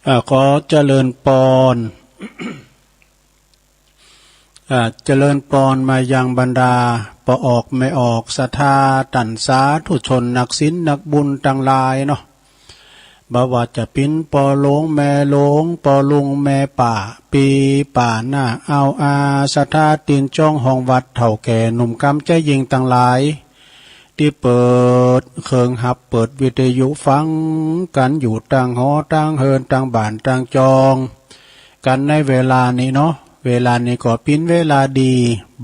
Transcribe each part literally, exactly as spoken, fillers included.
อ่า ขอเจริญพร อ่า เจริญพรมายังบรรดาป้อออกแม่ออกศรัทธาต้านสาธุชนนักศีลนักบุญตังหลายเนาะ บ่ว่าจะเป๋นป้อหลวงแม่หลวง ป้อลุงแม่ป้า ปี้ป้าน้า อ้าวอา ศรัทธาตี๋นจ้องห้องวัด เฒ่าแก่หนุ่มกำใจ๋ญิงตังหลาย ตี้เปิดเครื่องฮับ เปิดวิทยุฟังกั๋นอยู่ตางหอตางเฮือนตางบ้านตางจองกั๋นในเวลานี้เนาะ เวลานี้ก็เป๋นเวลาดี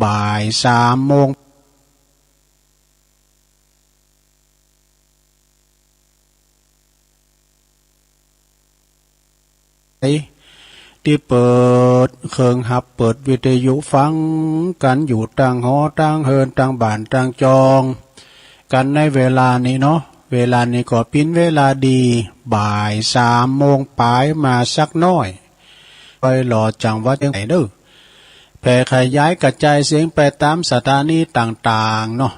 บ่ายสามโมง ตี้เปิดเครื่องฮับ เปิดวิทยุฟังกั๋นอยู่ตางหอตางเฮือนตางบ้านตางจองกั๋นในเวลานี้เนาะ เวลานี้ก็เป๋นเวลาดี บ่ายสามโมงป๋ายมาสักหน้อย ไปหล่อจังหวัดเจียงใหม่เด้อ แผ่ขยายกระจายเสียงไปต๋ามสถานีต่างๆ เนาะ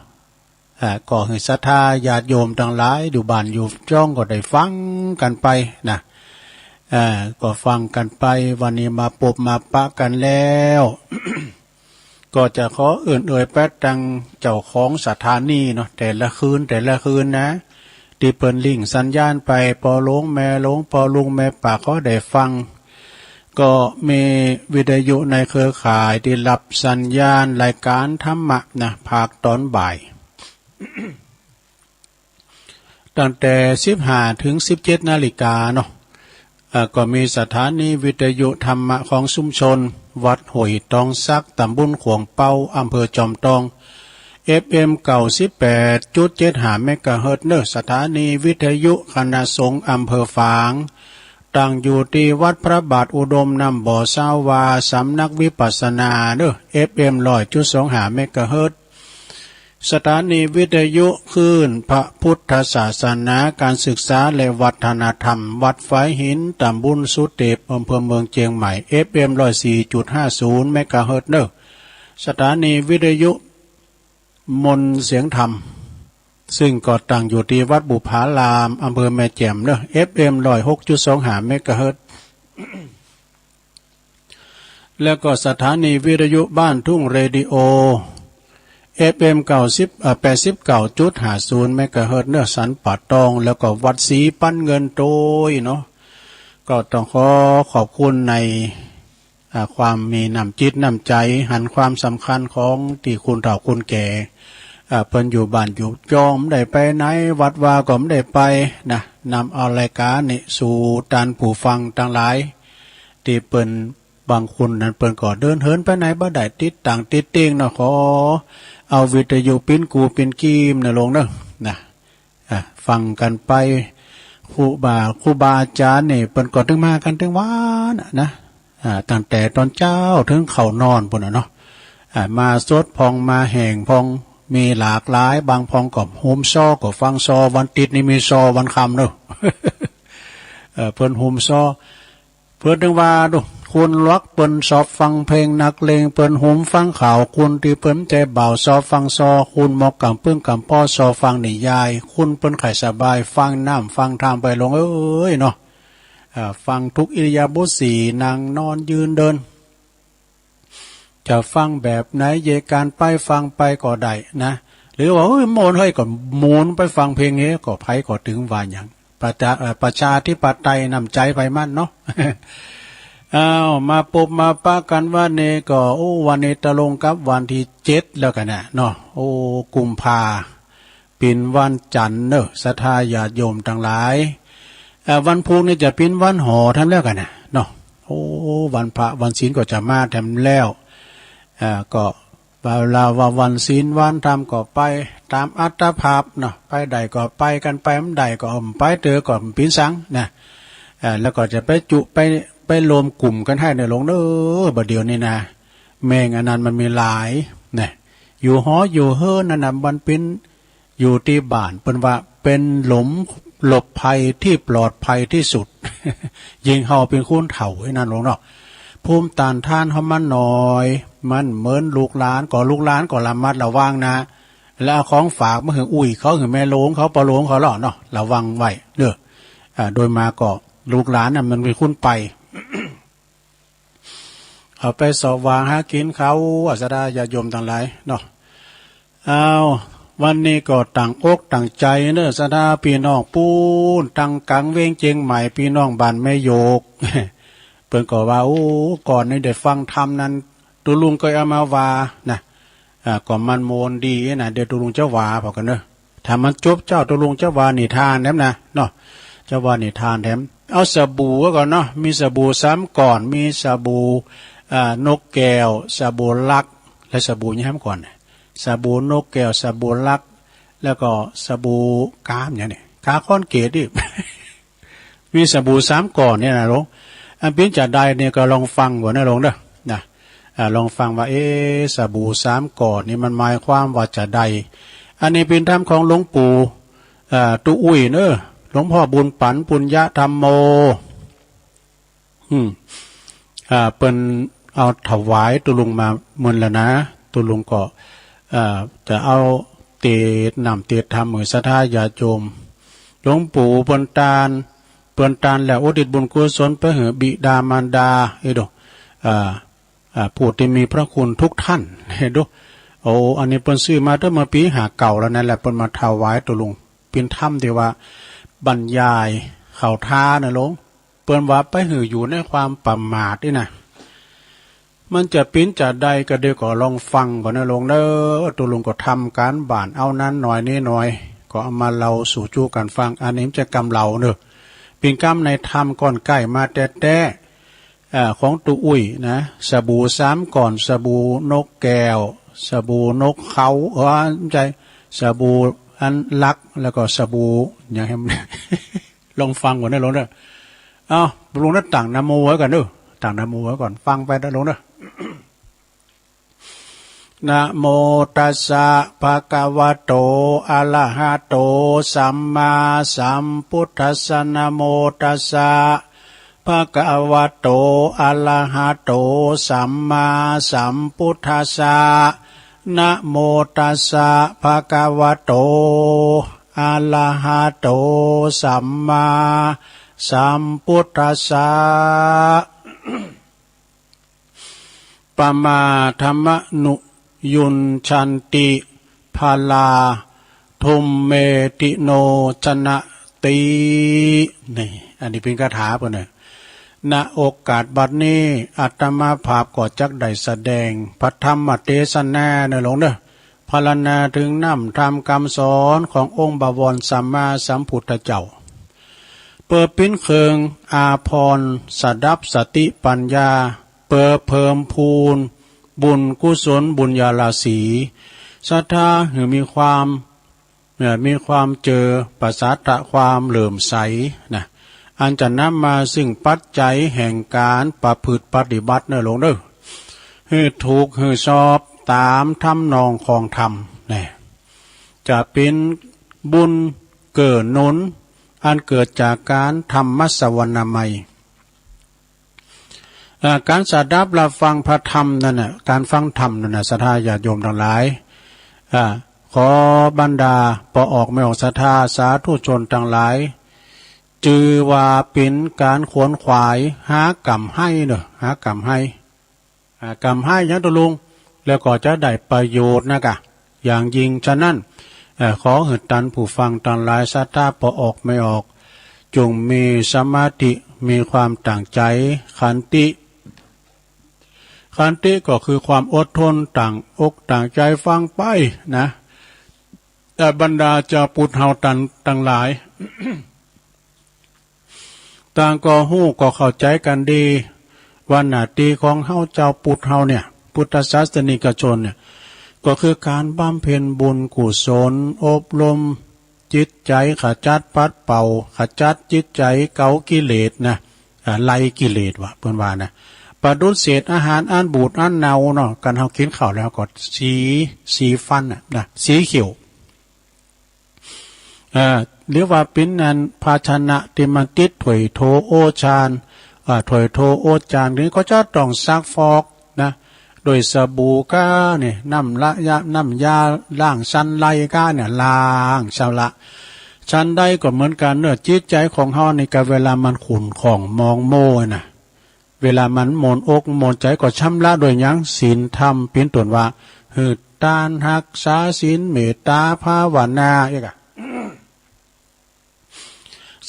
อ่า ก็หื้อศรัทธาญาติโยมตังหลายอยู่บ้านอยู่จองก็ได้ฟังกั๋นไปนะ อ่า ก็ฟังกั๋นไป วันนี้มาปบมาปะกั๋นแล้ว ก็จะขอเอิ้นเอ่ยไปตังเจ้าของสถานีเนาะ แต่ละคืนแต่ละคืนนะ ตี้เปิ้นลิงก์สัญญาณไป ป้อหลวงแม่หลวง ป้อลุงแม่ป้าก็ได้ฟัง ก็มีวิทยุในเครือข่ายตี้ฮับสัญญาณรายก๋านธรรมะนะ ภาคต๋อนบ่าย ตั้งแต่สิบห้าเถิงสิบเจ็ดนาฬิกาเนาะ อ่า ก็มีสถานีวิทยุธรรมะของชุมชนวัดห้วยตองสัก ต๋ำบลข่วงเป๊า อำเภอจอมตอง เอฟเอ็ม เก้าสิบแปดจุดเจ็ดห้าเมกะเฮิรตซ์เนาะ สถานีวิทยุคณะสงฆ์อำเภอฝาง ตั้งอยู่ตี้วัดพระบาทอุดมน้ำบ่อซาวา สำนักวิปัสสนาเนาะ เอฟเอ็ม ร้อยจุดสองห้าเมกะเฮิรตซ์ สถานีวิทยุคลื่นพระพุทธศาสนา การศึกษาและวัฒนธรรม วัดฝายหิน ต๋ำบลสุเตพ อำเภอเมืองเจียงใหม่ เอฟเอ็ม ร้อยสี่จุดห้าศูนย์เมกะเฮิรตซ์เนาะ สถานีวิทยุมนต์เสียงธรรม ซึ่งก็ตั้งอยู่ตี้วัดบุพาราม อำเภอแม่แจ่มเนาะ เอฟเอ็ม ร้อยหกจุดสองห้าเมกะเฮิรตซ์ แล้วก็สถานีวิทยุบ้านทุ่งเรดิโอ เอฟเอ็ม เก้าสิบ เอ่อ แปดสิบเก้าจุดห้าศูนย์เมกะเฮิรตซ์เนาะ สันป่าตอง แล้วก็วัดศรีปันเงินโตยเนาะ ก็ต้องขอขอบคุณใน อ่า ความมีน้ำจิตน้ำใจ๋ หันความสำคัญของตี้คนเฒ่าคนแก่ อ่า เปิ้นอยู่บ้านอยู่จอง บ่ได้ไปไหน วัดวาก็บ่ได้ไปนะ นำเอารายก๋านนี้สู่ต้านผู้ฟังตังหลาย ตี้เปิ้นบางคนนั้นเปิ้นก็เดินเหินไปไหนบ่ได้ ติดต่างติดเตียงเนาะ ขอเอาวิทยุเป๋นกู้เป๋นกีมนะหลวงเนาะ นะ อ่ะ ฟังกั๋นไป ครูบา ครูบาอาจ๋ารย์นี่เปิ้นก็ตึงมากั๋นตึงวันน่ะนะ อ่า ตั้งแต่ตอนเจ๊าเถิงเข้านอนปู้นน่ะเนาะ อ่า มาสดพ่องมาแห้งพ่อง มีหลากหลาย บางพ่องก็โฮมซอ ก็ฟังซอ วันติดนี่มีซอวันค่ำเนาะ เอ่อ เปิ้นโฮมซอ เปิ้นตึงว่าดู คนหลวกเปิ้นชอบฟังเพลงนักเลง เปิ้นโฮมฟังข่าว คนตี้เปิ้นใจ๋บ่าวชอบฟังซอ คนหมอกก๋ำปึ้งก๋ำป้อชอบฟังนิยาย คนเปิ้นใค่สบายฟังน้ำฟังธรรมไปหลวงเอ้ยเนาะ อ่า ฟังทุกอิริยาบถสี่ นั่งนอนยืนเดิน จะฟังแบบไหน เยการไปฟังไปก็ได้นะ หรือว่า เฮ้ย ม่วนเฮ้ย ก็หมุนไปฟังเพลงเฮ้ย ก็ไผก็ตึงว่าหยัง ประชา เอ่อ ประชาธิปไตยน้ำใจ๋ไผมันเนาะ อ้าว มาปบมาปะกั๋นวันนี้ก็ โอ้ วันนี้ตรงกับวันตี้เจ็ดแล้วกั๋นนะเนาะ โอ้ กุมภา เป๋นวันจันทร์เนาะ ศรัทธาญาติโยมตังหลาย เอ่อ วันพุธนี่จะเป๋นวันหอแถมแล้วกั๋นนะเนาะ โอ้ วันพระวันศีลก็จะมาแถมแล้ว เอ่อ ก็ เวลาว่าวันศีลวันธรรมก็ไปต๋ามอัตภาพเนาะ ไปได้ก็ไปกั๋นไป บ่ได้ก็บ่ไปเต๊อะ ก็บ่เป๋นสังนะ เอ่อ แล้วก็จะไปจุไป ไปรวมกลุ่มกั๋นไห้ในหลวงเนาะ บ่าเดี่ยวนี้นะ แมงอันนั้นมันมีหลายนะ อยู่หออยู่เฮือนนั่นน่ะ มันเป๋น อยู่ตี้บ้าน เปิ้นว่าเป๋นหลุมหลบภัยตี้ปลอดภัยตี้สุด ยิ่งเฮาเป๋นคนเฒ่าไอ้นั่นหลวงเนาะ ภูมิต้านทานเฮามันน้อย มันเหมือนลูกหลาน ก็ลูกหลานก็ระมัดระวังนะ แล้วเอาของฝากมาหื้ออุ้ยเขา หื้อแม่หลวงเขา ป้อหลวงเขาเนาะ ระวังไว้เด้อ อ่า โดยมากก็ ลูกหลานน่ะมันมีคุณไป เอาไปเสาะหว่างหากินเขา อาสาญาติโยมตังหลายเนาะ อ้าว วันนี้ก็ตั้งอกตั้งใจเนอะ ศรัทธาพี่น้องปู๊น ตังกั๋งเวียงเจียงใหม่ พี่น้องบ้านแม่โยก เปิ้นก็ว่า โอ้ ก่อนนี้ได้ฟังธรรมนั้น ตุ๊ลุงก็เอามาว่านะ อ่า ก็มันโมนดีนะ เดี๋ยวตุ๊ลุงจะว่าพอกันเนอะ ถ้ามันจบเจ้าตุ๊ลุงจะว่านิทานแถมนะเนาะ จะว่านิทานแถม เอาสบู่ไว้ก่อนเนาะ มีสบู่สามก้อน มีสบู่ อ่า นกแก้ว สบู่ลัก และสบู่หยังก่อน สบู่นกแก้ว สบู่ลัก แล้วก็สบู่กามอย่างนี้ กาคอนเกตอีก มีสบู่สามก้อนเนี่ยนะหลวง อันเป๋นจาใดเนี่ยก็ลองฟังก่อนนะหลวงเด้อ นะ อ่า ลองฟังว่า เอ๊ะ สบู่สามก้อนนี่มันหมายความว่าจาใด อันนี้เป๋นธรรมของหลวงปู่ อ่า ตุ๊อุ้ยเนอะ หลวงพ่อบุญปั๋น ปุญญธัมโม อืม อ่า เปิ้นเอาถวายตุ๊ลุงมาเมินแล้วนะ ตุ๊ลุงก็ อ่า จะเอาเตดน้ำเตดธรรมหื้อศรัทธาญาติโยม หลวงปู่เปิ้นตาน เปิ้นตานแล้วอุทิศบุญกุศลไปหื้อบิดามารดา เอ้ยดู อ่า อ่า ผู้ที่มีพระคุณทุกท่าน เอ้ยดู โอ้ อันนี้เปิ้นซื้อมาตั้งเมื่อปี๋ห้าเก้าแล้วนั่นแหละ เปิ้นมาถวายตุ๊ลุง เป๋นธรรมที่ว่าบรรยายเข้าท่านะหลวง เปิ้นว่าไปหื้ออยู่ในความประมาทนี่นะ มันจะเป๋นจาใดก็เดี๋ยวก็ลองฟังก่อนนะหลวงเด้อ ตุ๊ลุงก็ทำการบ้านเอานั้นหน่อยนี้หน่อย ก็เอามาเล่าสู่จู้กั๋นฟัง อันนี้มันจะกำเล่าเนอะ เป๋นกำในธรรมก้อนใก้มาแต๊ๆ อ่า ของตุ๊อุ้ยนะ สบู่สามก้อน สบู่นกแก้ว สบู่นกเขา เออ ไม่ใช่ สบู่อันลัก แล้วก็สบู่อย่างแฮม ลองฟังก่อนนะหลวงเด้อ เอา หลวงเด้อ ตั้งนะโมไว้ก่อนเด้อ ตั้งนะโมไว้ก่อน ฟังไปนะหลวงเด้อ นะโมตัสสะ ภะคะวะโต อะระหะโต สัมมาสัมพุทธัสสะ นะโมตัสสะ ภะคะวะโต อะระหะโต สัมมาสัมพุทธัสสะ นะโมตัสสะ ภะคะวะโต อะระหะโต สัมมาสัมพุทธัสสะ ปะมาทะมะนุยุญชันติ พะลาธุมเมติโนชนะติ นี่ อันนี้เป๋นคาถาเปิ้นเน่อ ณ โอกาสบัดนี้ อาตมาภาพก็จักได้แสดงพระธรรมเตสนาเน่อหลวงเน่อ พรรณนาเถิงน้ำธรรมกำสอนขององค์บวรสัมมาสัมพุทธเจ้า เปื้อเป๋นเครื่องอาภรณ์สดับสติปัญญา เปื้อเพิ่มพูนบุญกุศลบุญญาราศี ศรัทธาหื้อมีความ เอ่อ มีความเจื้อ ปราศจากความเหลื่อมใสนะ อันจะนำมาซึ่งปัจจัยแห่งการประพฤติปฏิบัติเน่อหลวงเน่อ หื้อถูกหื้อชอบตามทำนองของธรรมนะ จะเป๋นบุญเกื้อหนุน อันเกิดจากการธรรมสวนามัย อ่า การสดับรับฟังพระธรรมนั่นน่ะ การฟังธรรมนั่นน่ะ ศรัทธาญาติโยมตังหลาย อ่า ขอบรรดาป้อออกแม่ออกศรัทธาสาธุชนตังหลาย จื้อว่าเป๋นการขวนขวายหากำไฮ้เน่อ หากำไฮ้ อ่า กำไฮ้หยังตุ๊ลุง แล้วก็จะได้ประโยชน์นะกะ อย่างยิ่ง ฉะนั้น เอ่อ ขอหื้อต้านผู้ฟังตังหลายศรัทธาป้อออกแม่ออก จงมีสมาธิ มีความตั้งใจ๋ ขันติ ขันติก็คือความอดทน ตั้งอกตั้งใจ๋ฟังไปนะ แต่บรรดาเจ้าปุถเฮาตัง ตังหลาย ต่างก็ฮู้ก็เข้าใจ๋กั๋นดี ว่าหน้าตี้ของเฮาเจ้าปุถเฮาเนี่ย พุทธศาสนิกชนเนี่ย ก็คือการบำเพ็ญบุญกุศล อบรมจิตใจ๋ ขจัดปัดเป่า ขจัดจิตใจ๋เก่ากิเลสนะ อ่า ไล่กิเลสว่า เปิ้นว่านะ ประดุจเศษอาหารอันบูดอันเน่าเนาะ กันเฮากิ๋นข้าวแล้วก็สี สีฟันน่ะนะ สีเขียว เอ่อ หรือว่าเป๋นอันภาชนะตี้มันติดถ้วยโถโอจาน อ่า ถ้วยโถโอจานนี้ก็จะต้องซักฟอกนะ โดยสบู่ก้าเนี่ย น้ำละยา น้ำยาล้างสันไลก้าเนี่ย ล้างชำระ ฉันใดก็เหมือนกันเนอะ จิตใจของเฮานี่ก็เวลามันขุ่นข้องหมองหมองนะ เวลามันหม่นอกหม่นใจก็ชำระด้วยหยัง ศีลธรรม เป๋นต้นว่า หื้อตาน ฮักษาศีล เมตตา ภาวนา เอ๊ะกะ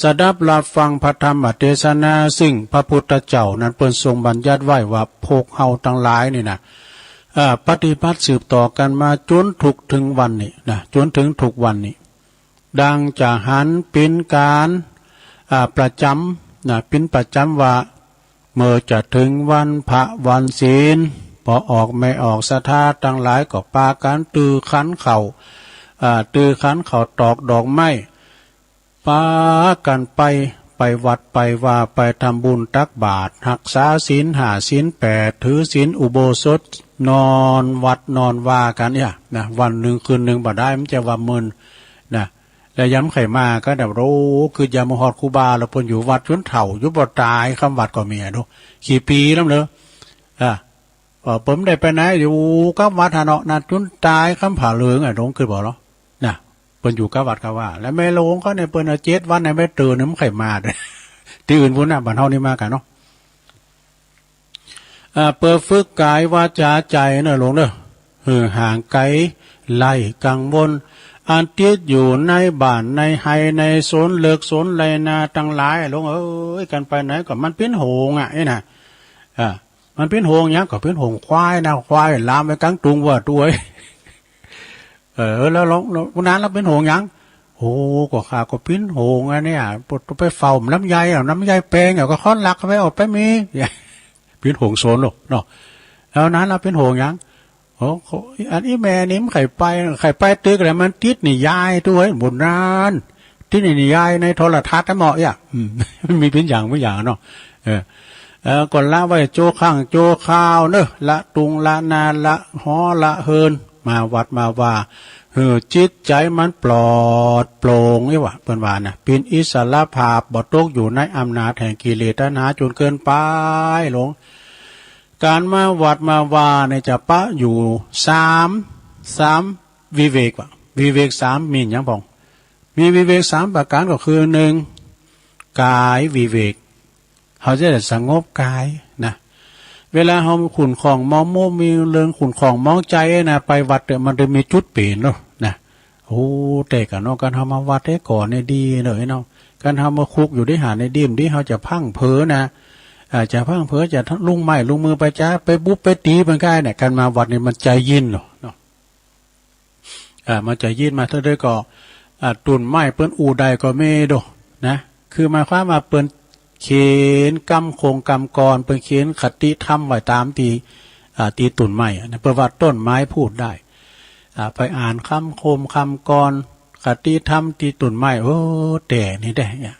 สดับรับฟังพระธรรมเทศนา ซึ่งพระพุทธเจ้านั้นเปิ้นทรงบัญญัติไว้ว่าพวกเฮาตังหลายนี่นะ เอ่อ ปฏิบัติสืบต่อกันมาจ๋นทุกเถิงวันนี้นะ จ๋นเถิงทุกวันนี้ ดังจะหันเป๋นก๋าน อ่า ประจ๋ำนะ เป๋นประจ๋ำว่า เมื่อจะเถิงวันพระวันศีล ป้อออกแม่ออกศรัทธาตังหลายก็ปากั๋นตื่อขันข้าว อ่า ตื่อขันข้าวตอกดอกไม้ ปากั๋นไป ไปวัดไปวา ไปทำบุญตักบาตร ฮักษาศีลห้าศีลแปด ถือศีลอุโบสถ นอนวัดนอนวากั๋นเนี่ยนะ วันหนึ่งคืนหนึ่งบ่ได้ มันจะว่าเมินนะ แล้วยามใค่มาก็แบบ โอ้ คือยังบ่ฮอดครูบา แล้วเปิ้นอยู่วัดจ๋นเฒ่า อยู่บ่ตาย คำวัดก็มีอะดู กี่ปีแล้วเนอะ อ่า เอ่อ เปิ้นได้ไปไหน อยู่กับวัดหาเนาะ นั่นจ๋นตาย คำผาเหลืองอะ หลงคือบ่เหรอ นะ เปิ้นอยู่กับวัดกับวา แล้วแม่หลวงเขาเนี่ย เปิ้นเอาเจ็ดวันเนี่ย แม่ตื่นเนี่ย มันใค่มาเด้อ ที่อื่นพุ้นนะ บ้านเฮานี่มากั๋นเนาะ อ่า เปื้อฝึกกายวาจาใจ๋เนอะหลวงเนอะ หื้อห่างไก๋ไล่กังวล อันติดอยู่ในบ้านในไฮ่ในสวนเลิกสวนไฮ่นาตังหลาย หลวงเอ้ย กั๋นไปไหนก็มันเป๋นห่วงอะ เอ๊ะนะ อ่า มันเป๋นห่วงหยัง ก็เป๋นห่วงควายนะ ควายลามไปกั๋งตุงว่าตัวเอ้ย เออ แล้วหลวง หลวงปู่นานแล้วเป๋นห่วงหยัง โอ้ ก็ข้าก็เป๋นห่วงอันเนี้ย ปวดไปเฝ้าลำไยอะ ลำไยแปงอะ ก็เขาลักเอาไปเอาไปมี เป๋นห่วงสวนลูกเนาะ แล้วนั้นเราเป๋นห่วงหยัง โอ้ อันอี้แม่นี่มันใค่ไป ใค่ไปตึกอะไร มันติดนิยายตัวเอ้ย บุญนาน ติดนิยายในโทรทัศน์นะเหมาะอ่ะ อืม มันมีเป๋นอย่างเป๋นอย่างเนาะ เออ เอ่อ ก็ละไว้ชั่วครั้งชั่วคราวเนอะ ละตุงละนา ละหอละเฮือน มาวัดมาวา หื้อจิตใจ๋มันปลอดโปร่ง เอ๊ะวะ เปิ้นว่านะ เป๋นอิสรภาพ บ่ตกอยู่ในอำนาจแห่งกิเลสตัณหาจ๋นเกินไป หลวง ก๋านมาวัดมาวาเนี่ยจะปะอยู่สาม สามวิเวกวะ วิเวกสามมีหยังพ่อง มีวิเวกสามประก๋านก็คือ หนึ่ง กายวิเวก เฮาจะได้สงบกายนะ เวลาเฮาขุ่นข้องหมองหมก มีเรื่องขุ่นข้องหมองใจ๋นะ ไปวัดเนี่ยมันจะมีจุดเป๋นเนาะนะ โอ้ แต่กะเนาะ ก๋านเฮามาวัดแต่ก่อนเนี่ยดีเนาะเนาะ ก๋านเฮามาคุกอยู่ในหั้นเนี่ยดี บ่ดีเฮาจะพลั้งเผลอนะ อ่า จะพลั้งเผลอ จะลุงไม้ลุงมือไป จะไปบุบไปตี๋เปิ้นก้าเนี่ย ก๋านมาวัดเนี่ยมันใจ๋เย็นเนาะเนาะ อ่า มันใจ๋เย็นมาเท่าใดก็ อ่า ต้นไม้เปิ้นอู้ได้ก็มีโดนะ คือหมายความว่าเปิ้นเขียนกำคงกำกร เปิ้นเขียนคติธรรมไว้ต๋ามตี้ อ่า ตี้ต้นไม้อะนะ เปิ้นว่าต้นไม้พูดได้ อ่า ไปอ่านกำคงกำกร คติธรรมตี้ต้นไม้ โอ้ แต่นี่ได้เนี่ย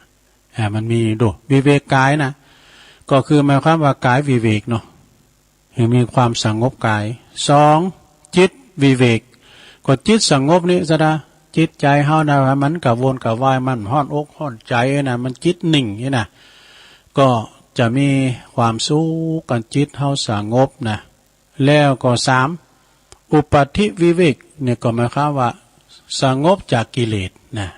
อ่า มันมีโด วิเวกกายนะ ก็คือหมายความว่ากายวิเวกเนาะ หื้อมีความสงบกาย สอง จิตวิเวก ก็จิตสงบนี่ซะนะ จิตใจ๋เฮานะ มันกระวนกระวาย มันฮ้อนอกฮ้อนใจ๋นะ มันจิตนิ่งนี่นะ ก็จะมีความสุข ก๋านจิตเฮาสงบนะ แล้วก็สาม อุปาทวิเวกเนี่ยก็หมายความว่าสงบจากกิเลสนะ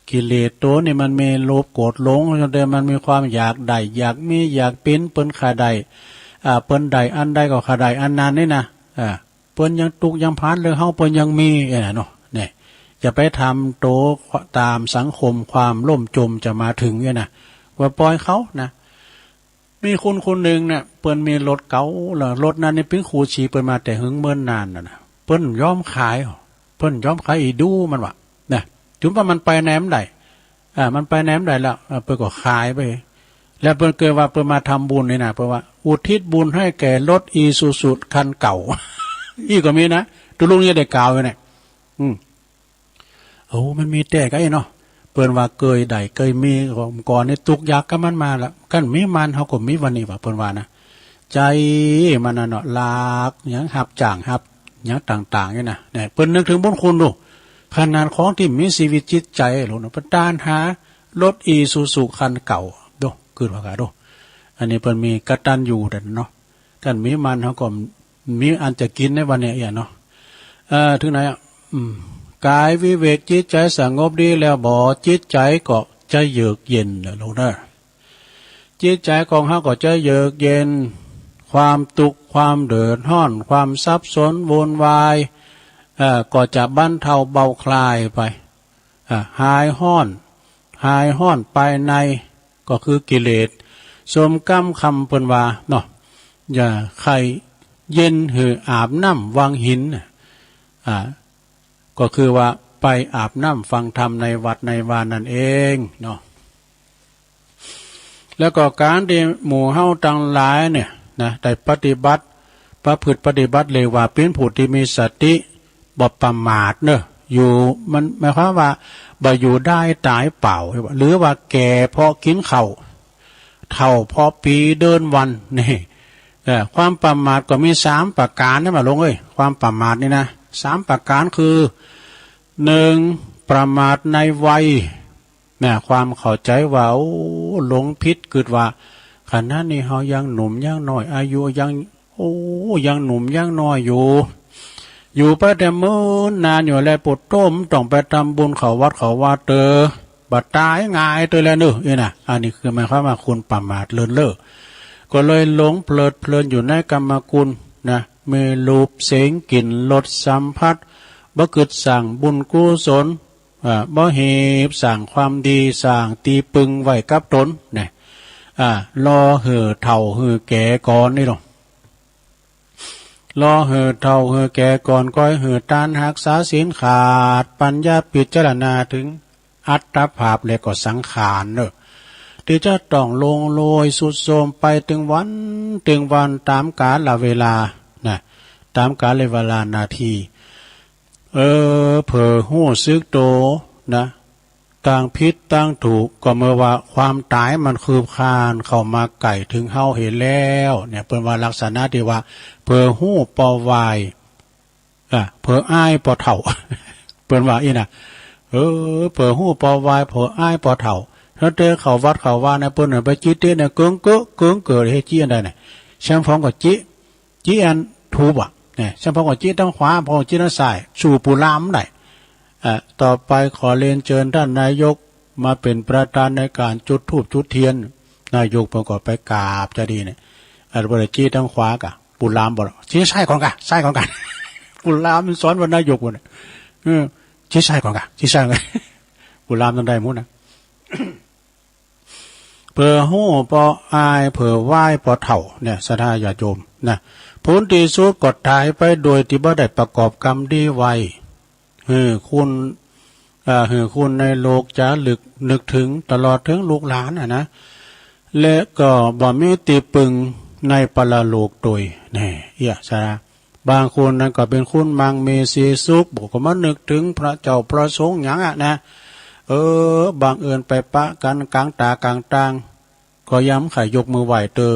กิเลสตัวนี้มันมีโลภโกรธหลง จนมันมีความอยากได้ อยากมี อยากเป๋น เปิ้นข้าได้ อ่า เปิ้นได้อันใดก็ข้าได้อันนั้นนี่นะ อ่า เปิ้นยังตุ๊กยังพลันเรื่องเฮา เปิ้นยังมี เอ้ยเนาะ เนี่ย จะไปทำตัวตามสังคม ความล่มจมจะมาถึงเนี่ยนะ ว่าปล่อยเขานะ มีคนคนหนึ่งเนี่ย เปิ้นมีรถเก๋า แล้วรถนั้นนี่เป๋นคู่ชีเปิ้นมาแต่หึงเมินนานแล้วนะ เปิ้นบ่ยอมขาย เปิ้นบ่ยอมขาย อีดูมันว่า นะ จ๋นว่ามันไปไหนบ่ได้ อ่า มันไปไหนบ่ได้แล้ว อ่า เปิ้นก็ขายไป แล้วเปิ้นเกิดว่าเปิ้นมาทำบุญนี่นะ เปิ้นว่าอุทิศบุญให้แก่รถอีซูซูคันเก่า อี้ก็มีนะ ตุ๊ลุงเนี่ยได้กล่าวอยู่เนี่ย อืม โอ้ มันมีแต๊กะอี้เนาะ เปิ้นว่าเกยได้เกยมี ก่อนนี่ตุ๊กยากกับมันมาละ คันมีมันเฮาก็มีวันนี้ว่า เปิ้นว่านะ ใจ๋มันน่ะเนาะ ลักหยัง ฮับจ้างฮับหยังต่างๆ นี่นะ เนี่ย เปิ้นนึกถึงบุญคุณดู ขนาดของตี้มีชีวิตจิตใจ๋โลดเนาะ เปิ้นตานหารถอีซูซูคันเก่า โด กึ๊ดว่ากะโด อันนี้เปิ้นมีกตัญญูเด้อเนาะ คันมีมันเฮาก็มีอันจะกินในวันนี้เอี้ยเนาะ เอ่อ ถึงไหนอะ อืม กายวิเวกจิตใจสงบดีแล้วบ่ จิตใจก็จะเยือกเย็นนะลูกนะ จิตใจของเฮาก็จะเยือกเย็น ความทุกข์ ความเดือดร้อน ความสับสนวุ่นวาย เอ่อ ก็จะบรรเทาเบาคลายไป อ่า หายร้อน หายร้อนภายใน ก็คือกิเลส สมกำคำเปิ้นว่าเนาะ อย่าใค่เย็นหื้ออาบน้ำวังหินน่ะ อ่า ก็คือว่าไปอาบน้ำฟังธรรมในวัดในวานั่นเองเนาะ แล้วก็การที่หมู่เฮาตังหลายเนี่ยนะ ได้ปฏิบัติ ประพฤติปฏิบัติ เรียกว่าเป๋นผู้ที่มีสติ บ่ประมาทเนอะ อยู่ มันหมายความว่า บ่อยู่ได้ตายเปล่า หรือว่าแก่เพราะกินข้าว เฒ่าเพราะปีเดือนวัน นี่ เอ่อ ความประมาทก็มีสามประการนะ บ่าหลวงเอ้ย ความประมาทนี่นะ สามประการคือ หนึ่ง ประมาทในวัย นะ ความเข้าใจว่า โอ้ หลงผิด กึ๊ดว่า ขณะนี้เฮายังหนุ่มยังน้อย อายุยัง โอ้ ยังหนุ่มยังน้อยอยู่ อยู่ไปแต่เมินนานอยู่แล ปุโต๋ บ่ต้องไปทำบุญเข้าวัดเข้าวาเตอ บ่ตายง่ายเตอแลเนอะ นี่นะ อันนี้คือหมายความว่าคุณประมาทเลินเล่อ ก็เลยหลงเพลิดเพลินอยู่ในกามคุณนะ มีรูปเสียงกลิ่นรสสัมผัส บ่กึ๊ดสร้างบุญกุศล อ่า บ่ฮีบสร้างความดี สร้างตี้ปึงไว้กับตนนะ อ่า รอหื้อเฒ่าหื้อแก่ก่อนนี่หรอ รอหื้อเฒ่าหื้อแก่ก่อน ค่อยหื้อตานฮักษาศีล ขาดปัญญาพิจารณาถึงอัตตภาพและก็สังขารเนอะ ที่จะต้องร่วงโรยทรุดโทรมไปตึงวันตึงวัน ต๋ามกาลเวลานะ ต๋ามกาลเวลานาที เออ เผลอฮู้สึกโตนะ ตางผิดตางถูก ก็เมื่อว่าความต๋ายมันคืบคลานเข้ามาใก้เถิงเฮาหั้นแล้วเนี่ย เปิ้นว่าลักษณะตี้ว่า เผลอฮู้ปอวาย อ่ะ เผลออายปอเฒ่า เปิ้นว่าอี้นะ เออ เผลอฮู้ปอวาย เผลออายปอเฒ่า เฮาเตอเข้าวัดเข้าวาเนี่ย เปิ้นเอาไปจิเต๊ะเนี่ย เกิ่งเก๊อะเกิ่งเก๊อะ เฮ็ดจิอันใดเนี่ย แซมฟองก็จิ จิอันถูกบ่ะ เนี่ย แซมฟองก็จิตังขวา ฟองก็จิตังซ้าย สู้ปูลามได้ อ่ะ ต่อไปขอเรียนเชิญท่านนายกมาเป็นประธานในการจุดธูปจุดเทียน นายกเปิ้นก็ไปกราบจะดีเนี่ย อ่ะ เปิ้นจิตังขวาก่ะ ปูลามบ่ล่ะ จิซ้ายก่อนก่ะ ซ้ายก่อนก่ะ ปูลามมันสอนว่านายกบ่เนี่ย เออ จิซ้ายก่อนก่ะ จิซ้ายก่อน ปูลามตังใดหมดนะ เผลอฮู้ปออาย เผลอวายปอเฒ่าเนี่ย ศรัทธาญาติโยมนะ ผลตี้สุดก็ต๋ายไปโดยตี้บ่ได้ประกอบกรรมดีไว้ หื้อคุณ อ่า หื้อคุณในโลกจารึกนึกถึงตลอดเถิงลูกหลานน่ะนะ และก็บ่มีตี้ปึงในปรโลกโตย แน่ เอี้ย ศรัทธา บางคนนั้นก็เป๋นคนมั่งมีสีสุข บ่ก็มานึกถึงพระเจ้าพระสงฆ์หยังอะนะ เออ บังเอิญไปปะกั๋นก๋างต๋าก๋างตาง ก็ยังบ่ใค่ยกมือไหว้เตอ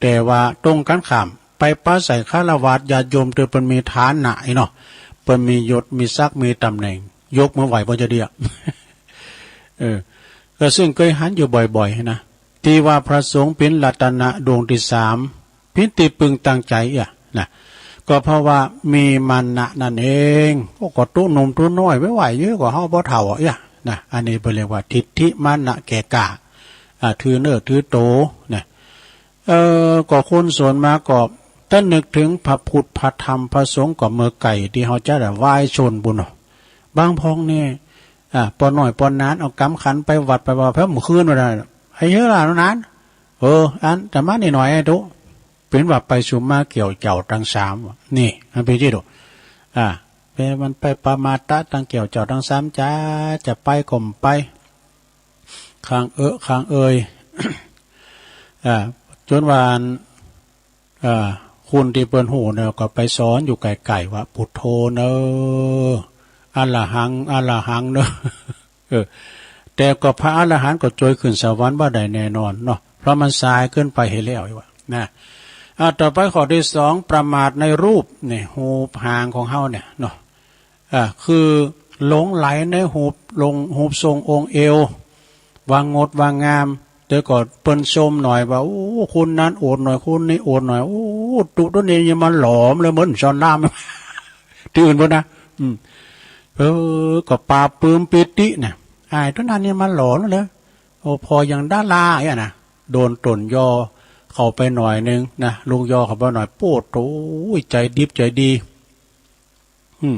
แต่ว่าตรงกั๋นข้าม ไปปะใส่ฆราวาสญาติโยมตี้เปิ้นมีฐานะอี้เนาะ เปิ้นมียศ มีศักดิ์ มีต๋ำแหน่ง ยกมือไหว้บ่จะเดีย เออ ก็ซึ่งเกยหันอยู่บ่อยๆ นะ ตี้ว่าพระสงฆ์เป๋นรัตนะดวงตี้สาม เป๋นตี้ปึงตางใจ๋อะนะ ก็เพราะว่ามีมานะนั่นเอง โอ้ ก็ตุ๊หนุ่มตุ๊น้อยไปไหว้เยอะกว่าเฮาปอเฒ่าอะนะ อันนี้เปิ้นเรียกว่าทิฏฐิมานะแก่กล้า อ่า ถือเนิศถือโตนะ เอ่อ ก็คนส่วนมากก็ ถ้านึกถึงพระพุทธพระธรรมพระสงฆ์ก็เมินไก่ตี้เฮาจะได้ไหว้ชนบุญเนาะ บางพ่องนี่ อ่า ปอน้อยปอนานเอากำขันไปวัดไปว่า แป๊บมื้อคืนว่าได้ ไอ้เยอะล่ะนั้น เออ อันแต่มานี่หน่อยไอ้ตุ๊ เป๋นว่าไปสุมมาเกี่ยวเจ้าตังสาม นี่ มันเป๋นจิตตุ๊ อ่า เป๋นมันไปประมาทตะตังเกี่ยวเจ้าตังสาม จะ จะไปก็บ่ไป ค้างเอะค้างเอย อ่า จ๋นว่าอัน อ่า คนตี้เปิ้นฮู้เนี่ยก็ไปสอนอยู่ไกลๆ ว่า พุทโธเนอ อรหัง อรหังเนอ เออ แต่ก็พระอรหันต์ก็โจยขึ้นสวรรค์บ่ได้แน่นอนเนาะ เพราะมันสายเกินไปหั้นแล้วว่านะ อ่า ต่อไปข้อตี้สอง ประมาทในรูปเนี่ย รูปร่างของเฮาเนี่ยเนาะ อ่า คือหลงใหลในรูป ลง รูปทรงองค์เอว ว่างดว่างาม แต่ก็เปิ้นชมหน่อยว่า โอ้ คนนั้นอวดหน่อย คนนี้อวดหน่อย โอ้ ตุ๊ตัวนี้ยังมาหลอมเลย เหมือนสอนราม ตี้อื่นพุ้นนะ อืม เออ ก็ปราบปรื้มปีตินะ ไอ้ตัวนั้นนี่มันหลอนเลย โอ้ พอยังดาราเนี่ยนะ โดนตนยอเข้าไปหน่อยนึงนะ ลุงยอเข้าไปหน่อย โป๊ดโอ้ย ใจดิบใจดี อืม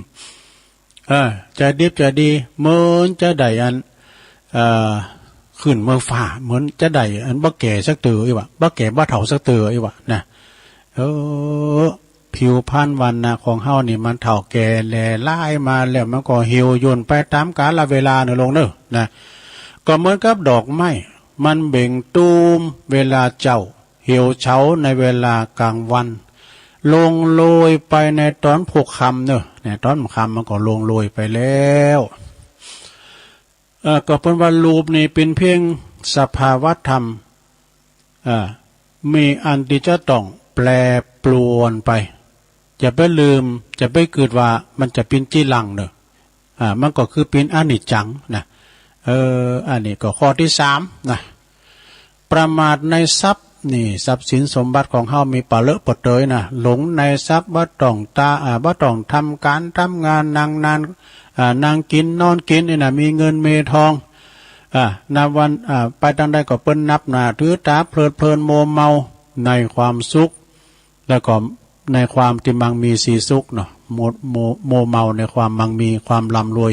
เออ ใจดิบใจดี เหมือนจะได้อัน เอ่อ ขึ้นเมืองฟ้า เหมือนจะได้อันบ่แก่สักเตื้ออีหวะ บ่แก่บ่เฒ่าสักเตื้ออีหวะนะ เออ ผิวพรรณวรรณะของเฮานี่มันเฒ่าแก่แหล่หลายมาแล้ว มันก็เหี่ยวย่นไปตามกาลเวลาเนอะลุงเนอะนะ ก็เหมือนกับดอกไม้ มันเบ่งตูมเวลาเจ๊า เหี่ยวเฉาในเวลากลางวัน ร่วงโรยไปในตอนพุกค่ำเนอะ เนี่ย ตอนค่ำมันก็ร่วงโรยไปแล้ว เอ่อ ก็เปิ้นว่ารูปนี่เป็นเพียงสภาวธรรม เอ่อ มีอันที่จะต้องแปรปรวนไป อย่าไปลืม อย่าไปกึ๊ดว่ามันจะเป็นจีรังเนอะ อ่า มันก็คือเป็นอนิจจังนะ เออ อันนี้ก็ข้อที่สามนะ ประมาทในทรัพย์นี่ ทรัพย์สินสมบัติของเฮามีปะเลอะปะเตยนะ หลงในทรัพย์ บ่ต้องตา อ่า บ่ต้องทำการทำงาน นั่งนาน อ่า นั่งกินนอนกินนี่นะ มีเงินมีทอง อ่า นับวัน อ่า ไปตางใดก็เปิ้นนับหน้าถือต๋า เพลิดเพลินมัวเมาในความสุข แล้วก็ในความที่มั่งมีสีสุขเนาะ มัว มัว มัวเมาในความมั่งมีความร่ำรวย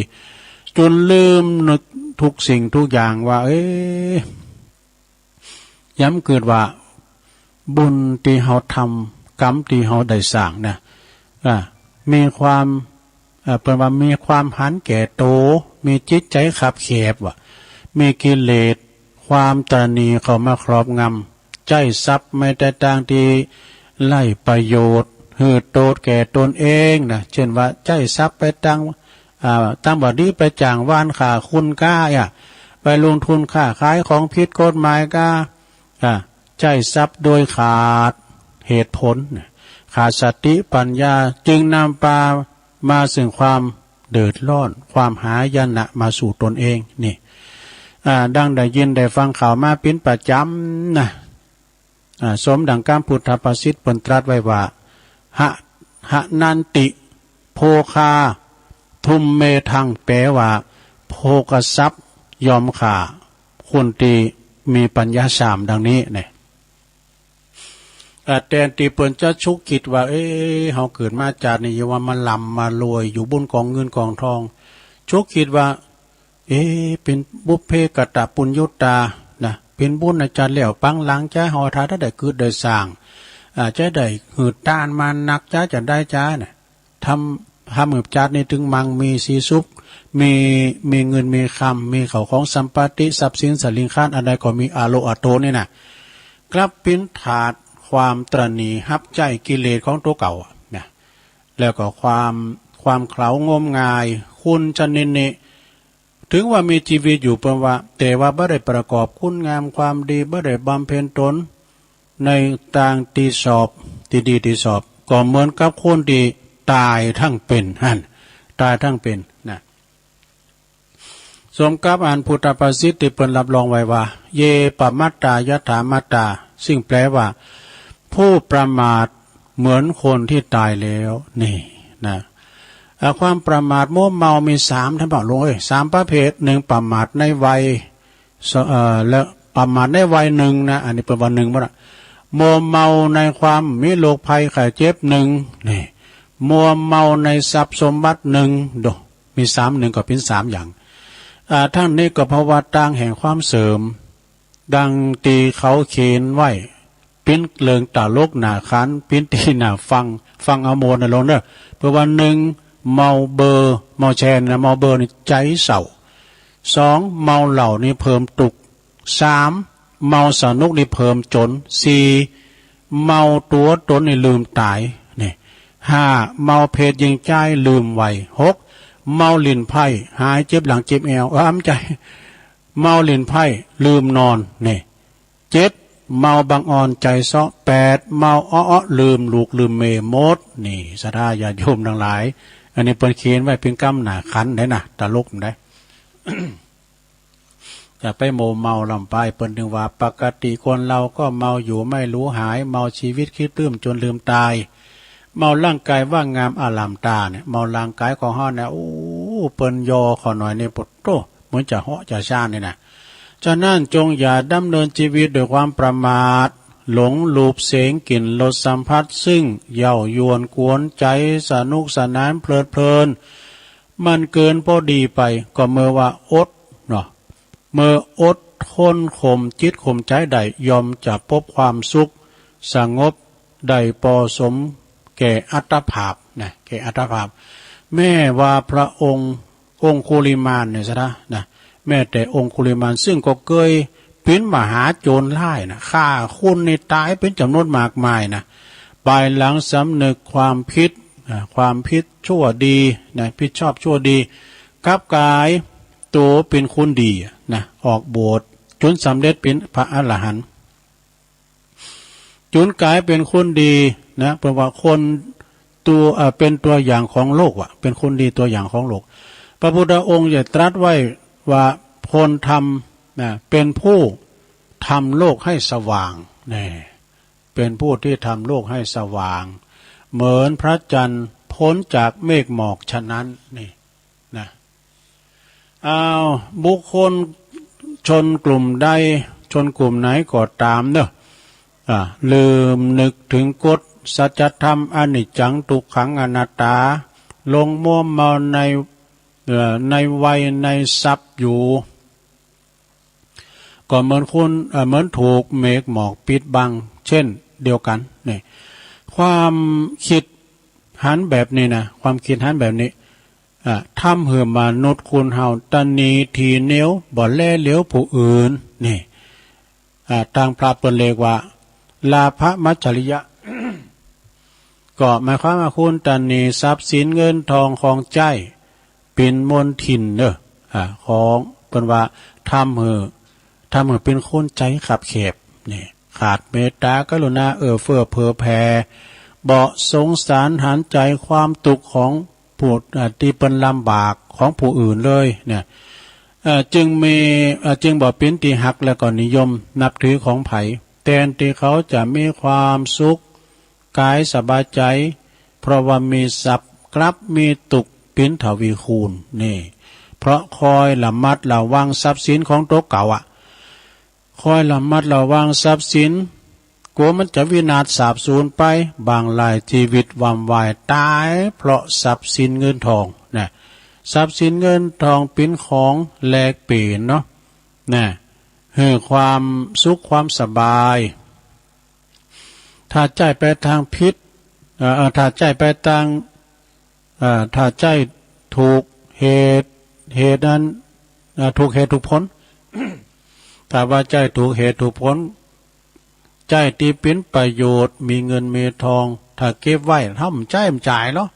จนลืมนึกทุกสิ่งทุกอย่างว่า เอ๊ะ ย้ำกึ๊ดว่าบุญที่เฮาทำ กรรมที่เฮาได้สร้างนะ อ่า มีความ เอ่อ เปิ้นว่ามีความหันแก่โต มีจิตใจคับแคบว่ะ มีกิเลส ความตระหนี่เข้ามาครอบงำ ใจ๊ทรัพย์ไปในตางที่ไร้ประโยชน์ หื้อโต้ษแก่ตนเองนะ เช่นว่าใจ๊ทรัพย์ไปตาง อ่า ตางบ่ดี ไปจ้างวานฆ่าคนกา อ่ะ ไปลงทุนค้าขายของผิดกฎหมายกา อ่า ใจ๊ทรัพย์โดยขาดเหตุผล ขาดสติปัญญา จึงนำพามาซึ่งความเดือดร้อน ความหายนะมาสู่ตนเอง นี่ อ่า ดังได้ยินได้ฟังข่าวมาเป็นประจ๋ำนะ อ่า สมดังกำพุทธภาษิตเปิ้นตรัสไว้ว่า หะ หะนันติ โภคา ทุมเมธัง แปลว่า โภคทรัพย์ย่อมฆ่าคนที่มีปัญญาสามดังนี้เนี่ย อ่า แทนที่เปิ้นจะชุกคิดว่า เอ๊ะ เฮาเกิดมาจาตินี้ อย่าว่ามาร่ำมารวย อยู่บนกองเงินกองทอง ชุกคิดว่า เอ๊ะ เป็นบุพเพกตปุญญุตานะ เป็นบุญนะจาติแล้วปางหลังจะเฮาถ้าได้กึ๊ดได้สร้าง อ่า จะได้หื้อตานมานักจะ จะได้จะนะ ทำ ทำหื้อจาตินี้ถึงมั่งมีสีสุข มี มีเงินมีคำ มีเข้าของสัมปติ ทรัพย์สินสะหลิงคารอันใดก็มีอาโลอโตนี่นะ กลับเป็นธาตุความตระหนี่ฮับใจ๊กิเลสของตัวเก่าอะนะ แล้วก็ความ ความเขลางมงาย คนชนิดนี้ ถึงว่ามีชีวิตอยู่เปิ้นว่า แต่ว่าบ่ได้ประกอบคุณงามความดี บ่ได้บำเพ็ญตนในตางที่ชอบ ที่ดีที่ชอบ ก็เหมือนกับคนที่ต๋ายทั้งเป็นหั้น ต๋ายทั้งเป็นนะ สมกับอันพุทธภาษิตที่เปิ้นรับรองไว้ว่า เย ปะมัตตา ยะถามัตตา ซึ่งแปลว่า ผู้ประมาทเหมือนคนที่ต๋ายแล้ว นี่นะ อ่า ความประมาทมัวเมามีสาม ท่านพ่อหลวงเอ้ย สามประเภท หนึ่ง ประมาทในวัย ส- เอ่อ และประมาทในวัยหนึ่งนะ อันนี้เปิ้นว่าหนึ่งบ่ละ มัวเมาในความมีโรคภัยไข้เจ็บหนึ่ง นี่ มัวเมาในทรัพย์สมบัติหนึ่ง โด มีสามหนึ่งก็เป็นสามอย่าง อ่า ทั้งนี้ก็เพราะว่าตางแห่งความเสื่อม ดังตี้เขาเขียนไว้ ปิ้นเรื่องตลกหน้าขัน ปิ้นตี้หน้าฟัง ฟังเอาม่วนนะหลวงเนอะ เปิ้นว่าหนึ่ง เมาเบอร์ เมาแชร์นะ เมาเบอร์นี่ใจเศร้า สอง เมาเหล้านี่เพิ่มตุ๊กข์ สาม เมาสนุกนี่เพิ่มจน สี่ เมาตั๋วตนนี่ลืมต๋าย นี่ ห้า เมาเพศหญิงชายลืมวัย หก เมาหลิ้นไพร่หายเจ็บหลังเจ็บแอว เออ บ่ใจ้ เมาหลิ้นไพร่ลืมนอน นี่ เจ็ด เมาบังอ่อนใจเซาะ แปด เมาเอ้อๆ ลืมลูกลืมเมียหมด นี่ ศรัทธาญาติโยมทั้งหลาย อันนี้เปิ้นเขียนไว้เป็นกำหน้าขันได้นะ ตลกได้ อย่าไปมัวเมาลำไป เปิ้นถึงว่า ปกติคนเราก็เมาอยู่ไม่รู้หาย เมาชีวิตคิดตื้มจนลืมตาย เมาร่างกายว่างงามอลามตาเนี่ย เมาร่างกายของเฮาเนี่ย โอ้ ผู้เปิ้นยอขอหน่อยนี่ โผดโธ่ เหมือนจะเหาะจะซ่านนี่นะ ฉะนั้นจงอย่าดำเนินชีวิตด้วยความประมาท หลงรูปเสียงกลิ่นรสสัมผัส ซึ่งเย้ายวนกวนใจ สนุกสนานเพลิดเพลิน มันเกินพอดีไป ก็เมื่อว่าอดเนาะ เมื่ออดทนข่มจิตข่มใจได้ ย่อมจะพบความสุขสงบได้พอสมแก่อัตภาพนะ แก่อัตภาพ แม้ว่าพระองค์องคุลิมานเนี่ยซะนะ แม้แต่องคุลิมาน ซึ่งก็เคยเป็นมหาโจรร้ายนะ ฆ่าคนนี่ตายเป็นจำนวนมากมายนะ ภายหลังสำนึกความผิดนะ ความผิดชั่วดีนะ ผิดชอบชั่วดี กลับกลายตัวเป็นคนดีนะ ออกบวชจนสำเร็จเป็นพระอรหันต์ จนกลายเป็นคนดีนะ เปิ้นว่าคนตัว เอ่อ เป็นตัวอย่างของโลกว่ะ เป็นคนดีตัวอย่างของโลก พระพุทธองค์จะตรัสไว้ว่าคนทำนะ เป็นผู้ทำโลกให้สว่าง แน่ เป็นผู้ที่ทำโลกให้สว่าง เหมือนพระจันทร์พ้นจากเมฆหมอกฉะนั้น นี่ นะ อ้าว บุคคลชนกลุ่มใด ชนกลุ่มไหนก็ตามเนอะ อ่า ลืมนึกถึงกฎสัจธรรม อนิจจัง ทุกขัง อนัตตา หลงมัวเมาใน เอ่อ ในวัย ในทรัพย์อยู่ ก็เหมือนคน เอ่อ เหมือนถูกเมฆหมอกปิดบังเช่นเดียวกัน นี่ ความคิดหันแบบนี้นะ ความคิดหันแบบนี้ อ่า ทำหื้อมนุษย์คนเฮาตะหนีทีเหนียว บ่แลเหลียวผู้อื่น นี่ อ่า ตางพระเปิ้นเรียกว่า ลาภมัจฉริยะ ก็หมายความว่าคนตะหนีทรัพย์สินเงินทองของใจ๊ เป๋นมลทินเนอะ อ่า ของ เปิ้นว่าทำหื้อ ทำหื้อเป๋นคนใจ๋คับแคบ นี่ ขาดเมตตากรุณาเอื้อเฟื้อเผื่อแผ่ บ่สงสารหันใจ๋ความตุ๊กข์ของผู้ อ่า ตี้เปิ้นลำบากของผู้อื่นเลยเนี่ย เอ่อ จึงมี เอ่อ จึงบ่เป๋นตี้ฮักและก็นิยมนับถือของไผ แทนตี้เขาจะมีความสุข กายสบายใจ๋ เพราะว่ามีทรัพย์ กลับมีตุ๊กข์เป๋นทวีคูณ นี่ เพราะคอยระมัดระวังทรัพย์สินของตั๋วเก่าอะ คอยระมัดระวังทรัพย์สิน กลัวมันจะวินาศสาบสูญไป บางรายชีวิตวำวายต๋ายเพราะทรัพย์สินเงินทองนะ ทรัพย์สินเงินทองเป๋นของแลกเปลี่ยนเนาะ นะ หื้อความสุขความสบาย ถ้าใจ๊ไปตางผิด เอ่อ เอ่อ ถ้าใจ๊ไปตาง เอ่อ ถ้าใจ๊ถูกเหตุ เหตุนั้น เอ่อ ถูกเหตุถูกผล ถ้าว่าใจ๊ถูกเหตุถูกผล ใจ๊ตี้เป๋นประโยชน์ มีเงินมีทอง ถ้าเก็บไว้ ถ้าบ่ใจ๊บ่จ่ายเนาะ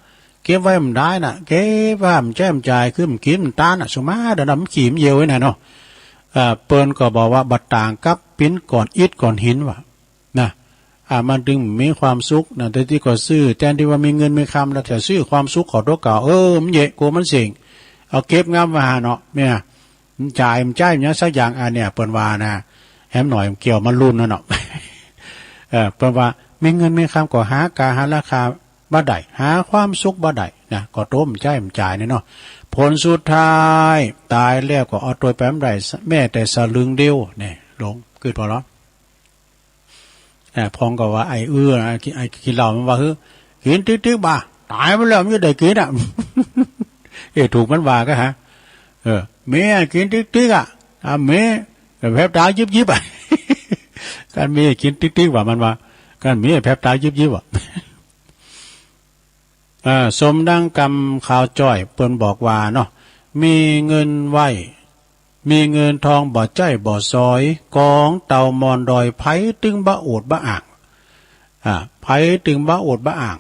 เก็บไว้บ่ได้นะ เก็บไว้บ่ใจ๊บ่จ่าย คือบ่กินบ่ตานน่ะ สุมาเดินดำขี้บ่เยี่ยวไว้น่ะเนาะ เอ่อ เปิ้นก็บอกว่าบ่ต่างกับเป๋นก้อนอิฐก้อนหินว่ะ นะ อ่า มันจึงมีความสุขนะ แต่ตี้ก็ซื้อ แทนตี้ว่ามีเงินมีคำแล้วจะซื้อความสุขของตั๋วเก่า เออ มันเยอะ กลัวมันเซ็ง เอาเก็บงำไว้หาเนาะ เนี่ย มันจ่าย มันใจ๊ มันหยังสักอย่าง อันเนี่ย เปิ้นว่านะ แหมหน่อยมันเกี่ยวมันรุ่นนั่นเนาะ เออ เปิ้นว่ามีเงินมีคำก็หากาหาราคาบ่ได้ หาความสุขบ่ได้นะ ก็โตมันใจ๊ มันจ่ายเนี่ยเนาะ ผลสุดท้ายต๋ายแล้วก็เอาตั๋วไปบ่ได้ แม้แต่สลึงเดียว เนี่ย หลง กึ๊ดพอเหรอ เอ่อ พ่องก็ว่าไอ้เอื้อนะ ไอ้กินเหล้ามันว่า เฮ้ย กินติ๊กๆ บ่า ต๋ายไปแล้วมันจะได้กินอะ เอ้ย ถูกมันว่าก็ฮะ เออ เมียกินติ๊กๆ อะ อ่ะ เมียแผลบต๋ายิบๆ อะ คันเมียกินติ๊กๆ ว่ามันว่า คันเมียแผลบต๋ายิบๆ อะ เอ่อ สมดังกำข่าวจ้อยเปิ้นบอกว่าเนาะ มีเงินไว้ มีเงินทองบ่ใจ๊บ่สอย กองเต่ามอนดอย ไผตึงบ่โอดบ่อ้าง อ่า ไผตึงบ่โอดบ่อ้าง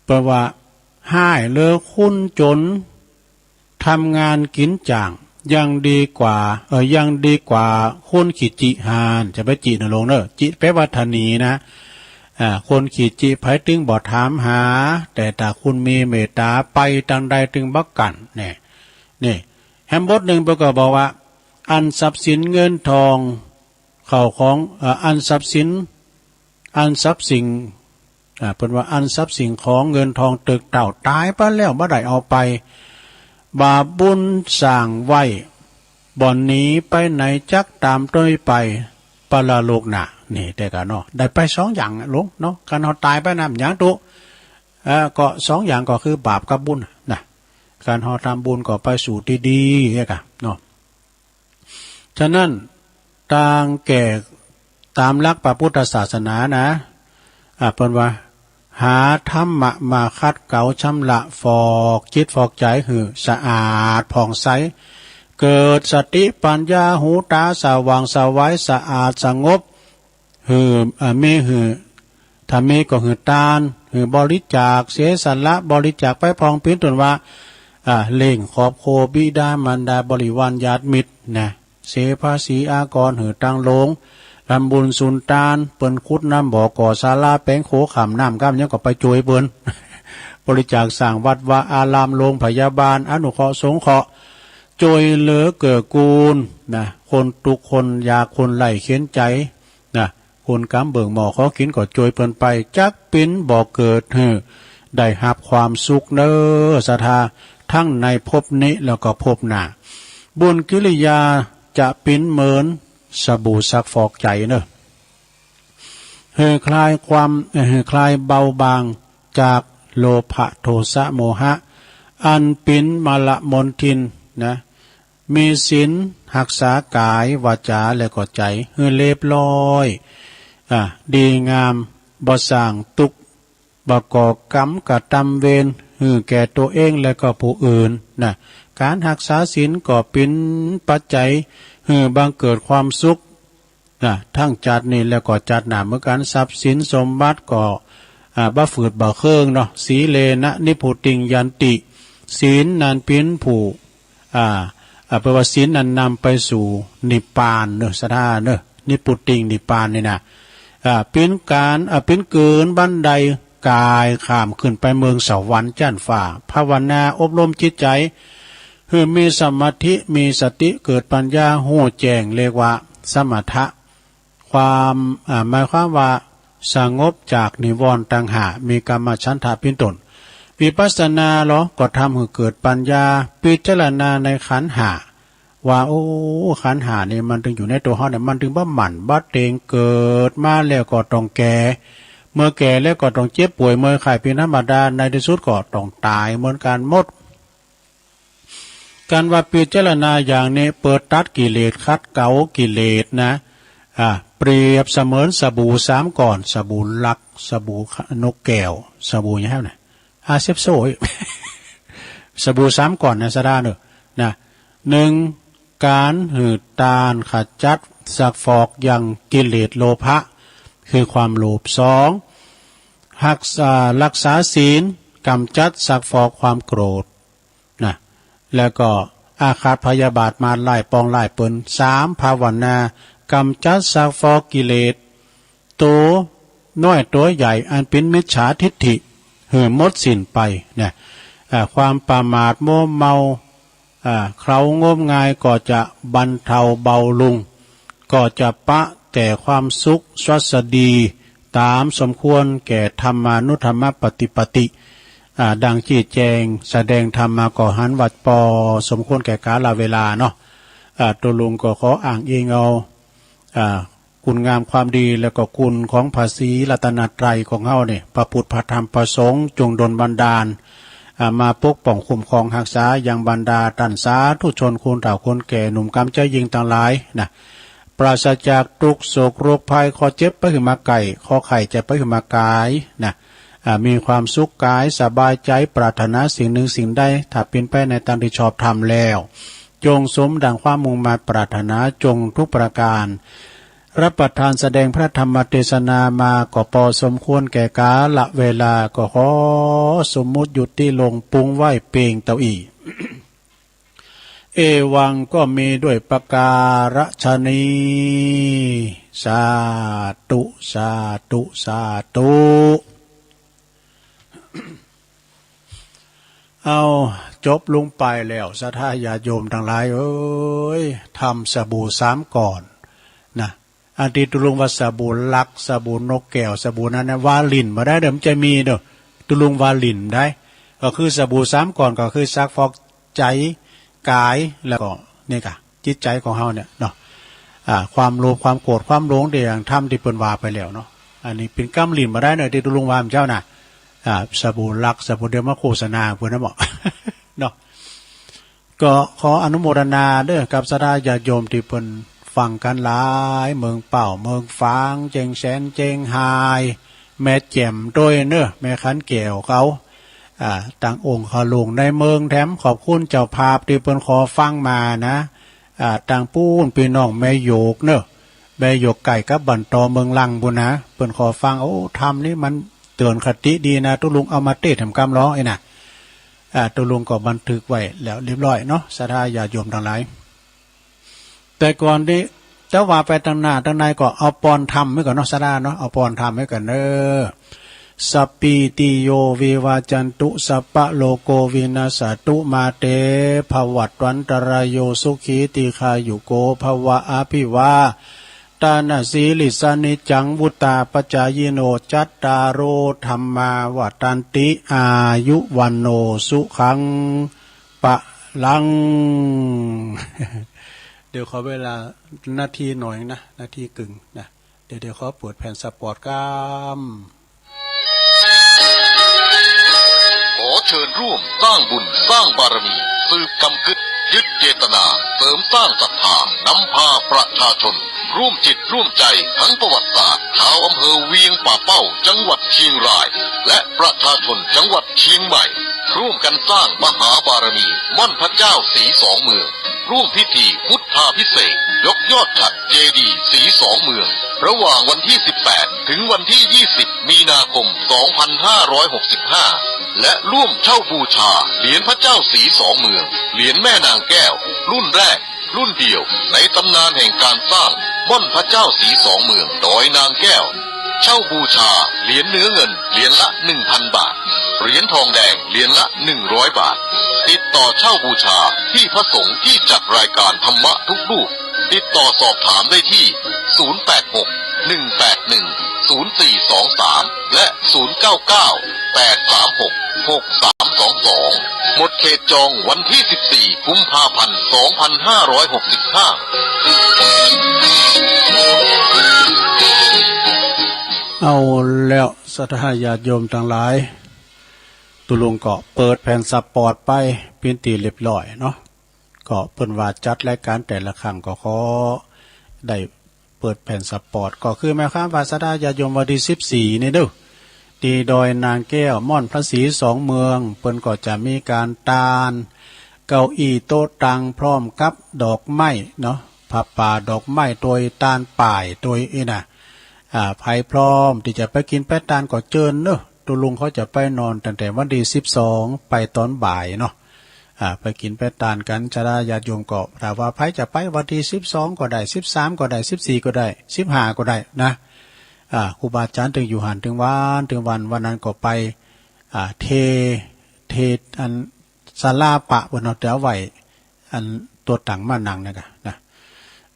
เปิ้นว่าฮ้ายเหลือคนจน ทำงานกินจ้าง ยังดีกว่า เอ่อ ยังดีกว่าคนขี้จิฮ้าน จะไปจินะหลวงเนอะ จิแปลว่าตะหนีนะ อ่า คนขี้จิไผตึงบ่ถามหา แต่ถ้าคุณมีเมตต๋า ไปตางใดตึงบ่กั้น เนี่ย นี่ แหมบทหนึ่งเปิ้นก็บอกว่า อันทรัพย์สินเงินทอง เข้าของ เอ่อ อันทรัพย์สิน อันทรัพย์สิ่ง อ่า เปิ้นว่าอันทรัพย์สิ่งของเงินทองตึกเต้า ต๋ายไปแล้วบ่ได้เอาไป บาปบุญสร้างไว้ บ่อนหนีไปไหนจักตามตวยไป ปรโลกหน้า นี่เต๊อะกะเนาะ ได้ไปสองอย่างลุงเนาะ คันเฮาต๋ายไปนะ หยังตุ๊ เอ่อ ก็สองอย่างก็คือบาปกับบุญนะ คันเฮาทำบุญก็ไปสู่ตี้ดีเต๊อะกะเนาะ ฉะนั้น ตางแก่ ต๋ามหลักพระพุทธศาสนานะ อ่า เปิ้นว่า หาธรรมะมาขัดเกลาชำระฟอกจิตฟอกใจหื้อสะอาดผ่องใส เกิดสติปัญญา หูต๋าสว่างไสวสะอาดสงบ หื้อ อ่า มีหื้อ ถ้ามีก็หื้อตาน หื้อบริจาค เสียสละบริจาคไปผ่องเป๋นต้นว่า อ่า เลี้ยงครอบครัวบิดามารดาบริวารญาติมิตรนะ เสียภาษีอากรหื้อตังหลวง ทำบุญสุนตาน เปิ้นขุดน้ำบ่อก่อศาลาแป๋งขัวข้ามน้ำข้ามหยังก็ไปจ้วยเปิ้น บริจาคสร้างวัดวาอาราม โรงพยาบาล อนุเคราะห์สงเคราะห์ จ้วยเหลือเกื้อกูลนะ คนตุ๊กข์คนยาก คนไร้เข็ญใจ๋นะ คนก๋ำเบิ่งหม้อขอกิ๋นก็จ้วยเปิ้นไป จักเป๋นบ่อเกิดหื้อได้ฮับความสุขเน้อศรัทธา ทั้งในภพนี้แล้วก็ภพหน้า บุญกิริยาจะเป๋นเหมือนสบู่ซักฟอกใจเน้อ หื้อคลายความ หื้อคลายเบาบางจากโลภะโทสะโมหะ อันเป๋นมลมลทินนะ มีศีลฮักษากายวาจาและก็ใจ๋หื้อเรียบร้อย อ่า ดีงาม บ่สร้างตุ๊กข์ บ่ก่อกรรมกระตำเวรหื้อแก่ตั๋วเองและก็ผู้อื่นนะ ก๋านฮักษาศีลก็เป๋นปัจจัยหื้อบังเกิดความสุขนะ ทั้งจาตินี้และก็จาติหน้าเหมือนกั๋น ทรัพย์สินสมบัติก็ อ่า บ่ฝืดบ่เคืองเนาะ สีเลนะนิพพุติงยันติ ศีลนั้นเป๋นผู้ อ่า อ่า แปลว่าศีลนั้นนำไปสู่นิพพานเนอะ ศรัทธาเนอะ นิพพุติง นิพพานนี่นะ อ่า เป๋นก๋าน อ่า เป๋นเกินบันไดก๋ายข้ามขึ้นไปเมืองสวรรค์จั้นฟ้า ภาวนาอบรมจิตใจ๋ หื้อมีสมาธิ มีสติ เกิดปัญญา ฮู้แจ้ง เรียกว่าสมถะ ความ อ่า หมายความว่าสงบจากนิวรณ์ตังห้า มีกามฉันทะเป๋นต้น วิปัสสนาลอ ก็ทำหื้อเกิดปัญญา พิจารณาในขันธ์ห้า ว่า โอ้ ขันธ์ห้านี่มันตึงอยู่ในตั๋วเฮาเนี่ย มันตึงบ่หมั่นบ่เต็ง เกิดมาแล้วก็ต้องแก่ เมื่อแก่แล้วก็ต้องเจ็บป่วยเมื่อยไข้เป๋นธรรมดา ในที่สุดก็ต้องต๋ายเหมือนกั๋นหมด ก๋านว่าพิจารณาอย่างนี้ เปิดตัดกิเลส ขัดเกลากิเลสนะ อ่า เปรียบเสมือนสบู่สามก้อน สบู่ลัก สบู่นกแก้ว สบู่หยังนะ อาเซฟโซ สบู่สามก้อนนะ ศรัทธาเนอะ นะ หนึ่ง ก๋านหื้อตานขจัดซักฟอกยังกิเลสโลภะ คือความโลภ สอง ฮักษา รักษาศีล กำจัดซักฟอกความโกรธ นะ แล้วก็อาฆาตพยาบาทมารร้ายปองร้ายเปิ้น สาม ภาวนากำจัดซักฟอกกิเลส ตั๋วน้อยตั๋วใหญ่อันเป๋นมิจฉาทิฏฐิหื้อหมดสิ้นไปนะ อ่า ความประมาทมัวเมา อ่า เคล้างมงายก็จะบรรเทาเบาลง ก็จะปะแต่ความสุขสวัสดี ต๋ามสมควรแก่ธรรมานุธรรมปฏิปติ อ่า ดังชี้แจงแสดงธรรมมาก็หันว่าปอสมควรแก่กาลเวลาเนาะ อ่า ตุ๊ลุงก็ขออ้างอิงเอา อ่า คุณงามความดี แล้วก็คุณของพระศรีรัตนตรัยของเฮาเนี่ย พระพุทธ พระธรรม พระสงฆ์ จงดลบันดาล อ่า มาปกป้องคุ้มครองฮักษายังบรรดาต้านสาธุชน คนเฒ่าคนแก่ หนุ่มกำใจยิ่งตังหลายนะ ปราศจากตุ๊กข์โศกโรคภัย ข้อเจ็บไปหื้อมาไกล ข้อไข้จะไปหื้อมาไกลนะ อ่า มีความสุขกายสบายใจ ปรารถนาสิ่งหนึ่งสิ่งใด ถ้าเป๋นไปในตามที่ชอบธรรมแล้ว จงสมดังความมุ่งมาดปรารถนาจงทุกประการ รับประทานแสดงพระธรรมเทศนามาก็ปอสมควรแก่กาลเวลา ก็ขอสมมุติยุติลงปุ้งไว้เพียงเต้าอี้ เอวังก็มีด้วยประการฉะนี้ สาธุ สาธุ สาธุ เอา จบลงไปแล้ว ศรัทธาญาติโยมตังหลายเอ๋ย ธรรมสบู่สามก้อนนะ อันตี้ตุ๊ลุงว่าสบู่ลัก สบู่นกแก้ว สบู่นั้นนะ วาหลิ้นบ่ได้เด้อ มันจะมีเด้อ ตุ๊ลุงวาหลิ้นได้ ก็คือสบู่สามก้อน ก็คือซักฟอก ใจ กาย แล้วก็ นี่กะ จิตใจของเฮาเนี่ยเนาะ อ่า ความโลภ ความโกรธ ความหลง เดี๋ยวอย่างธรรมที่เปิ้นว่าไปแล้วเนาะ อันนี้เป็นกำลิ้นบ่ได้เนาะ ที่ตุลุงว่ามันเจ้าน่ะ อ่า สบู่รัก สบู่เดียวมาโฆษณาเปิ้นนะหมอ เนาะ ก็ขออนุโมทนาเด้อ กับศรัทธาญาติโยมที่เปิ้นฟังกันหลาย เมืองเป้า เมืองฝาง เจียงแสน เจียงฮาย แม่แจ่มด้วยเนอะ แม่ขันแก้วเขา อ่า ตังองค์เขาหลวงในเมืองแถม ขอบคุณเจ้าภาพที่เปิ้นขอฟังมานะ อ่า ตังปู้นพี่น้องแม่โยกเนอะ แม่โยกใกล้กับบ้านตอเมืองลังปู้นนะ เปิ้นขอฟัง โอ้ ธรรมนี่มันเตือนคติดีนะ ตุลุงเอามาเตศน์แถมกำล้อไอ้น่ะ อ่า ตุลุงก็บันทึกไว้แล้วเรียบร้อยเนาะ ศรัทธาญาติโยมทั้งหลาย แต่ก่อนนี้ แต่ว่าไปตังหน้าตังในก็เอาปอนธรรมไว้ก่อนเนาะ ศรัทธาเนาะ เอาปอนธรรมไว้ก่อนเด้อ สัพพีติโยวิวัจจันตุ สัพพะโรโควินัสสะตุ มาเต ภวัตวันตรายโย สุขี ทีฆายุโก ภะวะ อะภิวาทะนะสีลิสสะ นิจจัง วุฑฒาปะจายิโน จัตตาโร ธัมมา วัฑฒันติ อายุ วัณโณ สุขัง พะลัง เดี๋ยวขอเวลานาทีหน่อยนะ นาทีกึ่งนะ เดี๋ยว เดี๋ยวขอเปิดแผ่นสปอตครับ ขอเชิญร่วมสร้างบุญสร้างบารมี สืบกำกึด ยึดเจตนา เสริมสร้างศรัทธา นำพาประชาชน ร่วมจิตร่วมใจ ทั้งประวัติศาสตร์ ชาวอำเภอเวียงป่าเป้า จังหวัดเชียงราย และประชาชนจังหวัดเชียงใหม่ ร่วมกันสร้างมหาบารมี ม่อนพระเจ้าศรีสองเมือง ร่วมพิธีพุทธาภิเษก ยกยอดฉัตรเจดีย์ศรีสองเมือง ระหว่างวันที่ สิบแปด ถึงวันที่ ยี่สิบ มีนาคม สองพันห้าร้อยหกสิบห้า และร่วมเช่าบูชาเหรียญพระเจ้าศรีสองเมือง เหรียญแม่นางแก้ว รุ่นแรก รุ่นเดียวในตำนานแห่งการสร้างม่อนพระเจ้าศรีสองเมืองดอยนางแก้ว เช่าบูชาเหรียญเนื้อเงินเหรียญละ หนึ่งพัน บาท เหรียญทองแดงเหรียญละ หนึ่งร้อย บาท ติดต่อเช่าบูชาที่พระสงฆ์ที่จัดรายการธรรมะทุกรูป ติดต่อสอบถามได้ที่ ศูนย์แปดหก หนึ่งแปดหนึ่ง ศูนย์สี่สองสาม และ ศูนย์เก้าเก้า แปดสามหก หกสามสองสอง หมดเขตจองวันที่ สิบสี่ กุมภาพันธ์ สองพันห้าร้อยหกสิบห้า เอาแล้วศรัทธาญาติโยมทั้งหลาย ตุลุงก็เปิดแผ่นสปอตไปเป็นที่เรียบร้อยเนาะ ก็เปิ้นว่าจัดรายการแต่ละครั้งก็ขอได้เปิดแผ่นสปอต ก็คือหมายความว่าศรัทธาญาติโยมวันที่ สิบสี่ นี่เด้อ ที่ดอยนางแก้ว ม่อนพระศรีสองเมือง เปิ้นก็จะมีการตานเก้าอี้โต๊ะตังพร้อมกับดอกไม้เนาะ ผ้าป่าดอกไม้โดยตานป้ายโดยอี้นะ อ่า ไผพร้อมที่จะไปกินไปตานก็เจิญเนอะ ตุลุงเขาจะไปนอนตั้งแต่วันที่ สิบสอง ไปตอนบ่ายเนาะ อ่า ไปกินไปตานกัน ศรัทธาญาติโยมก็ ถ้าว่าไผจะไปวันที่ สิบสอง ก็ได้ สิบสาม ก็ได้ สิบสี่ ก็ได้ สิบห้า ก็ได้นะ อ่า ครูบาอาจารย์ตึงอยู่หั้นตึงวัน ตึงวัน วันนั้นก็ไป อ่า เท เท อัน ศาลาปะเปิ้นเนาะ แต่เอาไว้ อันโต๊ะตังมานั่งเนี่ยกะนะ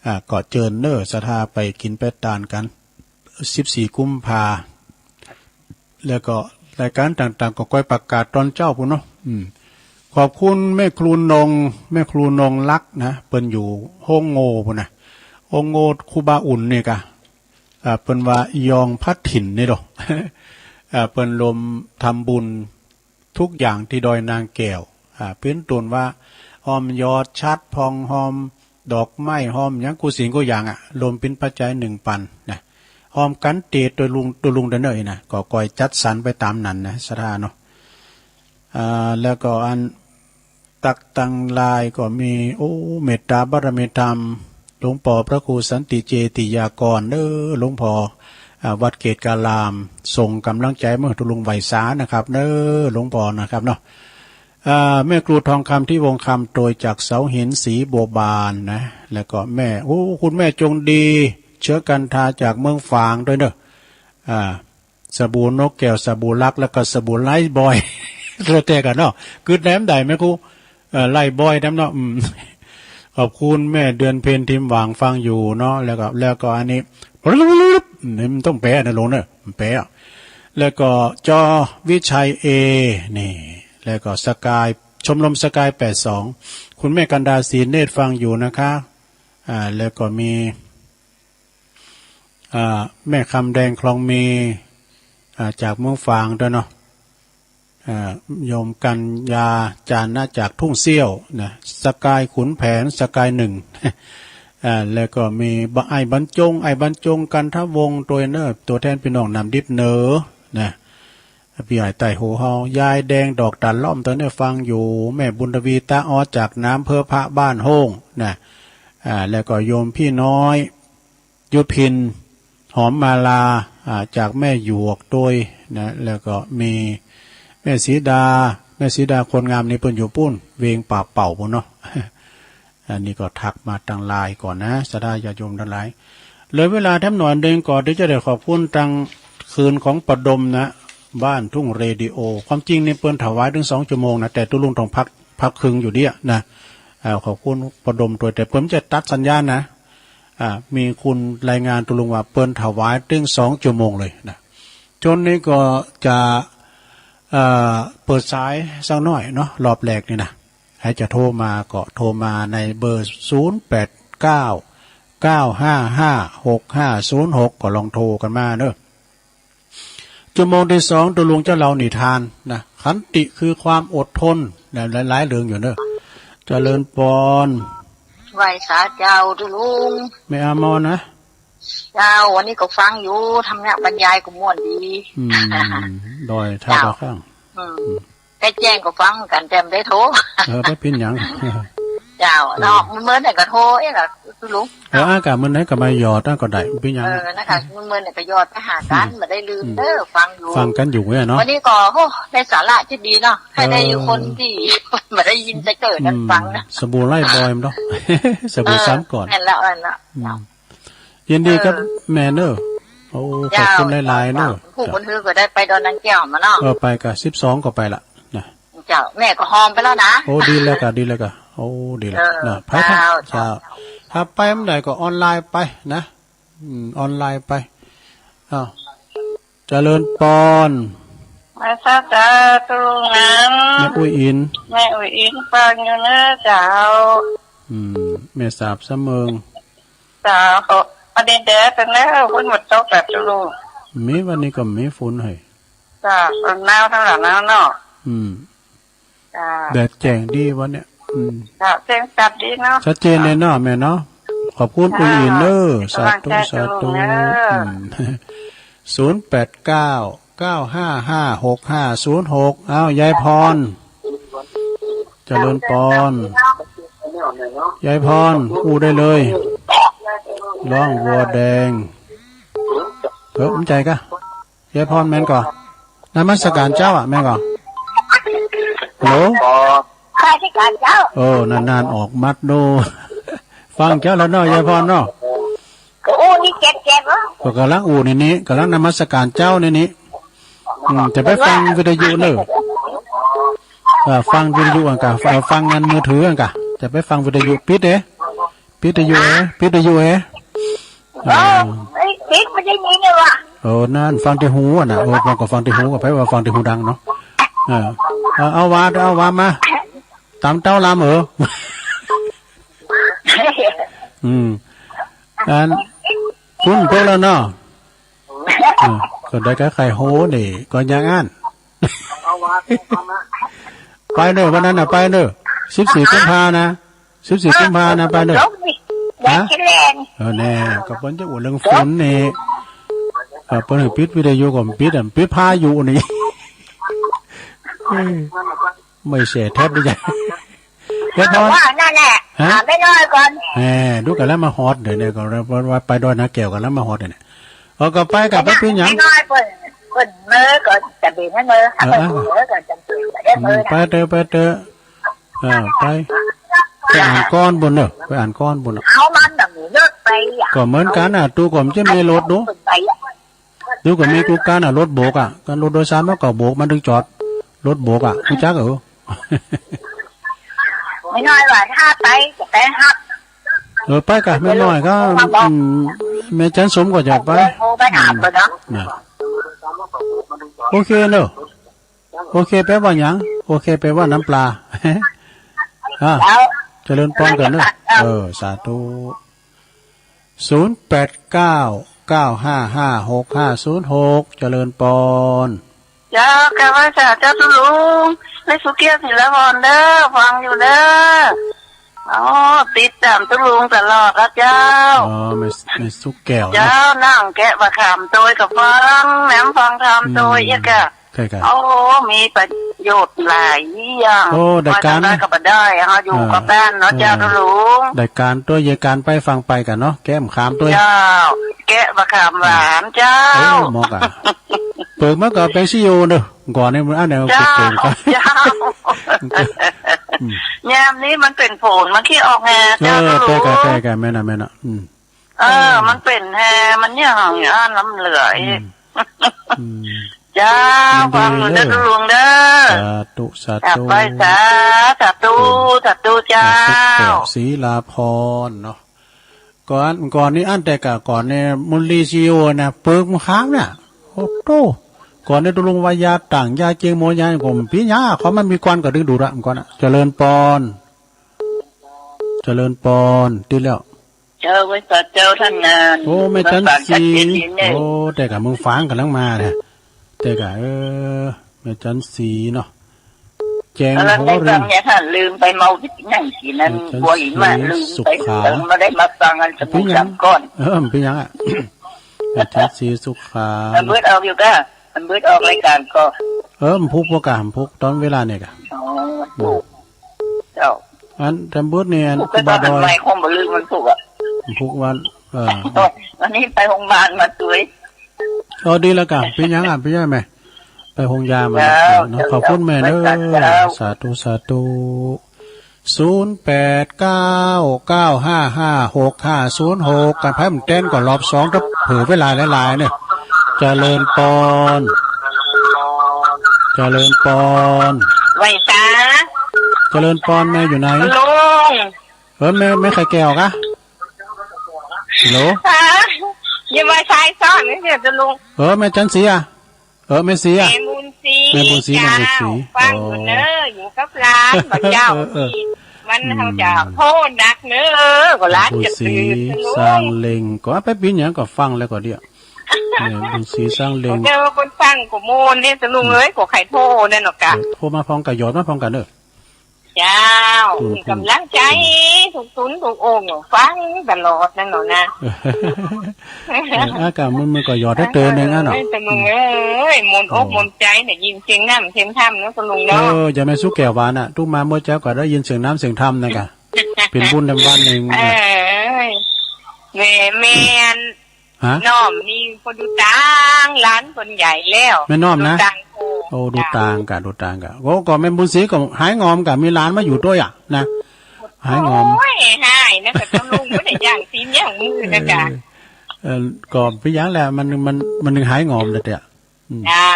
อ่า ก็เจิญเน้อศรัทธาไปกินไปตานกัน สิบสี่ กุมภา แล้วก็รายการต่างๆ ก็ค่อยประกาศตอนเจ๊าพู้นเนาะ อืม ขอบคุณแม่ครูนง แม่ครูนงรักนะ เปิ้นอยู่โฮงโง่พู้นนะ โฮงโง่ครูบาอุ่นนี่กะ อ่า เปิ้นว่ายองพระถิ่นนี่ดอก อ่า เปิ้นรวมทำบุญ ทุกอย่างตี้ดอยนางแก้ว อ่า เป๋นต้นว่า ฮอมยอดฉัตรพอง ฮอมดอกไม้ ฮอมหยังกู้สิ่งกู้อย่างอะ รวมเป๋นปัจจัยหนึ่งปันนะ ฮอมกั๋นเตตโตลุง โตลุงเด้อเน่อนะ ก็ค่อยจัดสรรไปต๋ามนั้นนะ ศรัทธาเนาะ อ่า แล้วก็อัน ตักตังลายก็มี โอ้ เมตตาบารมีธรรม หลวงปอพระครูสันติเจติยากรเน้อ หลวงปอ อ่า วัดเกตุการาม ส่งกำลังใจมาหื้อตุลุงไหว้สานะครับเน้อ หลวงปอนะครับเนาะ อ่า แม่ครูทองคำ ที่วงคำ โดยจากเสาหินสีบัวบานนะ แล้วก็แม่ โอ้ คุณแม่จงดี เชื้อกันทาจากเมืองฝางด้วยเน้อ อ่า สบู่นกแก้ว สบู่รัก แล้วก็สบู่ไลฟ์บอย แล้วแต่กั๋นเนาะ กึ๊ดแหนมใด๋แม่ครู เอ่อ ไลฟ์บอยแหนมเนาะ อืม ขอบคุณแม่เดือนเพ็ญ ทิมหวัง ฟังอยู่เนาะ แล้วก็ แล้วก็อันนี้ นี่มันต้องแปลนะลุงเนอะ มันแปลอะ แล้วก็จอวิชัยเอ นี่ แล้วก็สกาย ชมรมสกายแปดสอง คุณแม่กันดา ศรีเนตร ฟังอยู่นะคะ อ่า แล้วก็มี อ่า แม่คำแดง คลองมี อ่า จากเมืองฝางด้วยเนาะ อ่า โยมกัญญา จานะ จากทุ่งเสี้ยวนะ สกายขุนแผน สกายหนึ่ง อ่า แล้วก็มีบะ ไอ้บรรจง ไอ้บรรจง กันทวงศ์ โดยเนอะ ตัวแทนพี่น้องน้ำดิบเหนือนะ พี่ใหญ่ใต้หูเฮา ยายแดง ดอกตาลล่อม ตอนนี้ฟังอยู่ แม่บุญทวี ตาออด จากน้ำเพื่อพระบ้านโฮงนะ อ่า แล้วก็โยมพี่น้อย ยุพิน หอมมาลา อ่า จากแม่หยวกโดยนะ แล้วก็มีแม่สีดา แม่สีดาคนงามนี่เปิ้นอยู่ปู้น เวียงป่าเป่าปู้นเนาะ อันนี้ก็ทักมาทางไลน์ก่อนนะ ศรัทธาญาติโยมทั้งหลาย เหลือเวลาแถมหน่อยหนึ่งก่อนที่จะได้ขอบคุณทางคืนของปดมนะ บ้านทุ่งเรดิโอ ความจริงนี่เปิ้นถวายถึงสองชั่วโมงนะ แต่ตุ๊ลุงต้องพัก พักครึ่งอยู่เดียนะ อ่า ขอบคุณปดมโดย แต่เปิ้นจะตัดสัญญาณนะ อ่า มีคุณรายงานตุ๊ลุงว่าเปิ้นถวายถึงสองชั่วโมงเลยนะ ช่วงนี้ก็จะ เอ่อ เปิดสายสักหน่อยเนาะ รอบแรกนี่นะ ใครจะโทรมาก็โทรมาในเบอร์ ศูนย์แปดเก้า เก้าห้าห้า หกห้าศูนย์หก ก็ลองโทรกันมาเนอะ ชั่วโมงที่สอง ตุ๊ลุงจะเล่านิทานนะ ขันติคือความอดทนนะ หลายๆ เรื่องอยู่เนอะ เจริญปอน ไหว้สาเจ้าตุ๊ลุง แม่อามอนนะ เจ้า วันนี้ก็ฟังอยู่ ธรรมะบรรยายก็ม่วนดี อืม ดอยท่า เจ้า ตะข้าง อืม อืม แต่แจ้งก็ฟังกัน แต่ไม่ได้โทร เออ บ่เป๋นหยัง เจ้า เออ เนาะ มื้อนั้นก็โทรเองล่ะ ตุ๊ลุง เออ อากาศมื้อไหนก็มาหยอด อ่ะ ก็ได้ บ่เป๋นหยัง เออ นะคะ มื้อนั้นก็หยอดไปหากัน อืม บ่ได้ลืม อืม เด้อ ฟังอยู่ ฟังกันอยู่เนี่ยเนาะ วันนี้ก็ โอ้ ได้สาระที่ดีเนาะ ให้ได้ เออ คนที่บ่ได้ยินจะเกิดนั้น อืม ฟังนะ สบู่ไล่บ่อยมันเนาะ สบู่ เออ สามก่อน แม่นแล้ว แม่นแล้ว อืม ยินดีกับ เออ แม่เนอะ โอ้ ขอบคุณหลายๆ เนอะ ผู้คนฮือก็ได้ไปดอนนางแก้วมาเนาะ เออ ไปกะ สิบสอง ก็ไปละนะ เจ้า แม่ก็หอมไปแล้วนะ โอ้ ดีแล้วกะ ดีแล้วกะ โอ้ ดีแล้ว เออ นะ ไปเถอะ เจ้า เจ้า เจ้า ถ้าไปเมื่อใดก็ออนไลน์ไปนะ อืม ออนไลน์ไป อ้าว เจริญปอน มาซาตาตุ๊ลุงนั้น แม่อุ้ยอิน แม่อุ้ยอินฟังอยู่เนอะเจ้า อืม แม่สาบสะเมิง เจ้า อันนี้แดดแล้ว ฝนบ่ตกแล้วตุ๊ลุง มีวันนี้ก็มีฝนให้ เจ้า หนาวทั้งหลายหนาวเนาะ อืม เจ้า แดดแจ้งดีวันเนี้ย อืม เจ้า แจ้งชัดดีเนาะ ชัดเจนเลยเนาะแม่เนาะ ขอบคุณ เจ้า อุ้ยอินเนอะ สาธุ กำลังใจ สาธุ ตุ๊ลุงเนอะ อืม ศูนย์แปดเก้า เก้าห้าห้า หกห้าศูนย์หก อ้าว ยายพร เจริญปอน ยายพร อู้ได้เลย ร้องวัวแดง เออ มันใจกะ ยายพรแม่นก่อ นมัสการเจ้าอะ แม่นก่อ ฮัลโหล นมัสการเจ้า เออ นานๆ ออกมัดโด ฟังเจ้าแล้วเนาะ ยายพรเนาะ ก็อู้นี่เจ็บๆ เหรอ ก็กำลังอู้นี่นี่ กำลังนมัสการเจ้านี่นี่ อืม จะไปฟังวิทยุเนอะ เออ ฟังวิทยุอันกะ เออ ฟังงานมือถืออันกะ จะไปฟังวิทยุ ปิดเด้ ปิดวิทยุเอ้ ปิดวิทยุเอ้ เออ เอ้ย ปิดไม่ได้ยินเลยว่ะ เออ นั่น ฟังแต่หูอะนะ เออ ฟังก็ฟังแต่หู ก็แปลว่าฟังแต่หูดังเนาะ เออ เอา เอาว่า เอาว่ามา ตามเต้าลำเออ อืม อัน คุณพวกเราเนาะ เออ ก็ได้ก็ใครโหนี่ ก็ยังอัน ไปเนอะ วันนั้นน่ะ ไปเนอะ สิบสี่กุมภานะ สิบสี่กุมภานะ ไปเนอะ ลงดิ ฮะ แดดแรง เออ แน่ ก็เปิ้นจะอวดเรื่องฝนนี่ เออ เปิ้นให้ปิดวิทยุก็ปิดอ่ะ ปิดพายุนี่ เออ ไม่เสียแทบเลยจ้ะ เดี๋ยวก่อน ว่านั่นแหละ ฮะ ถามแม่น้อยก่อน แหม ดูกันแล้วมาฮอดเดี๋ยวนี้ก็ว่าไปดอยนาแก้วกันแล้วมาฮอดเดี๋ยวนี้ เออ ก็ไปกับ ไปนะ ไปปิ้งหยัง แม่น้อยเปิ้น เปิ้นเมื่อก่อนจะเป็นเมื่อ เออ เปิ้นเมื่อก่อนจะเป็น เออ เมื่อนะ ไปเถอะ ไปเถอะ เออ ไป ไปอ่านก่อนบุญเนอะ ไปอ่านก่อนบุญเนอะ เอามันน่ะมีรถไปอ่ะ ก็เหมือนกันน่ะ ตู้ก็มันจะมีรถดู เปิ้นไปอ่ะ ดูก็มีกู้การน่ะ รถโบกอ่ะ ก็รถโดยสารมันก็โบก มันถึงจอด รถโบกอ่ะ รู้จักเหรอ แม่น้อยว่าถ้าไปจะไปฮับ เออ ไปกะ แม่น้อยก็ อืม แม่จันสมก็จะไป โทรไปถามเปิ้นเนาะ อืม น่ะ โอเคเนอะ โอเค แปลว่าหยัง โอเค แปลว่าน้ำปลา อ่ะ เจ้า เจริญพรก่อนเนอะ เจ้า เออ สาธุ ศูนย์แปดเก้า เก้าห้าห้า หกห้าศูนย์หก เจริญพร เจ้า ข้าพเจ้า เจ้าตุ๊ลุง แม่สุเกี้ยว ศิลาพรเด้อ ฟังอยู่เด้อ อ๋อ ติดตามตุ๊ลุงตลอดนะเจ้า อ๋อ แม่ แม่สุแก้วนะ เจ้า นั่งแกะบักขามโตยก็ฟัง แหนมฟังธรรมโตย อืม อีกอะ ใช่ครับ โอ้ มีประโยชน์หลายอย่าง โอ้ ได้การ ว่าจะได้ก็บ่ได้ เฮาอยู่ เออ กับบ้านเนาะ เออ เจ้าตุ๊ลุง ได้การตัวยายการไปฟังไปกันเนาะ แกะบักขามตัวย เจ้า แกะบักขามหวานเจ้า เออ เหมาะอะ เปิดมาก็เป็นซีอีโอเนอะ ก่อนนี่มันอันไหนมัน เจ้า เก่งๆ เจ้า อืม ยามนี้มันเป็นฝน มันขี้ออกแฮะ เจ้า เออ ตุ๊ลุง แต่กะ แต่กะ แม่นน่ะ แม่นน่ะ อืม เออ มันเป็นแฮะ มันเนี่ย อ่านน้ำเหลืออีก อืม อืม เจ้า ยินดี ฟังอยู่เด้อ เด้อ ตุ๊ลุงเด้อ สาธุ สาธุ กราบไหว้สา สาธุ อืม สาธุเจ้า แม่สุแก้ว ศิลาพรเนาะ ก่อน ก่อนนี้อันแต่กะก่อนเนี่ย มุลลีซีอีโอนะ เปิดมื้อค่ำเนี่ย โอ้โต ก่อนเนี่ยตุ๊ลุงว่ายาต่าง ยาเจียงโม ยาผม ปี๋หยัง เขามันมีควันก็ดึงดูดอะ ก่อนอะ เจริญพร เจริญพร ติดแล้ว เจ้า ไหว้สาเจ้าท่านนาน โอ้ แม่จันทร์ศรี มาฟังกันเย็นๆเนี่ย โอ้ แต่กะเมืองฝางกำลังมาเนี่ย แต่กะ เออ แม่จันทร์ศรีเนาะ แจ้ง แล้ว หัว ได้ เรื่ ฟั อง งเนี่ยท่าน ลืมไปเมาหนังกินนั่น แม่จันทร์ศรี บ่อยมาก ลืม สุ ไป ขา เออ ไม่ได้มาฟังกันสมุทรสาคร เออ มันเป็นหยังอะ แม่จันทร์ศรี สุขา อันเบิดออกอยู่ก็ อันเบิดออกรายการก็ เออ มันพุกบ่กะ มันพุกตอนเวลาเนี่ยกะ อ๋อ พุก เจ้า อันทำบุญเนี่ย อัน พุกก็ ครูบาดอย ตอนใหม่คงบ่ลืมมันพุกอะ พุกวัน เออ วันนี้ไปโรงพยาบาลมาตัวย เออ ดีแล้วกะ เป็นหยังอะ เป็นหยังแม่ ไปโรงยามา เจ้า เนาะ เจ้า ขอบคุณแม่เด้อ เจ้า สาธุ สาธุ ศูนย์แปดเก้า เก้าห้าห้า หกห้าศูนย์หก กันไพ่มันเต้นก่อนรอบสอง ถ้าเผลอเวลาหลายๆเนี่ย เจริญพร เจริญพร ไหว้สา เจริญพร แม่อยู่ไหน ลุง เออ แม่ แม่ไข่แก้วกะ ฮัลโหล ฮะ อย่ามาใช้ซ่อนนี่เสียจะลุง เออ แม่จันทร์ศรีอะ เออ แม่ศรีอะ แม่บุญศรี แม่บุญศรี เจ้า แม่บุญศรี ฟังอยู่เนอะ อ๋อ อยู่กับหลาน บัดเจ้า เออ เออ นี่ มัน อืม เขาจะโทษหนักเนอะ ก็หลานจะตื่น แม่บุญศรี สร้างเล็ง ก็ไปปิ้นหยังก็ฟังแล้วก็เดี๋ยว แม่บุญศรี สร้างเล็ง เจอคนฟังก็โมนเนี่ย ตะลุงเอ้ย ก็ไข่โทษนั่นหรอกกะ เออ โทรมาพร้อมกัน หยอดมาพร้อมกันเนอะ เจ้า อืม กำลังใจ อืม ทุกศูนย์ทุกองค์ ฟังตลอดนั่นเนาะนะ เออ อากาศมัน มันก็หยอดได้เติมเองอะเนาะ เอ้ย ตะลุงเอ้ย มนต์อก อืม มนต์ใจเนี่ย ยินเสียงน้ำเสียงธรรมเนาะ ตะลุงเนาะ เออ อย่าแม่นสุแก้วหวานอะ ตุ๊กมาเมื่อเช้าก็ได้ยินเสียงน้ำเสียงธรรมนะกะ เป็นบุญทำวันหนึ่ง เออ แม่ แม่น ฮะ น้อมนี่ก็ดูต่าง หลานคนใหญ่แล้ว แม่น้อมนะ ดูต่างโอ้ โอ้ ดูต่างกะ ดูต่างกะ โอ้ ก็แม่บุญศรีก็หายงอมกะ มีหลานมาอยู่ด้วยอะนะ หายงอม โอ้ย หายนะ แต่ตะลุงไม่ได้ย่างตีนย่างมือนะจ๊ะ เออ เออ ก็เป็นอย่างแหละ มัน มัน มันถึงหายงอมเลยเตี้ย อืม เจ้า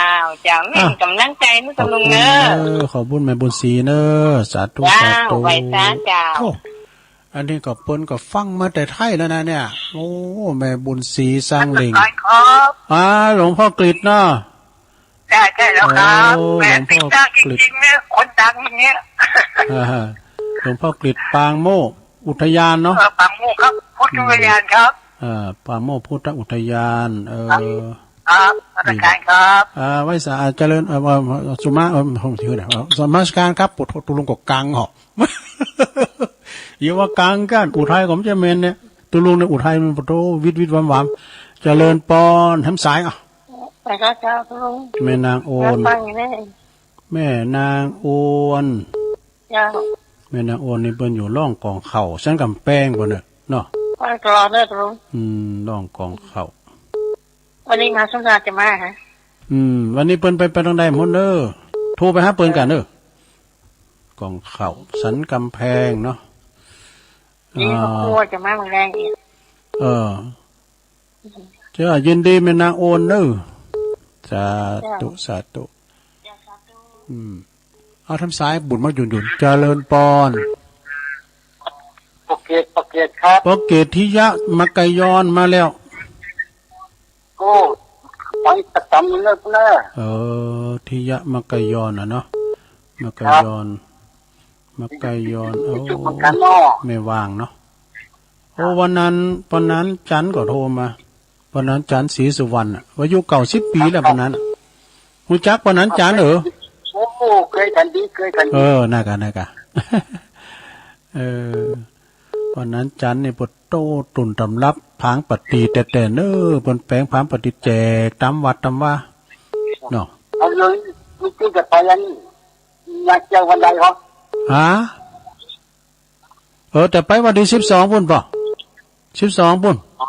เจ้า แม่นกำลังใจนะตะลุงเนอะ ขอบคุณเนอะ ขอบคุณแม่บุญศรีเนอะ สาธุ เจ้า สาธุ ไหว้สาเจ้า โอ้ อันนี้ก็เปิ้นก็ฟังมาแต่ไทยแล้วนะเนี่ย โอ้ แม่บุญศรีสร้างเหล็ง ครับ อ่า หลวงพ่อกฤษเนาะ ใช่ ใช่แล้วครับ โอ้ แหม หลวงพ่อกฤษ ติดตามจริงๆเนี่ย คนดังอย่างเงี้ย อ่า หลวงพ่อกฤษปางโมกข์อุทยานเนาะ เออ ปางโมกข์ครับ พุทธอุทยานครับ อ่า ปางโมกข์พุทธอุทยาน เออ ครับ ครับ นมัสการครับ อ่า ไหว้สา อ่า เจริญ เอ่อ เอ่อ สุมา เอ่อ ผมชื่ออะไร เอ่อ นมัสการครับ โอ้โห ตุ๊ลุงก็กังเหรอ อย่าว่ากังกัน อุทัยก็ไม่ใช่แม่นเนี่ย ตุ๊ลุงเนี่ย อุทัยมัน โอ้โห วิดวิดวามวาม เจริญปอน แถมสายอ่ะ ไปครับเจ้าตุ๊ลุง แม่นางโอน รับฟังอยู่เนี่ย แม่นางโอน เจ้า แม่นางโอนนี่เปิ้นอยู่ร่องกองข้าว สันกำแพงพุ้นเน่อ เนาะ ฟังตลอดเลยตุ๊ลุง อืม ร่องกองข้าว วันนี้มาสงกรานต์จะมาฮะ อืม วันนี้เปิ้นไป ไปทางใดพุ้นเด้อ โทรไปหาเปิ้นกันเด้อ กองข้าว สันกำแพงเนาะ นี่ อ่า ครอบครัวจะมาเมืองแรงอีก เออ เจ้า ยินดีแม่นางโอนเด้อ สาธุ เจ้า สาธุ อืม เอาทำสายบุญมาหยุ่นๆ เจริญปอน ปอกเกต ปอกเกตครับ ปอกเกต ทิยะ มักกะยอนมาแล้ว โอ้ ไปประจำเลิกนะ เออ ทิยะ มักกะยอนน่ะเนาะ မၢၵ်ႇၵႃႈယွၼ်ႈ မၢၵ်ႇၵႃႈယွၼ်ႈ โอ้ แม่ว่างเนาะ โอ้ วันนั้น วันนั้นจันก็โทรมา วันนั้นจันทร์ศรีสุวรรณน่ะ ว่าอายุเก้าสิบปีแล้ววันนั้นน่ะ ฮู้จักวันนั้นจันทร์เหรอ โอ้ เคยกันดี เคยกันดี เออ นั่นกะ นั่นกะ เออ วันนั้นจันทร์นี่ปะโต ต้นตำรับผางปะตีแต๊ๆ เน้อ เปิ้นแป๋งผางปะตีแจกต๋ามวัดต๋ามวา เนาะ เอาเลย นี่คือจะไปอันนี้ อยากเจอวันใดครับ ฮะ เออ แต่ไปวันตี้สิบสองปู้นเปล่า สิบสองปู้น อ๋อ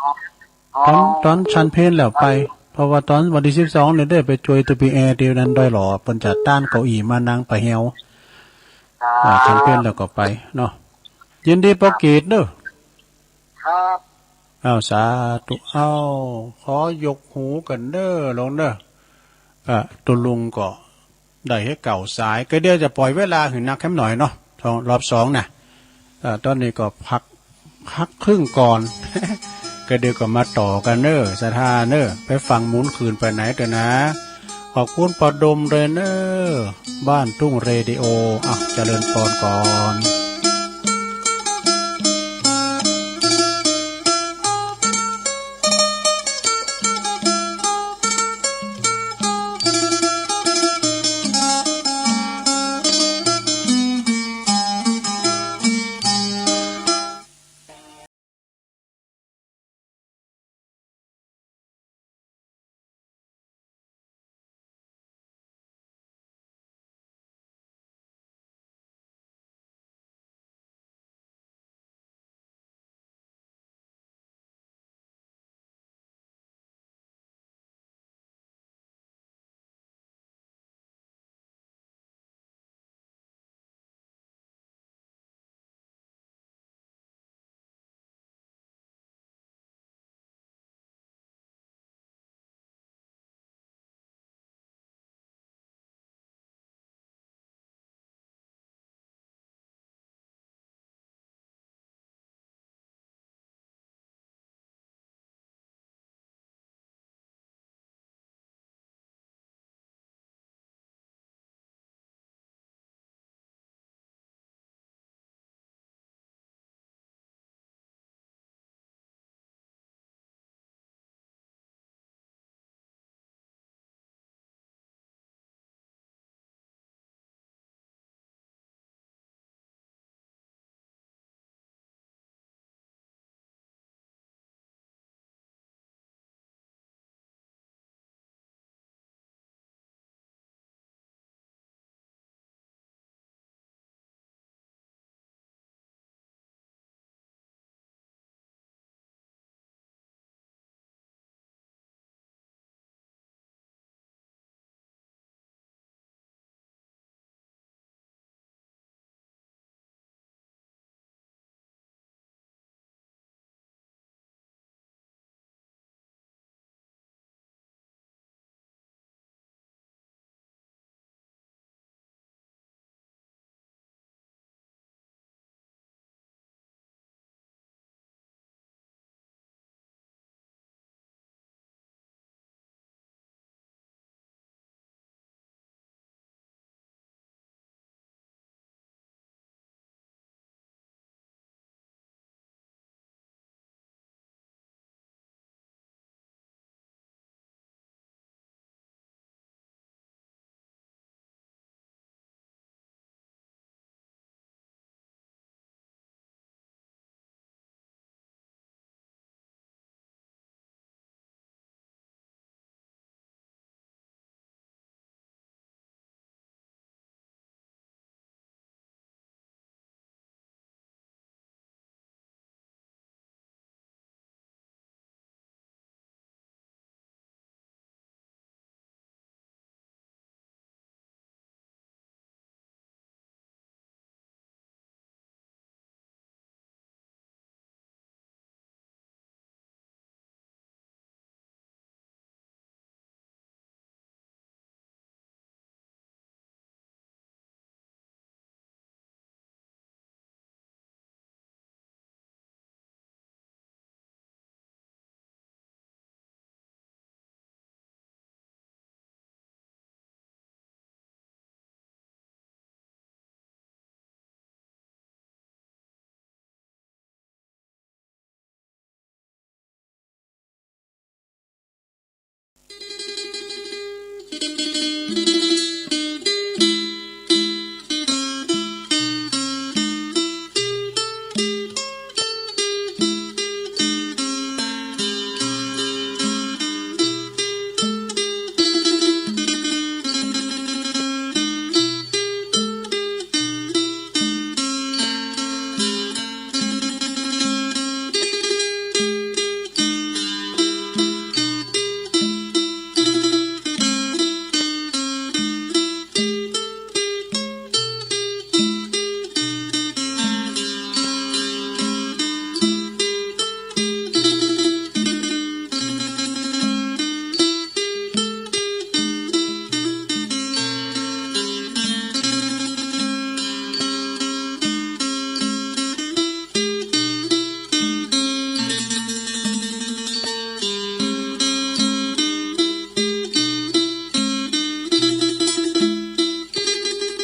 ต๋อน ต๋อนฉันเพลแล้วไป เพราะว่าต๋อนวันตี้สิบสองเนี่ยได้ไปจอยตัวพีแอร์ตี้นั่นด้วยหรอ เปิ้นจะต้านเก้าอี้มานั่งปะแฮว ครับ อ่า ฉันเพลแล้วก็ไปเนาะ ยินดีปอเกตเน้อ ครับ อ้าว สาธุ อ้าว ขอยกหูกันเน้อ ลงเน้อ อ่ะ ตุลุงก็ ได้เฮ็ดเก้าสาย ก็เดี๋ยวจะปล่อยเวลาหื้อนักแคมหน่อยเนาะ รอบสองน่ะ เอ่อ ต๋อนนี้ก็พัก พักครึ่งก่อน ก็เดี๋ยวก็มาต่อกันเน้อ ศรัทธาเน้อ ไปฟังหมุนคืนไปไหนเถอะนะ ขอบคุณปอดมเลยเน้อ บ้านทุ่งเรดิโอ อ่ะ เจริญพรก่อน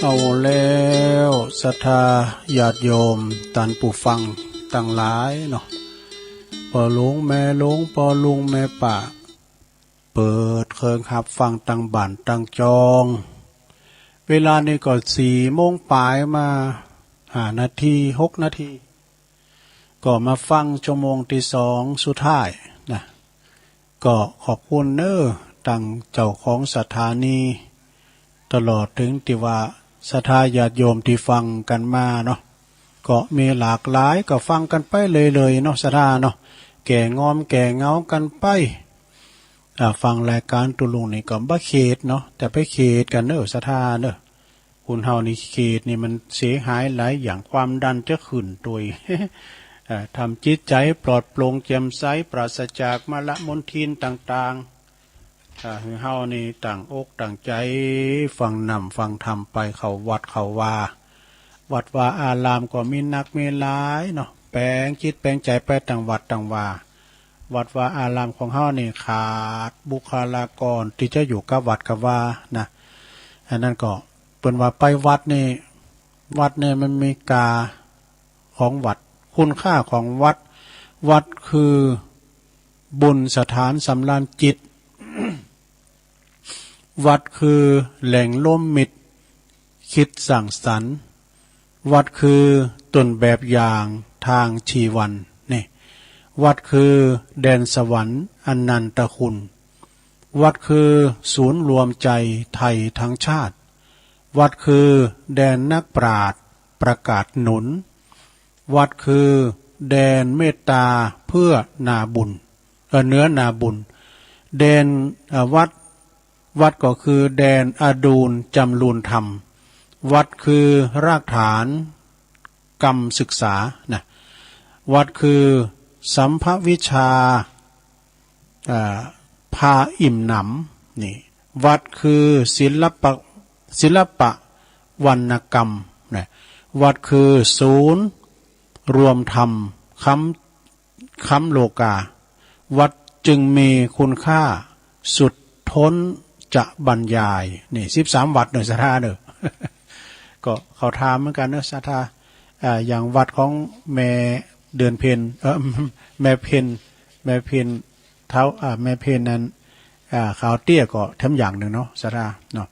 เอาแล้วศรัทธาญาติโยมต้านผู้ฟังตังหลายเนาะ ป้อลุงแม่ลุง ป้อลุงแม่ป้า เปิดเครื่องฮับฟังตังบ้านตังจอง เวลานี้ก็สี่โมงปลายมาห้านาที หกนาที ก็มาฟังชั่วโมงที่สองสุดท้ายนะ ก็ขอบคุณเน้อตังเจ้าของสถานี ตลอดถึงตี้ว่าศรัทธาญาติโยมตี้ฟังกั๋นมาเนาะ ก็มีหลากหลาย ก็ฟังกั๋นไปเรื่อยๆเนาะ ศรัทธาเนาะ แก้งอมแก้เหงากั๋นไป อ่า ฟังรายก๋านตุ๊ลุงนี่ก็บ่เข็ดเนาะ แต่ไปเข็ดกั๋นเน้อ ศรัทธาเน้อ คนเฮานี่เข็ดนี่มันเสียหายหลายอย่าง ความดันจะขึ้นตวย อ่า ทำจิตใจปลอดโปร่งแจ่มใส ปราศจากมลมลทินต่างๆ อ่า หื้อเฮานี่ตั้งอกตั้งใจ๋ฟังน้ำฟังธรรมไป เข้าวัดเข้าวา วัดวาอารามก็มีนักมีหลายเนาะ แป๋งจิตแป๋งใจ๋ไปตังวัดตังวา วัดวาอารามของเฮานี่ขาดบุคลากรตี้จะอยู่กับวัดกับวานะ อันนั้นก็เปิ้นว่าไปวัดนี่ วัดนี่มันมีค่าของวัด คุณค่าของวัด วัดคือบุญสถานสำราญจิต วัดคือแหล่งรวมมิตรคิดสร้างสรรค์ วัดคือต้นแบบอย่างทางชีวันนี่ วัดคือแดนสวรรค์อนันตคุณ วัดคือศูนย์รวมใจไทยทั้งชาติ วัดคือแดนนักปราชญ์ประกาศหนุน วัดคือแดนเมตตาเพื่อนาบุญ เอ่อ เนื้อนาบุญ แดน เอ่อ วัด วัดก็คือแดนอดูลจำรูนธรรม วัดคือรากฐานกรรมศึกษานะ วัดคือสัมภวิชา อ่า พาอิ่มหนำ นี่ วัดคือศิลปะ ศิลปะวรรณกรรมนะ วัดคือศูนย์รวมธรรมค้ำ ค้ำโลกา วัดจึงมีคุณค่าสุดท้นจะบรรยาย นี่ สิบสามวัดเน้อ ศรัทธาเน้อ ก็เข้าท่าเหมือนกั๋นเน้อ ศรัทธา อ่า อย่างวัดของแม่เดือนเพ็ญ เอ่อ แม่เพ็ญ แม่เพ็ญ เฒ่า อ่า แม่เพ็ญนั้น อ่า ขาวเตี้ยก็แถมอย่างหนึ่งเนาะ ศรัทธาเนาะ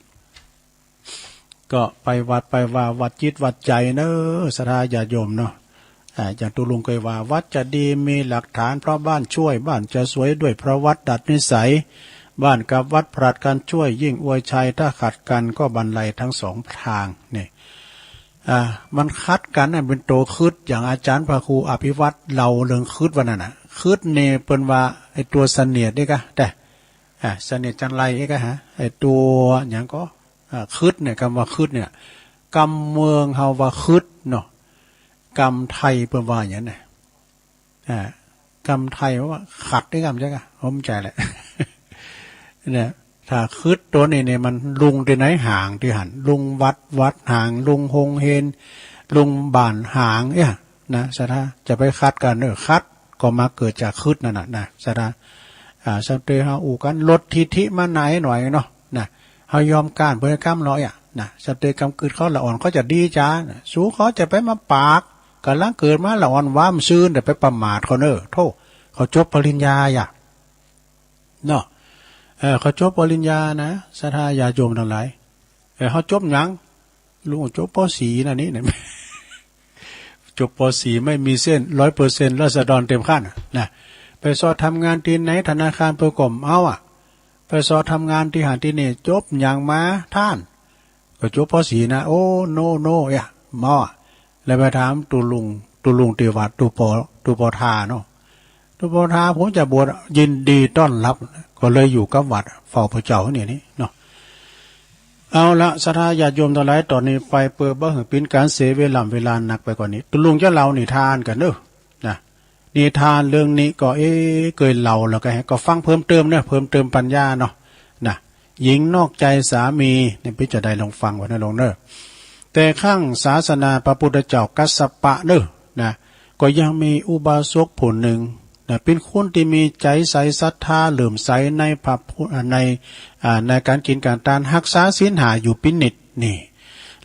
ก็ไปวัดไปวา วัดจิตวัดใจ๋เน้อ ศรัทธาญาติโยมเนาะ อ่า อย่างตุ๊ลุงเคยว่า วัดจะดีมีหลักฐาน เพราะบ้านช่วย บ้านจะสวยด้วย เพราะวัดดัดนิสัย บ้านกับวัดผลัดกันช่วย ยิ่งอวยชัย ถ้าขัดกันก็บันไลทั้งสองทาง นี่ อ่า มันขัดกั๋นนะ เป๋นตั๋วครึด อย่างอาจ๋ารย์พระครูอภิวัตรเล่าเรื่องครึดว่านั้นน่ะ ครึดนี่เปิ้นว่าไอ้ตั๋วเสนียดนี่กะ แต่ อ่า เสนียดจัญไรนี่กะฮะ ไอ้ตั๋วหยังก็ อ่า ครึดเนี่ย กำว่าครึดเนี่ย กำเมืองเฮาว่าคึดเนาะ กำไทยเปิ้นว่าหยังเนี่ย อ่า กำไทยว่าขัดนี่กำใจ้กะ ผมใจ๋แหละ เนี่ย ถ้าคึดตั๋วนี้เนี่ยมันลุงตี้ไหนหางตี้หั้น ลุงวัด วัดหาง ลุงโฮงเฮน ลุงบ้านหางเนี่ยนะ ศรัทธา จะไปขัดกั๋นเน้อ ขัดก็มาเกิดจากคึดนั่นน่ะนะ ศรัทธา อ่า สำเตยเฮาอู้กั๋น ลดทิฐิมาหน่อยหน่อยเนาะ นะ เฮายอมก๊านเปิ้นกำเนาะ อ่ะ นะ สำเตยกำกึดเขาละอ่อน เขาจะดีจ๊านะ สูเขาจะไปมาปาก ก๋ำลังเกิดมาละอ่อนหวามซื่น แต่ไปประมาทเขาเน้อ โธ่ เขาจบปริญญาอ่ะ เนาะ เออ เขาจบปริญญานะ ศรัทธาญาติโยมตังหลาย เออ เฮาจบหยัง ลุงจบ ป.สี่ นั่นนี่ จบ ป.สี่ ไม่มีเส้น ร้อยเปอร์เซ็นต์ ราษฎรเต็มขั้นน่ะ นะ ไปสอบทำงานตี้ไหน ธนาคารเปิ้นก็บ่เอาอ่ะ ไปสอบทำงานตี้หั้นตี้นี่ จบหยังมาต้าน ก็จบ ป.สี่ นะ โอ้ โน โน เอ้ย บ่เอาอ่ะ แล้วไปถามตุ๊ลุง ตุ๊ลุงตี้ว่า ตุ๊ปอ ตุ๊ปอทาเนาะ ตุ๊ปอทา ผมจะบวช ยินดีต้อนรับ ก็เลยอยู่กับวัด เฝ้าพระเจ้านี่นี่เนาะ เอาละ ศรัทธาญาติโยมตังหลาย ต๋อนนี้ไปเปื้อบ่หื้อเป๋นก๋านเสียเวล่ำเวลานักไปกว่านี้ ตุ๊ลุงจะเล่านิทานกั๋นเน้อ นะ นิทานเรื่องนี้ก็ เอ๊ะ เกยเล่าแล้วก็ให้ ก็ฟังเพิ่มเติมเน้อ เพิ่มเติมปัญญาเนาะ นะ หญิงนอกใจสามี นี่เปิ้นจะได้ลองฟังไว้นะลุงเน้อ แต่ครั้งศาสนาพระพุทธเจ้ากัสสปะเน้อ นะ ก็ยังมีอุบาสกผู้หนึ่ง นะ เป๋นคนตี้มีใจ๋ใสศรัทธาเหลื่อมใสในพระพุทธ อ่า ใน อ่า ในก๋านกิ๋นก๋านตาน ฮักษาศีลห้าอยู่เป๋นนิตย์ นี่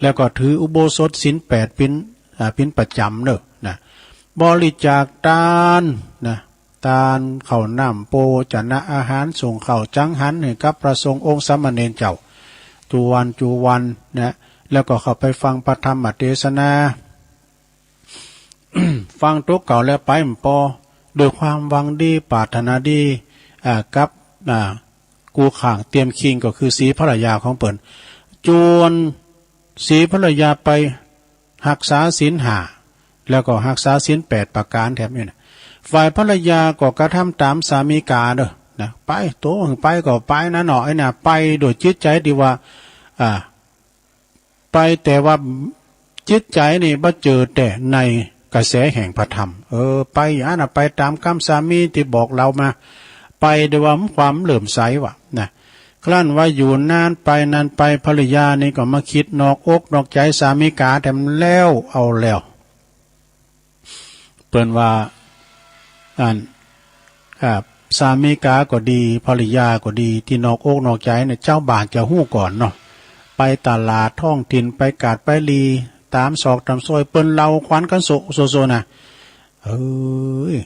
แล้วก็ถืออุโบสถศีลแปดเป็น อ่า เป็นประจำเนอะนะ บริจาคทานนะ ทานข้าวน้ำโภชนะอาหาร ส่งข้าวจังหันให้กับพระสงฆ์องค์สามเณรเจ้า จุวันจุวันนะ แล้วก็เข้าไปฟังพระธรรมเทศนา ฟังตัวเก่าแล้วไปบ่ปอ ด้วยความหวังดีปรารถนาดี อ่า กับ อ่า กู้ข้างเตียมคิงก็คือสีภรรยาของเปิ้น จวนสีภรรยาไปฮักษาศีลห้า แล้วก็ฮักษาศีลแปดประการแถมนี่นะ ฝ่ายภรรยาก็กระทำตามสามีกาเด้อนะ ไป โต ไปก็ไปนะเนาะ ไอ้น่ะ ไปโดยจิตใจที่ว่า อ่า ไปแต่ว่าจิตใจนี่บ่เจิดแต่ในกระแสแห่งพระธรรม เออ ไปอย่างนั้นน่ะ ไปตามกำสามีที่บอกเรามา ไปด้วยว่าความเหลื่อมใสว่ะนะ ครั้นว่าอยู่นานไปนานไป ภรรยานี่ก็มาคิดนอกอกนอกใจสามีกาแถมแล้วเอาแล้ว เปิ้นว่า อัน อ่า สามีกาก็ดี ภรรยาก็ดี ที่นอกอกนอกใจเนี่ย เจ้าบ้านจะฮู้ก่อนเนาะ ไปตลาดท้องถิ่น ไปกาดไปหลี ตามซอกตามซอย เปิ้นเล่าขวัญกันโซะโซะโซะนะ เอ้ย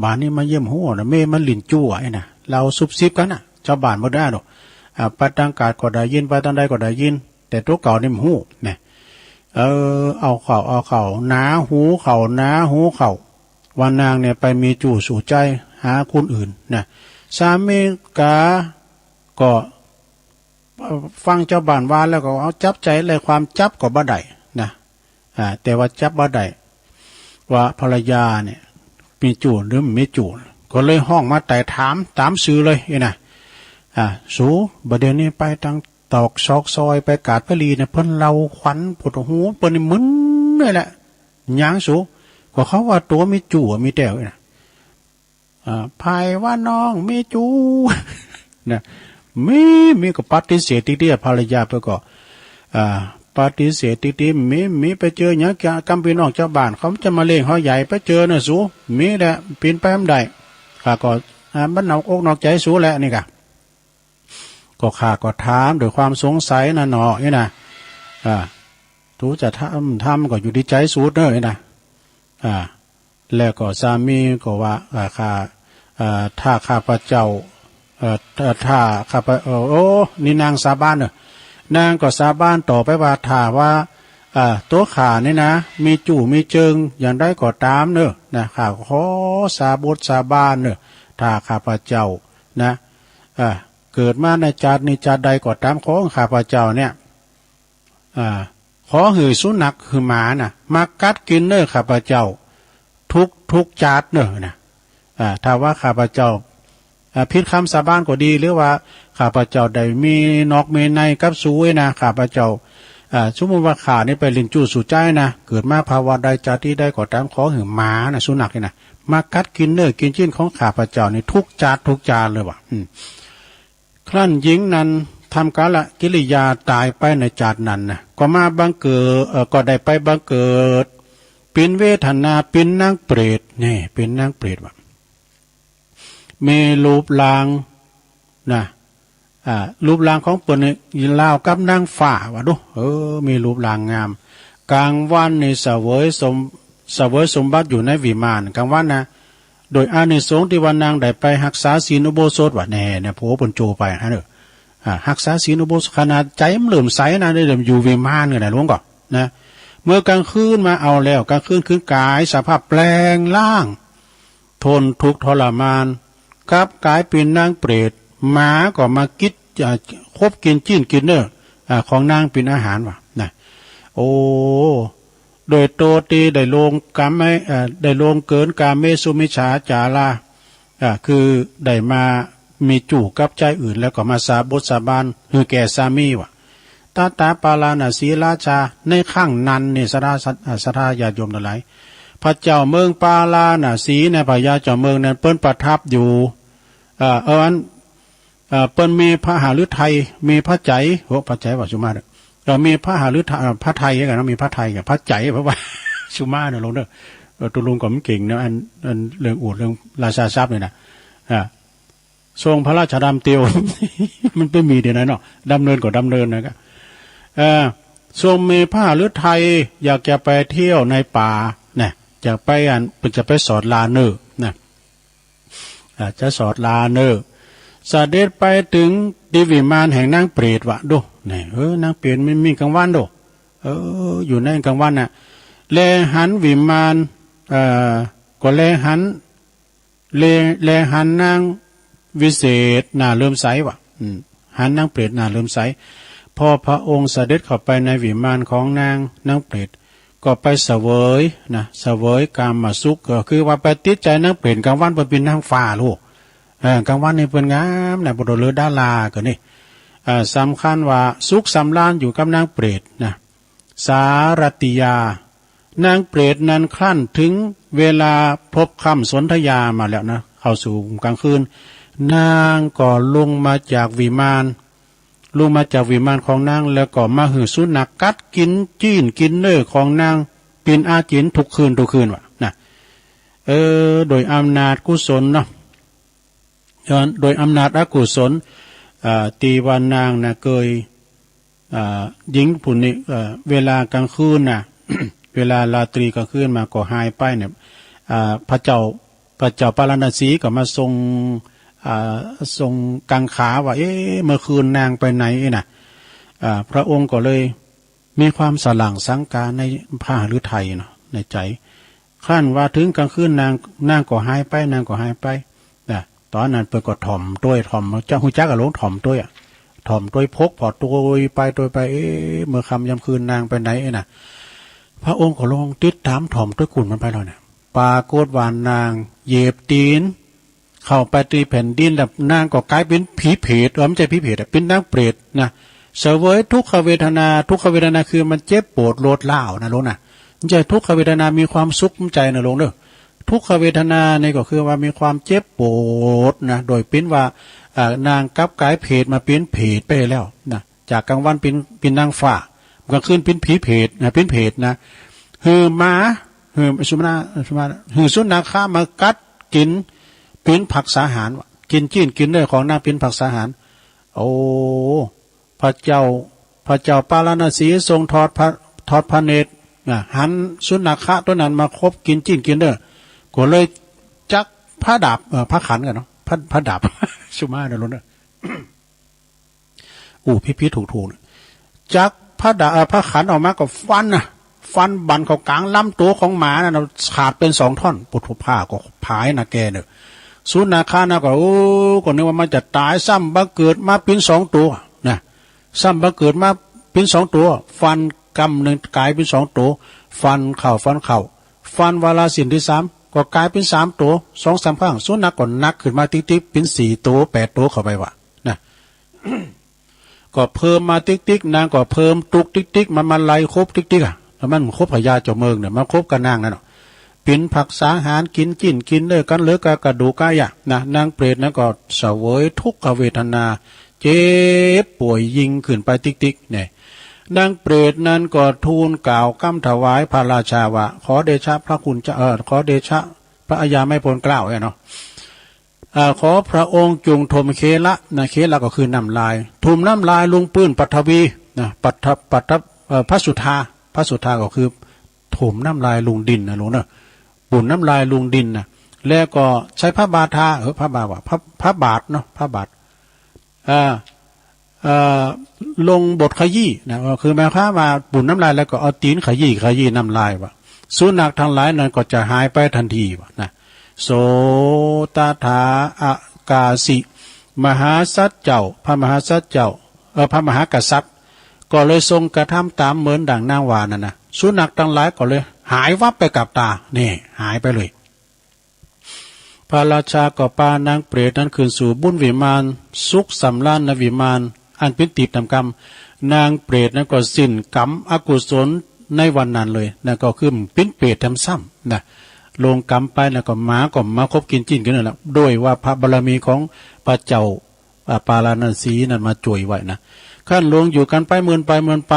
บ้านนี้มาเยี่ยมฮู้นะ เมย์มันหลิ้นจั่วไอ้นะ เล่าซุบซิบกันน่ะ เจ้าบ้านบ่ได้ดอก อ่า ไปตางกาดก็ได้ยิน ไปตางใดก็ได้ยิน แต่ตัวเก่านี่มันฮู้นะ เออ เอาเข้า เอาเข้า หนาหูเข้า หนาหูเข้า ว่านางเนี่ยไปมีจู๊สู่ใจ๊หาคนอื่นนะ สามีกาก็ เอ่อ ฟังเจ้าบ้านว่าแล้วก็เอาจับใจได้ความ จับก็บ่ได้นะ อ่า แต่ว่าจับบ่ได้ว่าภรรยาเนี่ยมีจู๊หรือบ่มีจู๊ ก็เลยฮ้องมาไต่ถามตามซื่อเลยนี่นะ อ่า สู บ่าเดี๋ยวนี้ไปตางตอกซอกซอย ไปกาดไปหลีเนี่ย เปิ้นเล่าขวัญปวดหู เปิ้นนี่มึนเลยแหละ หยังสู ก็เขาว่าตัวมีจู๊มีแต๊วนี่นะ อ่า ไผว่าน้องมีจู๊ นะ มี มีก็ปฏิเสธติ๊กๆ ภรรยาเปิ้นก็ อ่า ปฏิเสธติ๊กๆ มี มี ไปเจอหยังกะ กำพี่น้องเจ้าบ้านเขาจะมาเล่งเฮาใหญ่ ไปเจอน่ะสู มีแหละ เป๋นไปบ่ได้ ข้าก็ อ่า มันนอกอกนอกใจสูแหละนี่กะ ก็ข้าก็ถามด้วยความสงสัยนะเนาะนี่นะ อ่า ตูจะทำ ทำก็อยู่ที่ใจสูเน่อนี่นะ อ่า แล้วก็สามีก็ว่า อ่า ข้า อ่า ถ้าข้าพเจ้า เอ่อ ถ้า ถ้าข้าพ เอ่อ โอ้ นี่นางสาบานเน่อ นางก็สาบานต่อไปว่า ถ้าว่า อ่า ตัวข้านี่นะ มีจู๊มีเจิงอย่างใดก็ตามเน่อ นะ ข้าขอสาบดสาบานเน่อ ถ้าข้าพเจ้านะ อ่า เกิดมาในจาตินี้จาติใดก็ตามของข้าพเจ้าเนี่ย อ่า ขอหื้อสุนัขหื้อหมาน่ะ มากัดกินเน่อข้าพเจ้า ทุก ทุกจาติเน่อนะ อ่า ถ้าว่าข้าพเจ้า อ่า ผิดคำสาบานก็ดี หรือว่าข้าพเจ้าได้มีนอกมีในกับสูนะ ข้าพเจ้า อ่า สมมุติว่าข้านี่ไปหลิ้นจู๊สู่ใจ๊นะ เกิดมาภาวะใดจาติใดก็ตาม ขอหื้อหมาน่ะ สุนัขนี่นะ มากัดกินเน่อกินชิ้นของข้าพเจ้านี่ ทุกจาติทุกจาติเลยว่ะ อืม ครั้นหญิงนั้นทำกาลกิริยาต๋ายไปในจาตินั้นนะ ก็มาบังเกิด เอ่อ ก็ได้ไปบังเกิด เป๋นเวทนา เป๋นนางเปรต นี่ เป๋นนางเปรตว่ะ มีรูปร่างนะ อ่า รูปร่างของเปิ้นนี่ราวกับนางฟ้าว่ะดู เออ มีรูปร่างงาม กลางวันนี่เสวยสม เสวยสมบัติอยู่ในวิมาน กลางวันนะ โดยอานิสงส์ตี้ว่านางได้ไปฮักษาศีลอุโบสถว่าแน่เนี่ย ผัวเปิ้นโจ้ไปหั้นเน่อ อ่า ฮักษาศีลอุโบสถขนาดใจ๋มันเหลื่อมใสนะ ได้อยู่วิมานกันนะ หลวงก่อนนะ เมื่อกลางคืนมาเอาแล้ว กลางคืนคืนกายสภาพแปลงร่าง ทนทุกข์ทรมาน กลับกลายเป๋นนางเปรต หมาก็มากิด อ่า คบกินชิ้นกินเน่อ อ่า ของนางเป๋นอาหารว่ะนะ โอ้ โดยโตตี้ได้ล่วงกามไว้ เอ่อ ได้ล่วงเกินกาเมสุมิจฉาจารา อ่า คือได้มามีจู๊กับใจ๊อื่น แล้วก็มาสาบดสาบานหื้อแก่สามีว่ะ ตถาปาราณสีราชา ในครั้งนั้นนี่ ศรัทธา ศรัทธาญาติโยมทั้งหลาย พระเจ้าเมืองปาราณสีเนี่ย พญาเจ้าเมืองนั้นเปิ้นประทับอยู่ เอ่อ เออ อัน เอ่อ เปิ้นมีพระหฤทัย มีพระใจ๋ โอ้ พระใจ๋ว่าสุมาเน่อ เอ่อ มีพระหฤทัย เอ่อ พระไทยกันเนาะ มีพระไทยกับพระใจ๋ เพราะว่า สุมาเน่อ หลวงเน่อ เอ่อ ตุ๊ลุงก็มันเก่งเนาะ อัน อันเรื่องอูฐเรื่องราชาทรัพย์นี่นะ อ่า ทรงพระราชดำเตียว มันไปมีเดี๋ยวนั้นเนาะ ดำเนินก็ดำเนินนะครับ เอ่อ ทรงมีพระหฤทัยอยากจะไปเที่ยวในป่านะ จะไปอัน จะไปสอดลาเนอนะ อาจจะสอดลาเนอ เสด็จไปถึงที่วิมานแห่งนางเปรตวะ ดู นี่ เออ นางเปรตมันมีกลางวันดู เออ อยู่ในกลางวันน่ะ แลหันวิมาน เอ่อ ก็แลหัน แล แลหันนางวิเศษหน้าเลื่อมใสวะ อืม หันนางเปรตหน้าเลื่อมใส พอพระองค์เสด็จเข้าไปในวิมานของนาง นางเปรตก็ไปเสวยนะ เสวยกามสุข ก็คือว่าไปติดใจนางเปรตกลางวัน เปิ้นเป๋นนางฟ้าลูก เออ กลางวันนี่เปิ้นงามนะ บ่ดอเลอดาราก็นี่ เอ่อ สำคัญว่าสุขสำราญอยู่กับนางเปรตนะ สารัตติยา นางเปรตนั้นครั้นถึงเวลาพลบค่ำสนธยามาแล้วนะ เข้าสู่กลางคืน นางก็ลงมาจากวิมาน ลงมาจากวิมานของนาง แล้วก็มาหื้อสุนัขกัดกินจีนกินเนื้อของนาง เป๋นอาจิณทุกคืนทุกคืนวะนะ เออ โดยอำนาจกุศลเนาะ ย้อนโดยอำนาจอกุศล เอ่อ ตี้ว่านางน่ะเกย เอ่อ หญิงผู้นี้ เอ่อ เวลากลางคืนน่ะ เวลาราตรีกลางคืนมาก็หายไปเนี่ย อ่า พระเจ้า พระเจ้าปาราณสีก็มาทรง อ่า ทรงกังขาว่า เอ๊ะ เมื่อคืนนางไปไหนน่ะ อ่า พระองค์ก็เลย มีความสล่างสังกาในพระหฤทัยเนาะ ในใจ๋ ครั้นว่าถึงกลางคืนนาง นางก็หายไป นางก็หายไป นะ ต๋อนนั้นเปิ้นก็ถ่อมตวย ถ่อม จะฮู้จักอะหลวง ถ่อมตวยอะ ถ่อมตวยพกผ่อตวยไปตวยไป เอ๊ะ เมื่อค่ำยามคืนนางไปไหนน่ะ พระองค์ก็ลงติดต๋ามถ่อมตวยกุนมันไปแล้วเนี่ย ปรากฏว่านางเหยียบตี๋น เข้าไปตี้แผ่นดินแล้ว นางก็ก๋ายเป๋นผีเผต เออ บ่ใจ้ผีเผตอะ เป๋นนางเปรตนะ เสวยทุกขเวทนา ทุกขเวทนาคือมันเจ็บปวดรวดร้าวนะหลวงนะ บ่ใจ้ทุกขเวทนามีความสุขใจ๋นะหลวงเด้อ ทุกขเวทนานี่ก็คือว่ามีความเจ็บปวดนะ โดยเป๋นว่า เอ่อ นางกลับก๋ายเผตมาเป๋นเผตไปแล้วนะ จากกลางวันเป๋น เป๋นนางฟ้า กลางคืนเป๋นผีเผตนะ เป๋นเผตนะ หื้อหมา หื้อสุนัข สุนัข หื้อสุนัขมากัดกิ๋น เป๋นภักษาหารวะ กิ๋นจีนกิ๋นเนื้อของนางเป๋นภักษาหาร โอ้ พระเจ้า พระเจ้าปาราณสีทรงทอดพระ ทอดพระเนตรนะ หันสุนัขะต๋วนั้นมาคบกิ๋นจีนกิ๋นเนื้อ ก็เลยจักพระดาบ เอ่อ พระขันกั๋นเนาะ พระ พระดาบ สุมาเด้อหลวงเด้อ อู้ ผิดๆ ถูกๆ เนี่ย จักพระดา เอ่อ พระขันออกมาก็ฟันนะ ฟันบั่นเข้ากลางลำตั๋วของหมานั่นนะ ขาดเป๋นสองท่อน ปุถุผ้าก็ผายนะแกเนอะ สุนัขะนะก็ โอ้ ก็นึกว่ามันจะต๋าย ซ้ำบังเกิดมาเป๋นสองตั๋วนะ ซ้ำบังเกิดมาเป๋นสองตั๋ว ฟันกำหนึ่งก๋ายเป๋นสองตั๋ว ฟันเข้า ฟันเข้า ฟันวาระสิ้นตี้สาม ก็ก๋ายเป๋นสามตั๋ว สองสามครั้ง สุนัขก็หนักขึ้นมาติ๊กๆ เป๋นสี่ตั๋ว แปดตั๋วเข้าไปวะนะ ก็เพิ่มมาติ๊กๆ นางก็เพิ่มตุ๊กติ๊กๆ มันมาไล่คบติ๊กๆ อะ แล้วมันคบกับญาติเจ้าเมืองเนี่ย มาคบกับนางนั่นเนาะ เป๋นภักษาหาร กิ๋นจีนกิ๋นเนื้อกั๋น เหลือกับกระดูกกะยะนะ นางเปรตนั้นก็เสวยทุกขเวทนา เจ็บป่วยยิ่งขึ้นไปติ๊กๆ เนี่ย นางเปรตนั้นก็ทูลกล่าวกำถวายพระราชาว่า ขอเดชะพระคุณเจ้า เอ่อ ขอเดชะพระอาญาไม่พ้นเกล้าเนี่ยเนาะ อ่า ขอพระองค์จงถมเคละนะ เคละก็คือน้ำลาย ถมน้ำลายลงปื้นปฐวีนะ ปฐ ปฐ เอ่อ พระสุธา พระสุธาก็คือถมน้ำลายลงดินนะหลวงเนอะ บุ่นน้ำลายลงดินนะ แล้วก็ใช้พระบาทา เออ พระบาทว่า พระ พระบาทเนาะ พระบาท อ่า เอ่อ ลงบทขยี้นะ ก็คือหมายความว่าบุ่นน้ำลายแล้วก็เอาตี๋นขยี้ ขยี้น้ำลายวะ สุนัขทั้งหลายนั้นก็จะหายไปทันทีวะนะ โส ตถา อากาสิ มหาสัจเจ้า พระมหาสัจเจ้า เอ่อ พระมหากษัตริย์ ก็เลยทรงกระทำต๋ามเหมือนดั่งนางว่านั่นนะ สุนัขทั้งหลายก็เลยหายวับไปกับต๋า นี่ หายไปเลย พระราชาก็ปานางเปรตนั้นขึ้นสู่บุญวิมาน สุขสำราญในวิมาน อันเป๋นตีบต๋ามกำ นางเปรตนั้นก็สิ้นกรรมอกุศลในวันนั้นเลย นั่นก็คือเป๋นเปรตแถมซ้ำนะ ลงกรรมไปแล้วก็หมาก็มาคบกิ๋นจีนกั๋นนั่นแหละ ด้วยว่าพระบารมีของพระเจ้า อ่า ปาราณสีนั้นมาจ่วยไว้นะ ครั้นลงอยู่กั๋นไปเมินไปเมินไป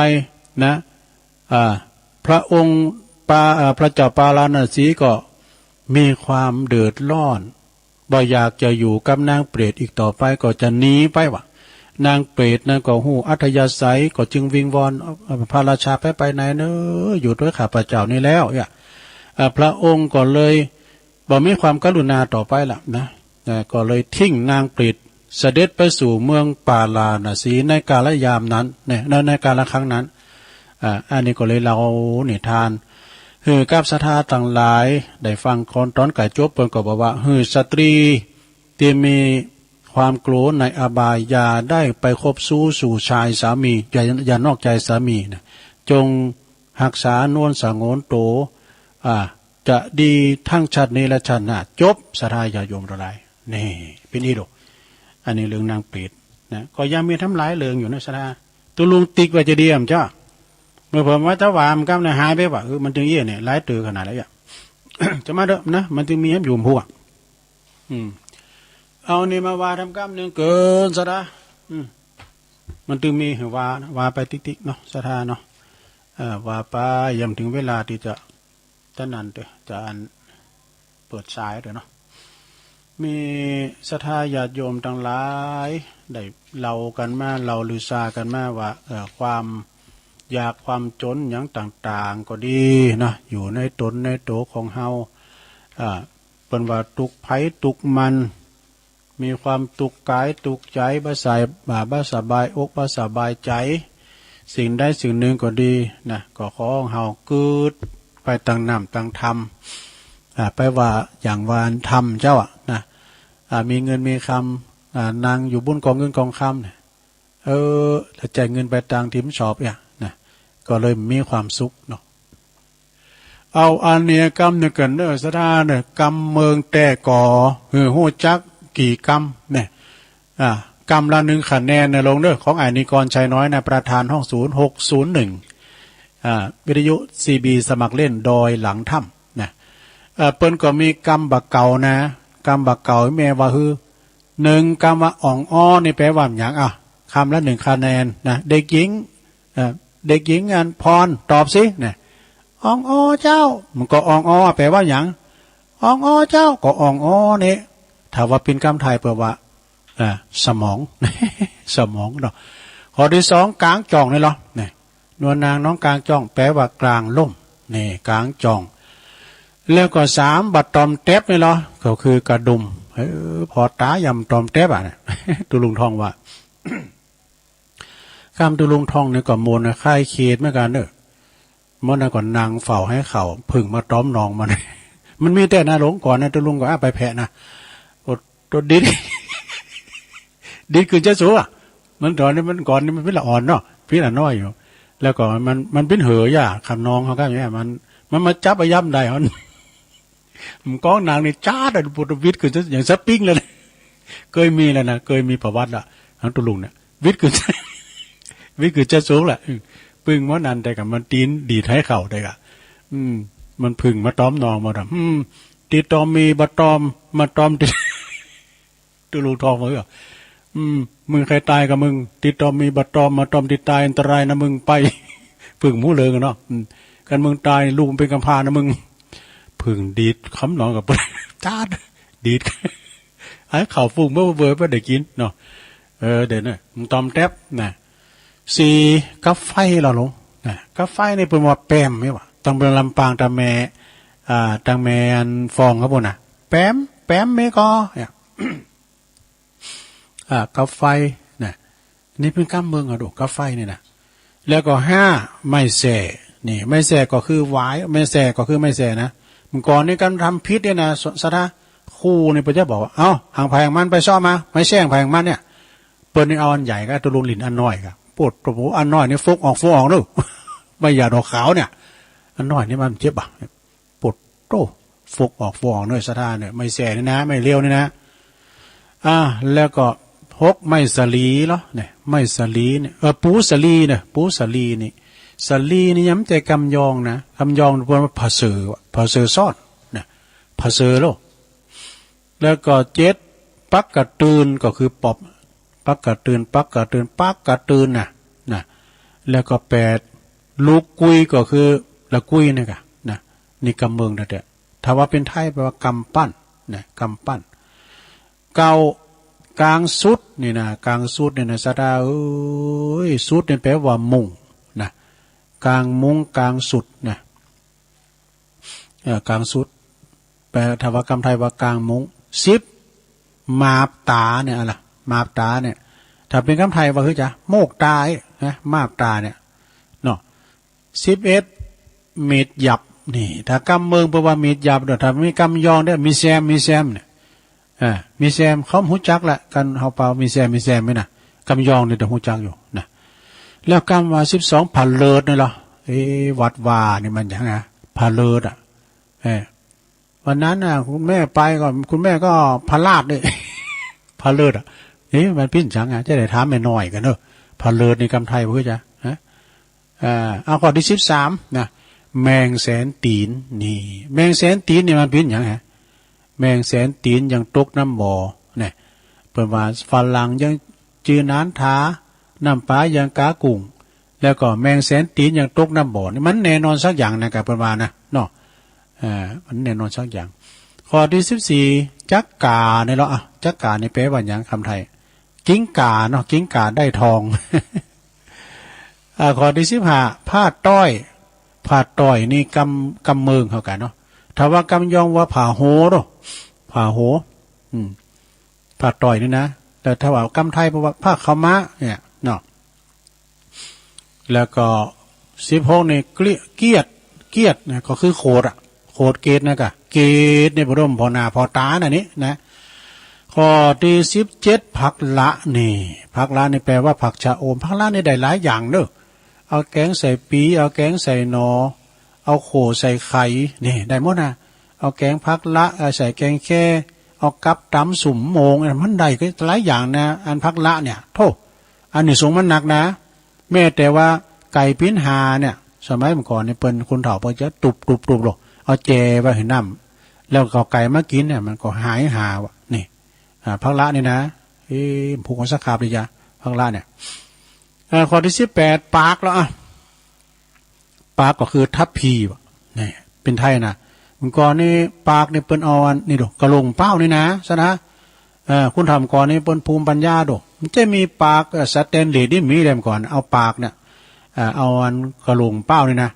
นะ อ่า พระองค์ปา อ่า พระเจ้าปาราณสีก็มีความเดือดร้อน บ่อยากจะอยู่กับนางเปรตอีกต่อไป ก็จะหนีไปวะ นางเปรตนั้นก็ฮู้อัธยาศัย ก็จึงวิงวอน เอ่อ พระราชา ไปไปไหนเนอะ อยู่ด้วยข้าพเจ้านี้แล้ว เนี่ย เอ่อ พระองค์ก็เลยบ่มีความกรุณาต่อไปละนะ นะ ก็เลยทิ้งนางเปรต เสด็จไปสู่เมืองปาราณสีในกาลยามนั้น เนี่ย ใน ในกาลครั้งนั้น อ่า อันนี้ก็เลยเล่านิทาน หื้อกับศรัทธาตังหลายได้ฟังก่อน ตอนใกล้จบเปิ้นก็บอกว่า หื้อสตรี ที่มีความกลัวในอบายอย่าได้ไปคบชู้สู่ชายสามี อย่า อย่านอกใจสามีนะ จงรักษานวลสงวนตัว อ่า จะดีทั้งชาตินี้และชาติหน้า จบ ศรัทธาญาติโยมทั้งหลาย นี่ เป๋นอี้โล อันนี้เรื่องนางเปรตนะ ก็ยังมีทำหลายเรื่องอยู่นะศรัทธา ตุ๊ลุงติ๊กว่าจะดีอ่ะเจ้า เมื่อผมว่าตะหวามกำเนี่ยหายไปว่ะ เออ มันจึงเอี้ยเนี่ย หลายเตื้อขนาดแล้วอ่ะ จะมาเด้อนะ มันจึงมีให้อยู่หัว อืม เอานี่มาว่าทำกำหนึ่งเกินศรัทธา อืม มันจึงมีให้ว่านะ ว่าไปติ๊กๆ เนาะ ศรัทธาเนาะ เอ่อ ว่าไป ยังถึงเวลาที่จะ จะนั่นเด้อ จะอัน เปิดสายเด้อเนาะ มีศรัทธาญาติโยมตังหลาย ได้เล่ากั๋นมา เล่าลือซากั๋นมาว่า เอ่อ ความยากความจนหยังต่างๆ ก็ดีเนาะ อยู่ในตนในตัวของเฮา อ่า เปิ้นว่าตุ๊กข์ภัยตุ๊กข์มัน มีความตุ๊กข์กายตุ๊กข์ใจ๋ บ่สาย บ่ บ่สบายอกบ่สบายใจ๋ สิ่งใดสิ่งหนึ่งก็ดีนะ ก็ขอเฮาเกิดไปตางน้ำตางธรรม อ่า ไปว่าอย่างว่าธรรมเจ้าอะนะ อ่า มีเงินมีคำ อ่า นั่งอยู่บนกองเงินกองคำเนี่ย เออ แล้วใจ๊เงินไปตางที่มันชอบเนี่ยนะ ก็เลยมีความสุขเนาะ เอาอันนี้กำหนึ่งเกินเนอะ ศรัทธาเนอะ กำเมืองแต่ก่อ หื้อฮู้จักกี่กำเนี่ย อ่า กำละหนึ่งคะแนนนะลุงเนอะ ของอ้ายนิกรชัยน้อยนะ ประธานห้องศูนย์หกศูนย์หนึ่ง อ่า วิทยุ ซีบี สมัครเล่นดอยหลังถ้ำนะ เอ่อ เปิ้นก็มีกำบ่าเก่านะ กำบ่าเก่าแม่ว่าหื้อ หนึ่ง กำว่าอ่องอ้อนี่แปลว่าหยัง อ่ะ กำละหนึ่งคะแนนนะ เด็กหญิง เอ่อ เด็กหญิงอันพร ตอบสิ เนี่ย อ่องอ้อเจ้า มันก็อ่องอ้อแปลว่าหยัง อ่องอ้อเจ้า ก็อ่องอ้อนี่ ถ้าว่าเป๋นกำไทยแปลว่า อ่า สมอง สมองเนาะ ข้อที่สอง กลางจ่องนี่เหรอ เนี่ย นวลนางน้องกลางจ่อง แปลว่ากลางล่ม นี่ กลางจ่อง แล้วก็สาม บ่าตอมแต๊บนี่เหรอ ก็คือกระดุม เออ พอต๋ายำตอมแต๊บอะเนี่ย ตุ๊ลุงท่องว่า กำตุ๊ลุงท่องนี่ก็มวลนะ คลายเครียดเหมือนกั๋นเนอะ เมื่อนั้นก็นั่งเฝ้าหื้อเขาผึ้งมาตอมนองมัน มันมีแต่นาหลงก่อนนะ ตุ๊ลุงก็ อ่ะ ไปแผะนะ โอ้ ตัวดิด ดิดขึ้นจะสูงอ่ะ มันตอนนี้มันก่อนนี่มันเป๋นละอ่อนเนาะ เป๋นละน้อยอยู่ แล้วก็มัน มันเป๋นเหยื่อ คำนองเขาก็อย่างเงี้ย มัน มันมาจับเอาย่ำได้ มัน มันก้องนางนี่จ๊าดอะ ปุตวิทย์ขึ้นจะอย่างสปริงเลยนะ เคยมีแล้วนะ เคยมีประวัติละ ของตุ๊ลุงเนี่ย วิทย์ขึ้น วิทย์ขึ้นจะสูงละ อืม ปึ้งว่านั้นแต่กับมันตี๋นดีดหื้อเขาได้กะ อืม มันผึ้งมาตอมนองมาดำ อืม ตี๋ตอมมีบ่าตอม มาตอมตี๋ ตุ๊ลุงท่องว่า อืม มึงใค่ต๋ายกับมึง ตี๋ตอมมีบ่าตอม มาตอมตี๋ต๋าย อันตรายนะมึงไป ผึ้งหมูเหลืองอะเนาะ อืม คันมึงต๋ายลูกมึงเป๋นกำพร้านะมึง ผึ้งดีดคำนองกับ จ๊าด ดีด หื้อเขาฟุ้งเบ้อเบ้อบ่ได้กิ๋นเนาะ เออ เดี๋ยวนะ มันตอมแต๊บนะ สี่ กับไฟเหรอลุง นะ กับไฟนี่เปิ้นว่าแปมนี่หว่า ตังเมืองลำปางตางแม่ อ่า ตางแม่อันฟองครับผมนะ แปม แปมเมกอ เนี่ย อ่า กับไฟนะ นี่เปิ้นกำเมืองอะดู กับไฟนี่นะ แล้วก็ห้า ไม้แส่ นี่ ไม้แส่ก็คือหวาย ไม้แส่ก็คือไม้แส่นะ เมื่อก่อนนี่การทำพิษเนี่ยนะ ศรัทธา ครูนี่เปิ้นจะบอกว่า เอ้า หางไผหางมันไปซ้อมา ไม้แส่หางไผหางมันเนี่ย เปิ้นนี่เอาอันใหญ่ก็ตุ๊ลุงหลิ้นอันน้อยก็ ปวดตัวอันน้อยนี่ฟกออกฟกออกเนอะ ไม่หยาดออกขาวเนี่ย อันน้อยนี่มันเจ็บอ่ะ ปวดโต้ ฟกออกฟกออกเนอะ ศรัทธาเนี่ย ไม้แส่นี่นะ ไม้เรียวนี่นะ อ่า แล้วก็หก ไม้สาลีเหรอเนี่ย ไม้สาลีเนี่ย เออ ปูสาลีเนี่ย ปูสาลีนี่ สาลีนี่ยังบ่ใจ้กำยองนะ กำยองเปิ้นว่าผะเสอ ผะเสอซ่อนนะ ผะเสอโลก แล้วก็เจ็ด ปักกะตื่น ก็คือปอบ ปักกะตื่น ปักกะตื่น ปักกะตื่นน่ะ นะ แล้วก็แปด ลูกกุย ก็คือละกุยนี่กะ นะ นี่กำเมืองแต๊ๆ ถ้าว่าเป๋นไทยแปลว่ากำปั้น นะ กำปั้น เก้า กลางสุดนี่นะ กลางสุดนี่นะ ศรัทธาเอ๋ย สุดนี่แปลว่ามุ้งนะ กลางมุ้ง กลางสุดนะ เอ่อ กลางสุด แปล ถ้าว่ากำไทยว่ากลางมุ้ง สิบ มาบตาเนี่ย อะล่ะ มาบตาเนี่ย ถ้าเป๋นกำไทยว่าคือจะโมกตาเอ๊ะนะ มาบตาเนี่ย เนาะ สิบเอ็ด มีดหยับ นี่ ถ้ากำเมืองเปิ้นว่ามีดหยับเนาะ ถ้ามีกำยองเนี่ย มีแซม มีแซมเนี่ย อ่า มีแซม เขาฮู้จักแหละ กันเฮาเป่ามีแซม มีแซมนี่นะ กำยองนี่ต้องฮู้จักอยู่นะ แล้วกำว่าสิบสอง ผะเลิดนี่เหรอ เอ๊ะ วัดวานี่มันหยังอะ ผะเลิดอะ เออ วันนั้นน่ะ คุณแม่ไปก็ คุณแม่ก็ผะลาดนี่ ผะเลิดอะ เอ๊ะ มันปิ้นจังอะ จะได้ถามแม่น้อยกันเนอะ ผะเลิดนี่กำไทยบ่คือจะ ฮะ อ่า เอาข้อที่สิบสามนะ แมงแสนตีน นี่ แมงแสนตีนนี่มันปิ้นหยังฮะ แมงแสนตีนยังตกน้ำบ่อ เนี่ย เปิ้นว่าฝรั่งยังจือหนานถา น้ำปลายังกากุ้ง แล้วก็แมงแสนตีนยังตกน้ำบ่อ นี่มันแน่นอนสักอย่างนะครับ เปิ้นว่านะ เนาะ อ่า มันแน่นอนสักอย่าง ข้อที่สิบสี่ จักก๋านี่เหรอ อ่ะ จักก๋านี่แปลว่าหยังกำไทย กิ้งก่าเนาะ กิ้งก่าได้ทอง อ่า ข้อที่สิบห้า ผ้าต้อย ผ้าต้อยนี่กำ กำเมืองเฮากั๋นเนาะ ถ้าว่ากำยองว่าผ้าโฮเนาะ ผ้าโฮ อืม ผ้าต้อยนี่นะ แต่ถ้าว่ากำไทยเปิ้นว่าผ้าขาวม้าเนี่ยเนาะ แล้วก็สิบหกนี่เกลีย เกียด เกียดนะ ก็คือโขดอะ โขดเกลียดนะกะ เกลียดนี่บ่ร่มพอหน้าพอต๋าน่ะนี่นะ ข้อที่สิบเจ็ด ผักละนี่ ผักละนี่แปลว่าผักชะอม ผักละนี่ได้หลายอย่างเด้อ เอาแกงใส่ปี๋ เอาแกงใส่หน่อ เอาโข่ใส่ไข่ นี่ได้หมดนะ เอาแกงผักละ เอาใส่แกงแค่ เอากับตำสุมโมง มันได้ก็หลายอย่างนะ อันผักละเนี่ย โธ่ อานิสงส์มันนักนะ แม้แต่ว่าไก่ปิ้นหาเนี่ย สมัยเมื่อก่อนนี่เปิ้นคนเฒ่าเปิ้นจะตุบๆๆ ลง เอาแจไว้หื้อน้ำ แล้วก็เอาไก่มากิ๋นเนี่ย มันก็หายหาวอะ นี่ อ่า ผักละนี่นะ เอ๊ะ ผูกเอาสักคาบดีจ้ะ ผักละเนี่ย อ่า ข้อที่สิบแปด ปากแล้วอะ ปากก็คือทัพพีว่ะ นี่ เป๋นไทยนะ เมื่อก่อนนี่ปากนี่เปิ้นเอาอันนี้ดู กะโหล่งเป้านี่นะ ซะนะ เอ่อ คนเฒ่าเมื่อก่อนนี่เปิ้นภูมิปัญญาดู มันจะมีปาก เอ่อ สแตนเลสนี่มีเลยเมื่อก่อน เอาปากเนี่ย เอ่อ เอาอันกะโหล่งเป้านี่นะ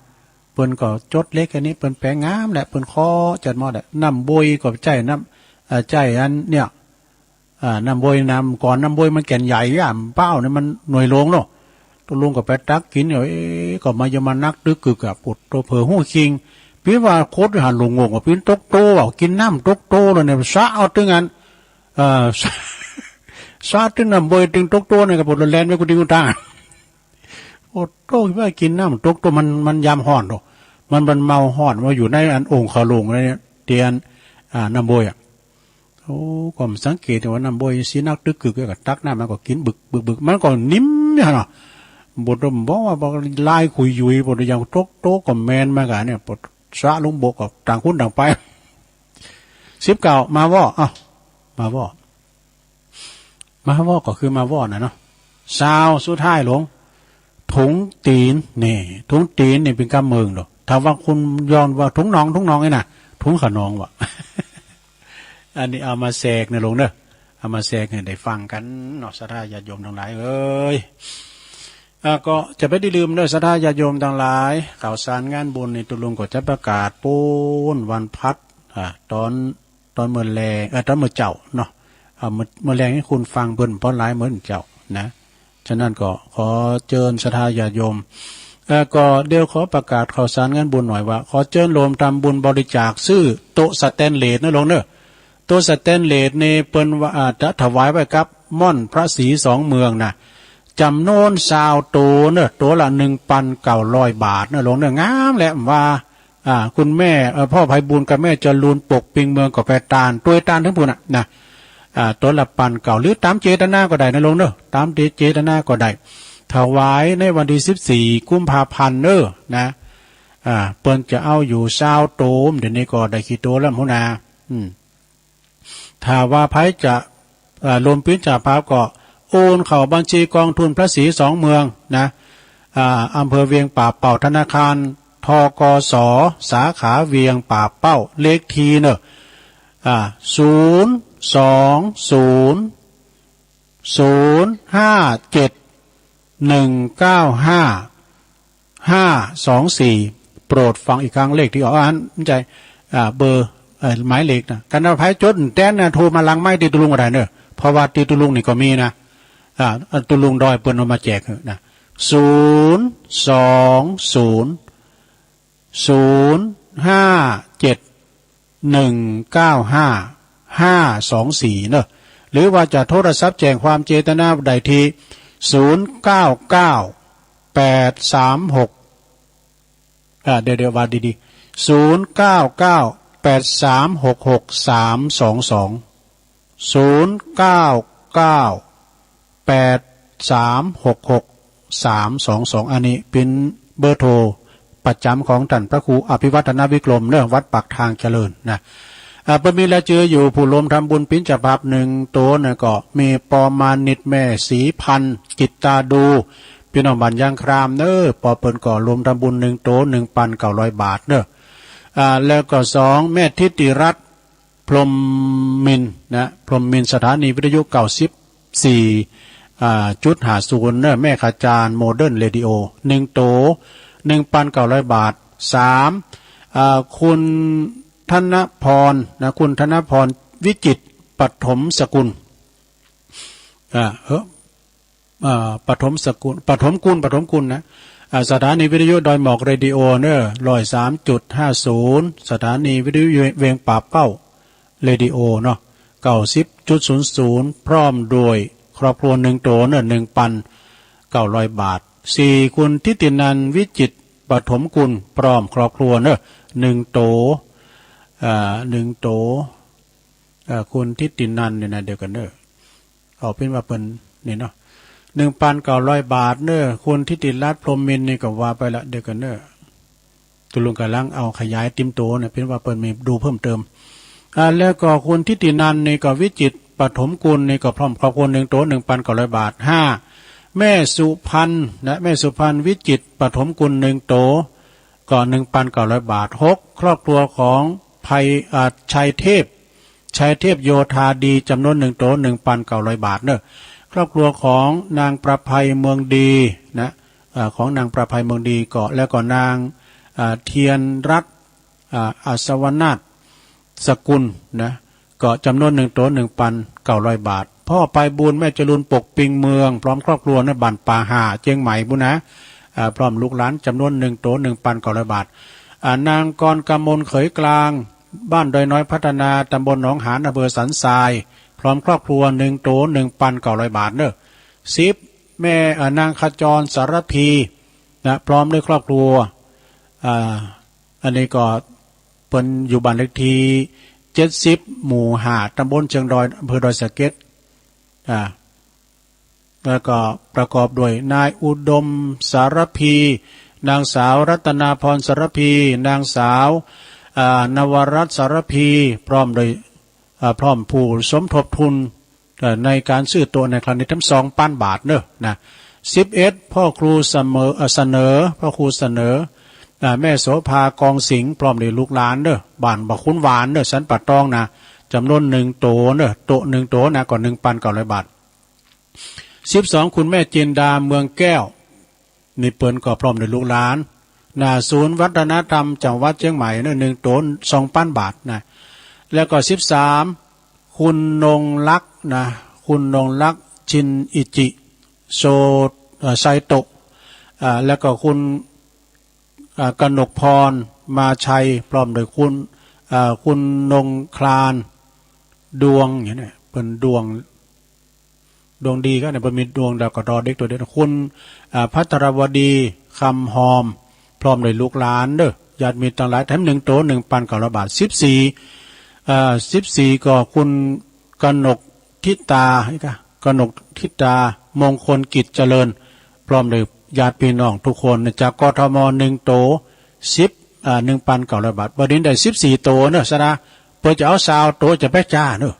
เปิ้นก็จดเหล็กอันนี้ เปิ้นแป๋งงามแหละ เปิ้นเคาะจัดหมดแหละ น้ำบวยก็ใจ้น้ำ เอ่อ ใจ้อันเนี่ย อ่า น้ำบวย น้ำ ก่อนน้ำบวยมันแก่นใหญ่อะ เป้าเนี่ยมันหน่วยโลงเนาะ ตุ๊ลุงก็ไปตักกิ๋น เอ๊ะ ก็มา ยังมานักตึกกึกอะ ปุดโตเผลอฮู้คิง ปิ๊นว่าโคตรหันหลงงงว่าปิ๊นตกโตว่า กิ๋นน้ำตกโตแล้วเนี่ย สะเอาตึงอัน เอ่อ สะตึงน้ำบวยตึงตกโตเนี่ย ก็ปุดแล่นไปกุฏิกุฏา โอ้โต ว่ากิ๋นน้ำตกโต มัน มันยามฮ้อนเนาะ มัน มันเมาฮ้อน ว่าอยู่ในอันโอ่งขะโหล่งเนี่ย เตียน อ่า น้ำบวยอะ โอ้ ก็สังเกตว่าน้ำบวยสีนักตึกกึก ก็ตักน้ำมันก็กิ๋นบึกบึกบึก มันก็นิ่มเนี่ยเนาะ บทบอกว่าบอกลายขุยหยุย บทอย่างตกโตก็แมนมากันเนี่ย ปดสะลงบกก็ต่างคนต่างไป สิบเก้า มาว่อ เอ้า มาว่อ มาว่อก็คือมาว่อน่ะเนาะ ซาวสุดท้ายหลวง ถุงตี๋น นี่ ถุงตี๋นนี่เป๋นกำเมืองเนาะ ถ้าว่าคนย้อนว่าถุงหนอง ถุงหนองนี่นะ ถุงขะหนองว่ะ อันนี้เอามาแสกนะหลวงเนาะ เอามาแสกให้ได้ฟังกันเนาะ ศรัทธาญาติโยมทั้งหลายเอ้ย อ่า ก็จะไม่ได้ลืมเด้อ ศรัทธาญาติโยมทั้งหลาย ข่าวสารงานบุญนี่ตุ๊ลุงก็จะประกาศปู๊นวันพัด อ่า ตอน ตอนมื้อแลง เอ่อ ตอนมื้อเจ๊าเนาะ อ่า มื้อ มื้อแลงนี่คนฟังเปิ้นบ่หลายเหมือนเจ๊านะ ฉะนั้นก็ขอเจิญศรัทธาญาติโยม เอ่อ ก็เดี๋ยวขอประกาศข่าวสารงานบุญหน่อยว่า ขอเจิญโฮมทำบุญบริจาคซื้อโต๊ะสแตนเลสนะหลวงเนาะ โต๊ะสแตนเลสนี่เปิ้นว่า อ่า จะถวายไว้กับม่อนพระศรีสองเมืองนะ จ๋ำนวนซาวโตเนาะ โตละหนึ่งปันเก้าร้อยบาทเนาะหลวงเนาะ งามแหละว่า อ่า คุณแม่ เอ่อ พ่อไพบูลย์กับแม่จรูน ปกปิงเมืองก็ไปตาน ตวยตานถึงพู้นน่ะนะ อ่า โตละปันเก้า หรือตามเจตนาก็ได้นะหลวงเนาะ ตามเจตนาก็ได้ ถวายในวันที่สิบสี่กุมภาพันธ์เนาะนะ อ่า เปิ้นจะเอาอยู่ซาวโต เดี๋ยวนี้ก็ได้กี่โตแล้วหัวหน้า อืม ถ้าว่าไผจะ เอ่อ โฮมเป๋นเจ้าภาพก็โอนเข้าบัญชีกองทุนพระศรีสองเมืองนะ อ่า อำเภอเวียงป่าเป้า ธนาคาร ธ.ก.ส. สาขาเวียงป่าเป้า เลขที่เนาะ อ่า ศูนย์สองศูนย์ ศูนย์ห้าเจ็ดหนึ่งเก้าห้าห้าสองสี่ โปรดฟังอีกครั้ง เลขที่ออกอันไม่ใช่ อ่า เบอร์ เอ่อ หมายเลขนะ กันเอาไผจดแต้นนะ โทรมาหลังไมค์ตี้ตุ๊ลุงก็ได้เนอะ เพราะว่าตี้ตุ๊ลุงนี่ก็มีนะ อ่า ตุ๊ลุงดอยเปิ้นเอามาแจกนะ ศูนย์สองศูนย์ ศูนย์ห้าเจ็ดหนึ่งเก้าห้าห้าสองสี่ เนอะ หรือว่าจะโทรศัพท์แจ้งความเจตนาได้ที่ ศูนย์เก้าเก้าแปดสามหก อ่า เดี๋ยว เดี๋ยวว่าดีๆ ศูนย์เก้าเก้าแปดสามหกหกสามสองสอง ศูนย์เก้าเก้าแปดสามหกหกสามสองสอง อันนี้เป็นเบอร์โทรประจำของต้านพระครูอภิวัฒนวิกรมเนอะ วัดปากทางเจริญนะ อ่า เปิ้นมีรายจื้ออยู่ ผู้ร่วมทำบุญปิ้นเจ้าภาพหนึ่งโตนะ ก็มีปอมานิต แม่ศรีพันธ์ จิตตาดู พี่น้องบ้านยางครามเนอะ ปอเปิ้นก็ร่วมทำบุญหนึ่งโต หนึ่งพันเก้าร้อยบาทเนอะ อ่า แล้วก็สอง แม่ทิติรัตน์ พรหมมินทร์นะ พรหมมินทร์ สถานีวิทยุเก้าสิบสี่ อ่า จุดห้าศูนย์ เนอะ แม่ขจารย์ โมเดิร์นเรดิโอ หนึ่งโต หนึ่งพันเก้าร้อยบาท สาม อ่า คุณธนพรนะ คุณธนพร วิจิตรปฐมสกุล อ่า เฮ้อ อ่า ปฐมสกุล ปฐมกุล ปฐมกุลนะ อ่า สถานีวิทยุดอยหมอกเรดิโอเนอะ ร้อยสามจุดห้าศูนย์ สถานีวิทยุเวียงป่าเป้าเรดิโอเนาะ เก้าสิบจุดศูนย์ศูนย์ พร้อมด้วยครอบครัวหนึ่งโตเนอะ หนึ่งพันเก้าร้อยบาท สี่ คุณทิตินันท์ วิจิตรปฐมกุล พร้อมครอบครัวเนอะ หนึ่งโต อ่า หนึ่งโต อ่า คุณทิตินันท์เนี่ยนะ เดี๋ยวกันเนอะ เอาเป็นว่าเปิ้นนี่เนาะ หนึ่งพันเก้าร้อยบาทเนอะ คุณทิติรัตน์ พรหมมินทร์ นี่ก็ว่าไปละ เดี๋ยวกันเนอะ ตุ๊ลุงกำลังเอาขยายติมโตนะ เป็นว่าเปิ้นมีดูเพิ่มเติม อ่า แล้วก็คุณทิตินันท์ นี่ก็ วิจิตรปฐมกุล นี่ก็พร้อมครอบครัวหนึ่งโต หนึ่งพันเก้าร้อยบาท ห้า แม่สุพรรณนะ แม่สุพรรณ วิจิตรปฐมกุล หนึ่งโต ก็หนึ่งพันเก้าร้อยบาท หก ครอบครัวของไพ อ่า ชัยเทพ ชัยเทพโยธาดี จำนวนหนึ่งโต หนึ่งพันเก้าร้อยบาทเนอะ ครอบครัวของนางประภัยเมืองดีนะ อ่า ของนางประภัยเมืองดีก็ แล้วก็นาง อ่า เทียนรัตน์ อ่า อัศวนาถสกุลนะ ก็จำนวนหนึ่งโต หนึ่งพันเก้าร้อยบาท พ่อไปบุญ แม่จรูน ปกปิงเมือง พร้อมครอบครัวนะ บ้านป่าห่า เจียงใหม่บุญนะ อ่า พร้อมลูกหลาน จำนวนหนึ่งโต หนึ่งพันเก้าร้อยบาท อ่า นางกรกมล เขยกลาง บ้านดอยน้อยพัฒนา ตำบลหนองหาน อำเภอสันทราย พร้อมครอบครัว หนึ่งโต หนึ่งพันเก้าร้อยบาทเนอะ สิบ แม่ อ่า นางขจร สารพีนะ พร้อมด้วยครอบครัว อ่า อันนี้ก็เปิ้นอยู่บ้านเลขที่เจ็ดสิบ หมู่ห้า ตำบลเชิงดอย อำเภอดอยสะเก็ด อ่า แล้วก็ประกอบด้วยนายอุดม สารพี นางสาวรัตนาพร สารพี นางสาว อ่า นวรัตน์ สารพี พร้อมโดย อ่า พร้อมผู้สมทบทุน เอ่อ ในการซื้อโต๊ะในครั้งนี้ทั้งสองพันบาทเนอะนะ สิบเอ็ด พ่อครูเสมอ เอ่อ เสนอ พ่อครูเสนอ อ่า แม่โสภา กองสิงห์ พร้อมด้วยลูกหลานเนอะ บ้านบ่าขุนหวานเนอะ สันป่าตองนะ จำนวนหนึ่งโตเนอะ โต๊ะหนึ่งโตนะ ก็หนึ่งพันเก้าร้อยบาท สิบสอง คุณแม่จินดา เมืองแก้ว นี่เปิ้นก็พร้อมด้วยลูกหลาน หน้าศูนย์วัฒนธรรมจังหวัดเชียงใหม่นะ หนึ่งโต สองพันบาทนะ แล้วก็ สิบสาม คุณนงลักษณ์นะ คุณนงลักษณ์ ชินอิจิ โซ เอ่อ ไซโตะ อ่า แล้วก็คุณ อ่า กนกพร มาชัย พร้อมด้วยคุณ อ่า คุณนงคลาน ดวง อย่างเนี้ย เปิ้นดวง ดวงดีก็เนี่ย เปิ้นมีดวง แล้วก็ดอเด็กตัวเดียว คุณ อ่า ภัทรวดี คำหอม พร้อมด้วยลูกหลานเด้อ ญาติมิตรทั้งหลาย แถมหนึ่งโต หนึ่งพันเก้าร้อยบาท สิบสี่ อ่า สิบสี่ ก็คุณกนกธิตา นี่กะ กนกธิตา มงคลกิจเจริญ พร้อมด้วยญาติพี่น้องทุกคนนะ จาก กทม หนึ่งโต สิบ อ่า หนึ่งพันเก้าร้อยบาท บัดนี้ได้สิบสี่โตเนอะ ซะนะ เปิ้นจะเอาซาวโตจะไปจ้าเนอะ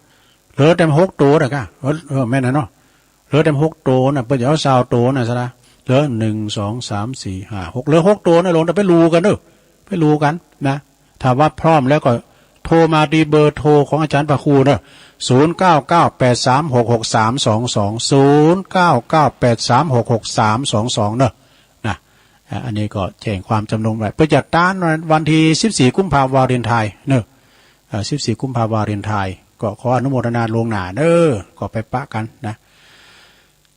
เหลือแต่หกโตนะกะ เออ เออ แม่นนะเนาะ เหลือแต่หกโตนะ เปิ้นจะเอาซาวโตนะซะนะ เหลือหนึ่ง สอง สาม สี่ ห้า หก เหลือหกโตนะ ลงแต่ไปลูกันเนอะ ไปลูกันนะ ถ้าว่าพร้อมแล้วก็ โทรมาที่เบอร์โทรของอาจารย์พระครูเนอะ ศูนย์เก้าเก้าแปดสามหกหกสามสองสอง ศูนย์เก้าเก้าแปดสามหกหกสามสองสอง เนอะ นะ อ่ะ อันนี้ก็แจ้งความจำนงไว้ เพื่อจะต้านวันที่สิบสี่กุมภาพันธ์วาเลนไทน์เนอะ อ่า สิบสี่กุมภาพันธ์วาเลนไทน์ ก็ขออนุโมทนาล่วงหน้าเนอะ ก็ไปปะกันนะ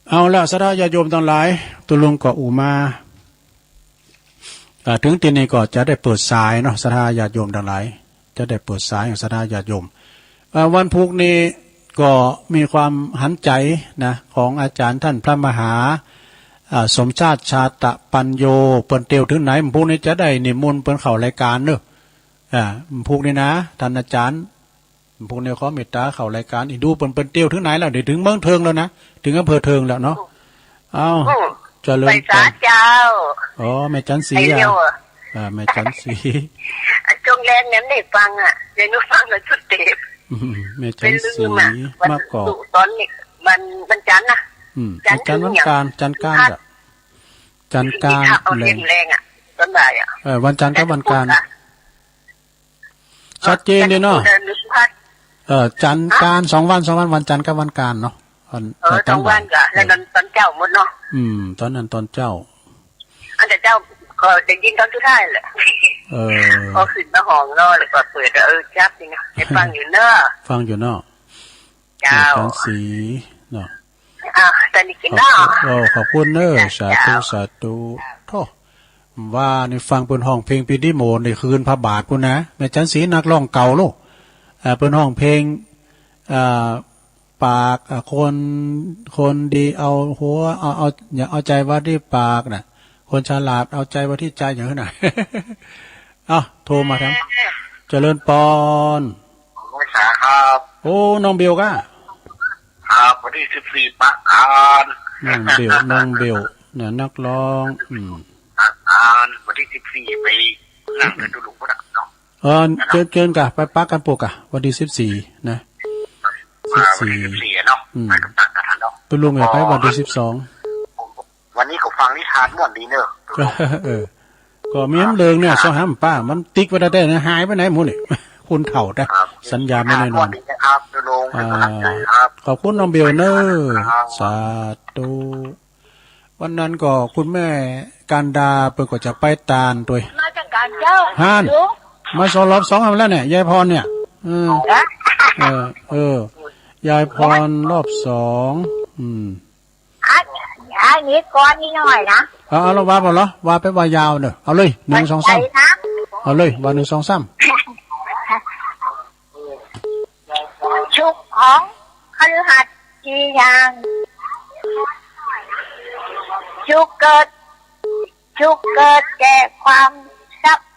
เอาละ ศรัทธาญาติโยมทั้งหลาย ตุลุงก็อุมา อ่า ถึงที่นี่ก็จะได้เปิดสายเนาะ ศรัทธาญาติโยมทั้งหลาย จะได้เปิดสายของศรัทธาญาติโยม อ่า วันพุธนี้ก็มีความหันใจ๋นะ ของอาจารย์ท่านพระมหา อ่า สมชาติ ชาตะปัญโญ เปิ้นเตียวถึงไหน วันพุธนี้จะได้นิมนต์เปิ้นเข้ารายการเนอะ อ่า วันพุธนี้นะ ท่านอาจารย์ พวกนี้ขอเมตตาเข้ารายการ อีดูเปิ้น เปิ้นเตียวถึงไหนแล้ว เดี๋ยวถึงเมืองเทิงแล้วนะ ถึงอำเภอเทิงแล้วเนาะ เอ้า อืม เจริญพร ไปสาเจ้า อ๋อ แม่จันทร์ศรี ไอ้เดียว อ่ะ อะ อ่า แม่จันทร์ศรี อ่ะ ช่วงแรกเนี่ยไม่ได้ฟังอ่ะ เดี๋ยวหนูฟังแล้วชุดเต็ม อืม แม่จันทร์ศรี ไม่ลืมอ่ะ มาก่อน วันศุกร์ตอนนี้ วัน วันจันทร์นะ อืม จันทร์ วันจันทร์ ถึง วันกลาง จันทร์กลาง พัด อ่ะ จันทร์กลาง ที่เขาเอา แรง แรงๆอ่ะ ตอนบ่ายอ่ะ เออ วันจันทร์กับวันกลาง จันทร์พุธอ่ะ ชัดเจนเลยเนาะ เออ จันทร์กลาง ฮะ สองวัน สองวัน วันจันทร์กับวันกลางเนาะ วัน เออ จันทร์ สองวัน วัน กะ แล้วตอน เออ ตอนเจ๊าหมดเนาะ อืม ตอนนั้นตอนเจ๊า อันแต่เจ๊าก็ได้ยินตอนสุดท้ายแหละ เออ พอขึ้นมาห้องนอนแล้วก็เปิด เออ จับนี่นะ ให้ฟังอยู่เนาะ ฟังอยู่เนาะ เจ้า แม่จันทร์ศรีเนาะ อ่า ตอนนี้กินเนาะ ขอบคุณ โอ้ ขอบคุณเนอะ เจ้า สาธุ สาธุ โธ่ ว่านี่ฟังเปิ้นฮ้องเพลงปีติโมกข์นี่คืนพระบาทพุ้นนะ แม่จันทร์ศรีนักร้องเก่าลูก เอ่อ เปิ้นฮ้องเพลง เอ่อ ปาก เอ่อ คน คนดีเอาหัว เอา เอา อย่าเอาใจไว้ที่ปากนะ คนฉลาดเอาใจไว้ที่ใจ อย่างนั้นนะ เอ้า โทรมาทาง เจริญปอน สาครับ โอ้ น้องเบลก้า ครับ วันที่สิบสี่ปะกัน น้องเบล น้องเบล เนี่ย นักร้อง อืม ปะกัน วันที่สิบสี่ไปนั่งเดินดูหลวงพ่อเนาะ เออ เจิญ เจิญก่ะ ไปปะกันโปะก่ะ วันที่สิบสี่นะ อ่า สิบสี่ วันที่สิบสี่เนาะ อืม ไปกับตักกันเนาะ ตุลุงเอ๋ย ไปวันที่สิบสอง วันนี้ก็ฟังนิทานม่วนดีเนอะ เออ ก็มีน้ำเริงเนี่ย สองห้ามป้า มันติ๊กไว้ได้แต่เนี่ย หายไปไหนหมดเนี่ย คนเฒ่านะ ครับ สัญญาไม่แน่นอน ม่วนดีนะครับ ลุง อ่า ขอบคุณน้องเบลเนอะ ครับ สาธุ วันนั้นก็คุณแม่การดาเปิ้นก็จะไปตานตัวย มาจังการเจ้า ฮั่น ลุง มาสองรอบสองแล้วเนี่ย ยายพรเนี่ย เออ ฮะ เออ เออ ยายพรรอบสอง อืม อัน อันนี้ก้อนนี้หน่อยนะ เอา เอาละ ว่าไปเหรอ ว่าไปว่ายาวเนอะ เอาเลย หนึ่ง สอง สาม ใจนะ เอาเลย ว่า หนึ่ง สอง สาม สุขของคฤหัสถ์สี่อย่าง สุขเกิด สุขเกิดแก่ความทรัพย์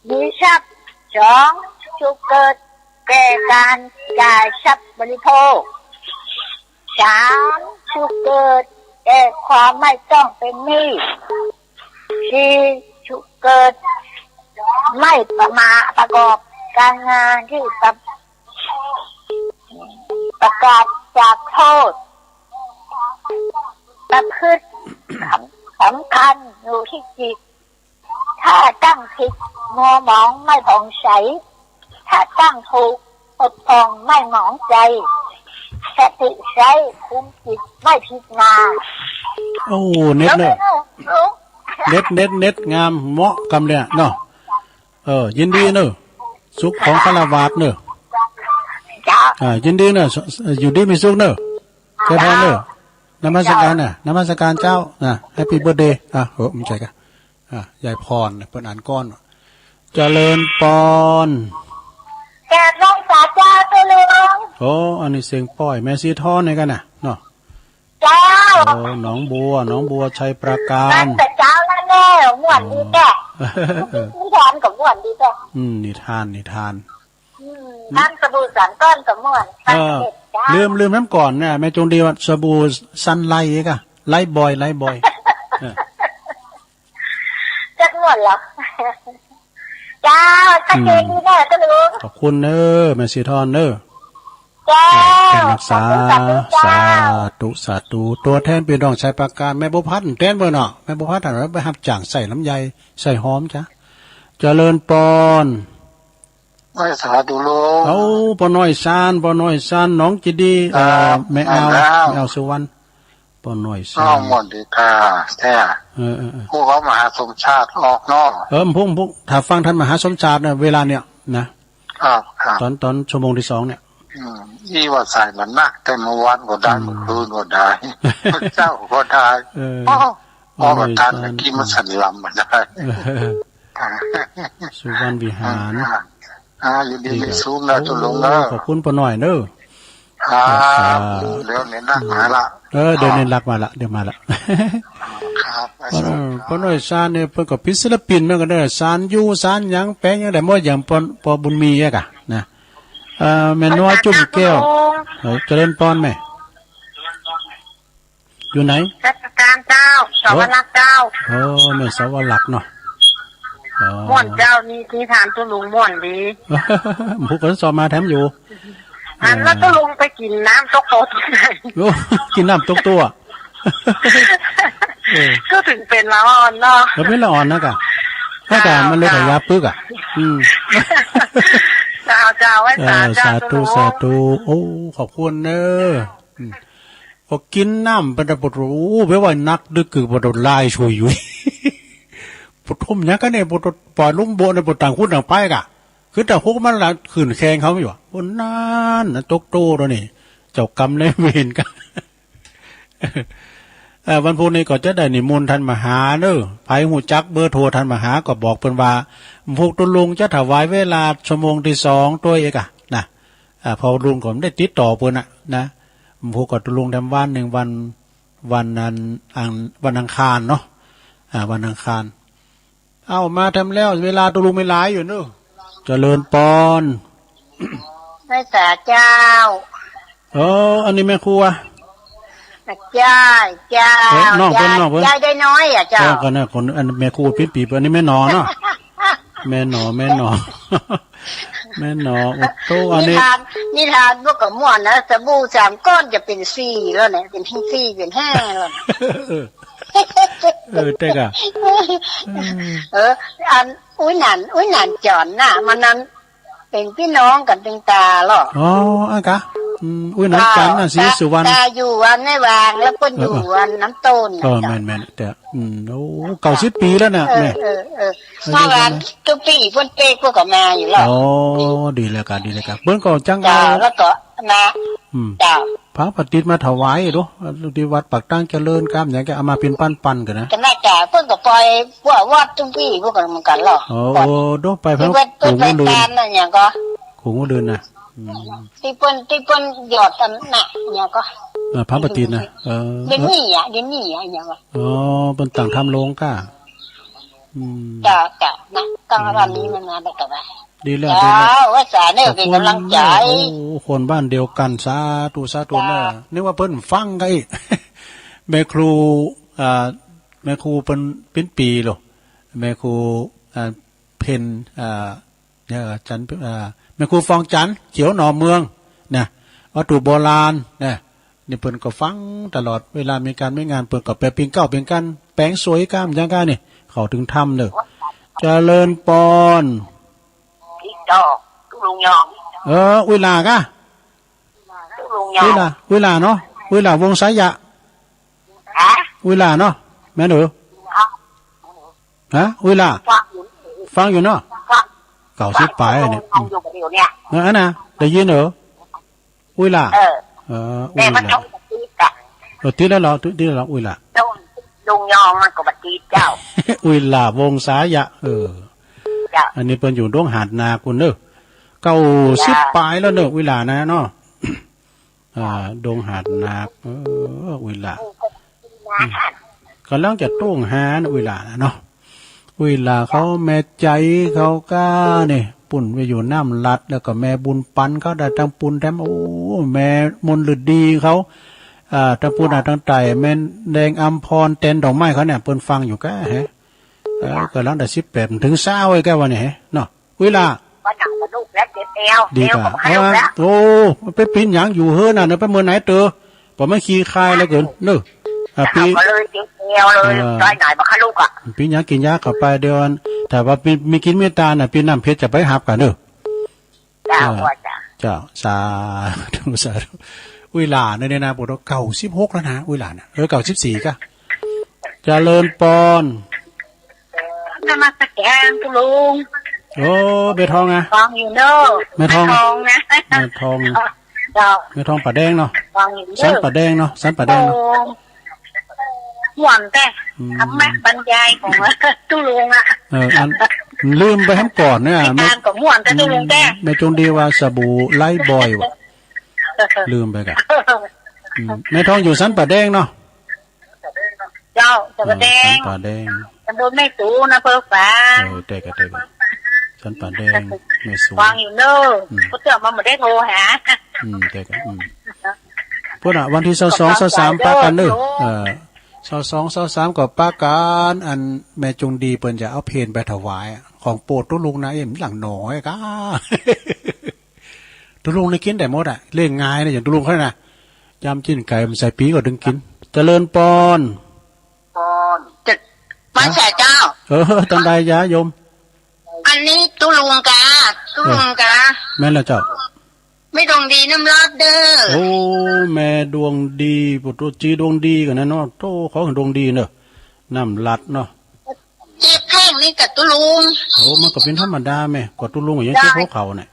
มีทรัพย์ สอง สุขเกิดแก่การจ่ายทรัพย์บริโภค สาม สุขเกิดแก่ความไม่ต้องเป็นหนี้ สี่ สุขเกิดไม่ประมาทประกอบการงานที่ประ ประกาศจากโทษ ประพฤติสำ สำคัญอยู่ที่จิต ถ้าตั้งผิดมัวหมองไม่ผ่องใส ถ้าตั้งถูกผุดผ่องไม่หมองใจ สติใช้คุมจิตไม่ผิดนา โอ้ เน็ตเนอะ เน็ต เน็ต เน็ตงาม เหมาะกำเลยอะเนาะ เออ ยินดีเนอะ สุขของฆราวาสเนอะ เจ้า อ่า ยินดีเนอะ อยู่ดีมีสุขเนอะ เจริญพรเนอะ นมัสการน่ะ นมัสการเจ้า นะ แฮปปี้เบิร์ธเดย์ อ่ะ โอ้ ไม่ใช่กะ อ่ะ ยายพร เปิ้นอ่านก่อน เจริญปอน แปดโมงสาเจ้าตุลุง โอ้ อันนี้เสียงป้อย แม่สีทองนี่กันน่ะ เนาะ เจ้า โอ้ หนองบัว หนองบัวชัยปราการ ตั้งแต่เช้าแล้วแน่ ม่วนดีแท้ เออ นิทานก็ม่วนดีแท้ อืม นิทาน นิทาน อืม อืม ตั้งสบู่สามก้อนก็ม่วน เออ ตั้งแต่เช้า ลืม ลืมน้ำก่อนเนี่ย แม่จงดีว่าสบู่ซันไลท์กะ ไลท์บอย ไลท์บอย เออ จักม่วนเหรอ เจ้า ชัดเจนดีแน่ อืม เจ้าลุง ขอบคุณเนอะ แม่สีทองเนอะ เจ้า เออ รักษา ขอบคุณ สาธุ สาธุ เจ้า สาธุ ตัวแทนพี่น้องชัยปราการ แม่บัวพันธุ์แทนเปิ้นเนาะ แม่บัวพันธุ์ หันไปรับจ้างใส่ลำไย ใส่หอมจ้ะ เจริญปอน ไหว้สาธุลุง โอ้ ป้อน้อยซาน ป้อน้อยซาน หนองเจดีย์ เอ่อ อ่า แม่อาว แม่อาวสุวรรณ ป้อน้อยซาน อ้าว ม่วนดีค่ะ แท้ เออ เออ เออ พวกเขามหาสมชาติออกเนาะ เออ พวก พวก ถ้าฟังท่านมหาสมชาติเนี่ย เวลาเนี่ยนะ ครับ ครับ ตอน ตอนชั่วโมงที่สองเนี่ย อืม อีว่าสายมันนัก แต่เมื่อวานก็ได้ อืม เมื่อคืนก็ได้ เมื่อเช้าก็ได้ เออ โอ้ โอ้ โอ้ย ประธาน สาธุ เมื่อกี้มันสั่นลำมาได้ เออ สุวรรณวิหาร อ่า อยู่ดี ดี มี ครับ สุขนะ โอ้ เจ้าหลวงเนอะ ขอบคุณป้อน้อยเนอะ ครับ ครับ เดี๋ยวเนี่ยนักมาละ เออ เดี๋ยวเนี่ยนักมาละ เดี๋ยวมาละ ครับ เออ ป้อน้อยซานเนี่ย เปิ้นก็เป็นศิลปินเหมือนกันเด้อ ซานอยู่ ซานหยัง แปลงหยังได้หมด อย่างป้อ ป้อบุญมีอะกะนะ เอ่อ แม่นวลจุ่มแก้ว เออ เจริญพรแม่ อยู่ไหน ราชการเจ้า สวรรคเจ้า โอ้ แม่สวรรคเนาะ อ๋อ ม่วนเจ้า นี่ ที่ถามเจ้าหลวงม่วนดี ผู้คนสอบมาแถมอยู่ อัน เออ แล้วเจ้าหลวงไปกินน้ำตกโตที่ไหน โอ้ กินน้ำตกโตอะ เออ ก็ถึงเป็นละอ่อนเนาะ แล้วเป็นละอ่อนนะกะ ถ้าการมันเลย เจ้า ขายยาปึกอะ อืม เจ้า เจ้า ไหว้สา เออ เจ้า สาธุ เจ้าหลวง สาธุ โอ้ ขอบคุณเนอะ อืม พอกินน้ำไปนะ ปวดหัว โอ้ แปลว่านักดึกคือปวดหัวลายช่วยอยู่ ปวดท้องหยังกันเนี่ย ปวดหัวปล่อยลงโบะเนี่ย ปวดต่างคนต่างไปกะ คือแต่หกมันละขึ้นแข่งเขาอยู่อะ โอ้ นั่นนะ ตกโตแล้วนี่ เจ้ากรรมนายเวรกัน เอ่อ วันพุธนี้ก็จะได้นิมนต์ท่านมหาเนอะ ไผฮู้จักเบอร์โทรท่านมหาก็บอกเปิ้นว่า พวกตุลุงจะถวายเวลาชั่วโมงที่สองตัวเองอะนะ อ่า เพราะลุงก็ไม่ได้ติดต่อเปิ้นน่ะนะ ผมก็ตกลงแถมวันหนึ่งวัน วันอัน อัง วันอังคารเนาะ อ่า วันอังคาร เอามาแถมแล้ว เวลาตกลงไม่หลายอยู่เนอะ เจริญปอน ไหว้สาเจ้า เออ อันนี้แม่ครัว เจ้า เจ้า เออ น้องเปิ้น ยาย น้องเปิ้น ยายได้น้อยอะเจ้า เออ ก็นะ คน อันแม่ครัวปิ๊บปิ๊บ อันนี้แม่หนอเนาะ แม่หนอ แม่หนอ แม่หนอ โอ้โต อันนี้ นิทาน นิทานพวกก็ม่วนนะ สบู่สามก้อนจะเป็นสี่แล้วเนี่ย เป็นแห้งสี่ เป็นแห้งแล้วเนี่ย เออ เออ แต่กะ เออ อัน อุ้ยหนาน อุ้ยหนานจอนน่ะ มันนั้น เป็นพี่น้องกันตึงตาเหรอ อ๋อ อันกะ อืม อุ้ยหนานจอนน่ะ ตา ศรีสุวรรณ ตาอยู่อันในวาง แล้วก็อยู่ เออ เออ อันน้ำต้นน่ะ เออ เจ้า แม่นๆ แต่ อืม โอ้ เก้าสิบปีแล้วน่ะ เออ แม่ เออ เออ อายุ เมื่อวาน เท่าไหร่นะ ทุกปีเพิ่นเปกพวกก็มาอยู่แล้ว อ๋อ ดีแล้วกะ ดีแล้วกะ เปิ้นก็จัง เจ้า เอา แล้วก็มา อืม เจ้า พระปฏิษมาถวายเนาะ ที่วัดปากตั้งเจริญกามอย่างแกเอามาเป็นปันๆ กันนะ ก็น่าจะเพิ่นก็ปล่อยพวกวัดทุกปีพวกกันเหมือนกันเหรอ อ๋อ ปล่อย โอ้ โดไปพระ ที่เพิ่น หลวงพ่อเดิน เพิ่นทานน่ะอย่างก็ หลวงพ่อเดินนะ อืม ที่เปิ้น ที่เปิ้นหยอดอันน่ะอย่างก็ อ่า พระปฏิษนะ เออ เดี๋ยวนี้อ่ะ เดี๋ยวนี้อ่ะอย่างก็ อ๋อ เปิ้นตั้งธรรมลงก้า อืม จ้ะ จ้ะ นะ ต้องเอาวันนี้มันมาประกอบไว้ ดีแล้ว จ้า ดีแล้ว ว่าสาเนี่ย ขอบคุณ เป็นกำลังใจ โอ้ คนบ้านเดียวกัน สาธุ สาธุ เนอะ จ้า นึกว่าเปิ้นฟังกันอีก แม่ครู อ่า แม่ครูเปิ้น เปิ้นปี๋โล แม่ครู อ่า เพ็ญ อ่า เนี่ย อาจารย์ อ่า แม่ครูฟองจันทร์ เขียวหน่อเมือง นะ วัตถุโบราณ นะ นี่เปิ้นก็ฟังตลอด เวลามีการมีงาน เปิ้นก็ไปปิ้งเก้าปิ้งกัน แปลงสวยกามอย่างกันนี่ เข้าถึงธรรมเนอะ เจริญปอน อีกดอก ตุ๊ลุงยอง เออ อุ้ยหล่ากะ ตุ๊ลุงยอง อุ้ยหล่า อุ้ยหล่าเนาะ อุ้ยหล่าวงศ์สายะ ฮะ อุ้ยหล่าเนาะ แม่นเหรอ ฮะ อุ้ยหล่า ฟังอยู่ ฟังอยู่เนาะ ฟัง เก้าสิบปลายเนี่ย ฟังอยู่ประเดี๋ยวเนี่ย เออ อันน่ะ ได้ยินเหรอ อุ้ยหล่า เออ เออ อุ้ยหล่า แต่มันต้องติดอะ เออ ติดแล้วเหรอ ติด ติดแล้วเหรอ อุ้ยหล่า ต้อง ลุงยองมันก็บ่ติดเจ้า อุ้ยหล่าวงศ์สายะ เออ เจ้า อันนี้เปิ้นอยู่ดงหาดนาคพุ้นเนอะ เก้าสิบ เจ้า ปลายแล้วเนอะ อุ้ยหล่านะเนาะ อ่า ดงหาดนาค เออ อุ้ยหล่า อืม กำลังจะต้องหานะ อุ้ยหล่านะเนาะ อุ้ยหล่าเขา แม่ใจ๋เขาก้านี่ ปุ้นไปอยู่น้ำลัด แล้วก็แม่บุญปันเขาได้ทั้งปุ้นแถม โอ้ แม่มนฤดีเขา อ่า ทั้งปุ้นน่ะ ทั้งไต่ แม่แดงอำพร แตนดอกไม้เขาเนี่ย เปิ้นฟังอยู่ก้าแฮะ เออ กำลังได้สิบแปด ถึงซาวไอ้แกว่าเนี่ยแฮะ เนาะ อุ้ยหล่า วันหลังมาลูกแล้วเจ็บเอว ดีกว่า เอวก็มาลูกแล้ว โอ้ ไปปิ้นหยังอยู่เฮือนน่ะ ไปเมือไหนเตอ บ่แม่นขี้คายเหลือเกินเนอะ อ่ะ ปี ก็เลยเจ็บเอวเลย เออ ร้อยหน่อยบ่คะลูกอะ ปิ้นหยังกินยาเข้าไปเดี๋ยวอัน ถ้าว่ามี มีกินมีตาน่ะ ปิ้นน้ำเพชรจะไปหับกันเนอะ เจ้า เออ ว่าจ้ะ เจ้า สาธุ สาธุ อุ้ยหลานเนี่ยนะ ปู่โต เก้าสิบหกแล้วนะ อุ้ยหลานนะ เออ เก้าสิบสี่ ก็ เจริญปอน นมัสการคุณลุง โอ้ แม่ทองอะ ฟังอยู่เนอะ แม่ทอง แม่ทองนะ แม่ทอง เจ้า แม่ทองป่าแดงเนาะ ฟังอยู่เนอะ สันป่าแดงเนาะ สันป่าแดงเนาะ โอ้ ม่วนแต่ อืม ธรรมะบรรยายของ ตุ๊ลุงอะ เออ อัน ลืมไปแฮมก่อนเนี่ย รายการก็ม่วนแต่ตุ๊ลุงแต่ แม่จงดีว่าสบู่ไลฟ์บอยว่ะ ลืมไปกะ อืม แม่ทองอยู่สันป่าแดงเนาะ เจ้า สันป่าแดง เออ สันป่าแดง ตำบลแม่สูน อำเภอฝาง เออ แต่กะ แต่กะ สันป่าแดง แม่สูน ฟังอยู่เนอะ อืม พุทธเจ้ามาบ่ได้โทรหา อืม แต่กะ อืม พุทธะ วันที่ซาวสอง ซาวสาม ปะกันเนอะ เออ ซาวสอง ซาวสาม ก็ปะกัน อันแม่จงดีเปิ้นจะเอาเพลไปถวายอะ ของโปรดตุ๊ลุงนะ เอ็มหลังหนอยกะ ตุ๊ลุงนี่กินได้หมดอะ เลี้ยงง่ายนะ อย่างตุ๊ลุงเขาเนี่ยนะ ยำจิ้นไก่มันใส่ปีก็ดึงกิน เจริญปอน จะ มาแชร์เจ้า เออ ตันใดยะโยม อันนี้ตุ๊ลุงกา ตุ๊ลุงกา แม่นแล้วเจ้า แม่ดวงดีน้ำลาดเด้อ โอ้ แม่ดวงดี ปู่โต จีดวงดีกันนะเนาะ โต ขอให้ดวงดีเนอะ น้ำลาดเนาะ เจ็บแข้งนี่กับตุ๊ลุง โอ้ มันก็เป็นธรรมดาแม่ ก็ตุ๊ลุงก็ยังเจ็บหัวเข่าเนี่ย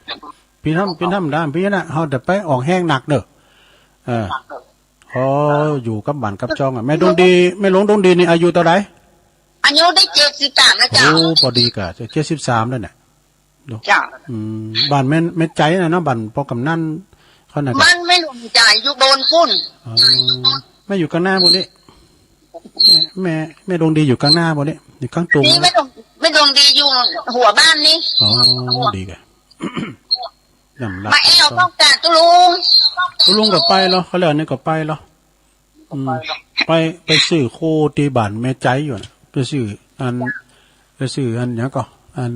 เป็นธรรม เป็นธรรมดา เป็นนะ เฮาแต่ไปออกแฮงหนักเนอะ เออ อ๋อ อยู่กับบ้านกับจองอะ แม่ดวงดี แม่หลวงดวงดีนี่อายุเท่าไหร่ อายุได้เจ็ดสิบสามแล้วเจ้า โอ้ พอดีกะ เจ็ดสิบสามแล้วเนี่ย เจ้า อืม บ้านแม่ แม่ใจนะเนาะ บ้านพ่อกำนันเขาน่ะ บ้านแม่หลวงใจอยู่โบนปุ้น อ๋อ แม่อยู่ข้างหน้าพวกนี้ แม่ แม่ แม่ดวงดีอยู่ข้างหน้าพวกนี้ อยู่ข้างตรง นี่ นะ แม่ดวง แม่ดวงดีอยู่หัวบ้านนี่ อ๋อ ดีกะ น้ำลาด มาแอวต้องการตุ๊ลุง ตุ๊ลุงก็ไปเหรอ เขาเรียกอันนี้ก็ไปเหรอ อืม ไป ไปซื้อโคที่บ้านแม่ใจอยู่น่ะ ไปซื้ออัน ไปซื้ออันหยังก็ อัน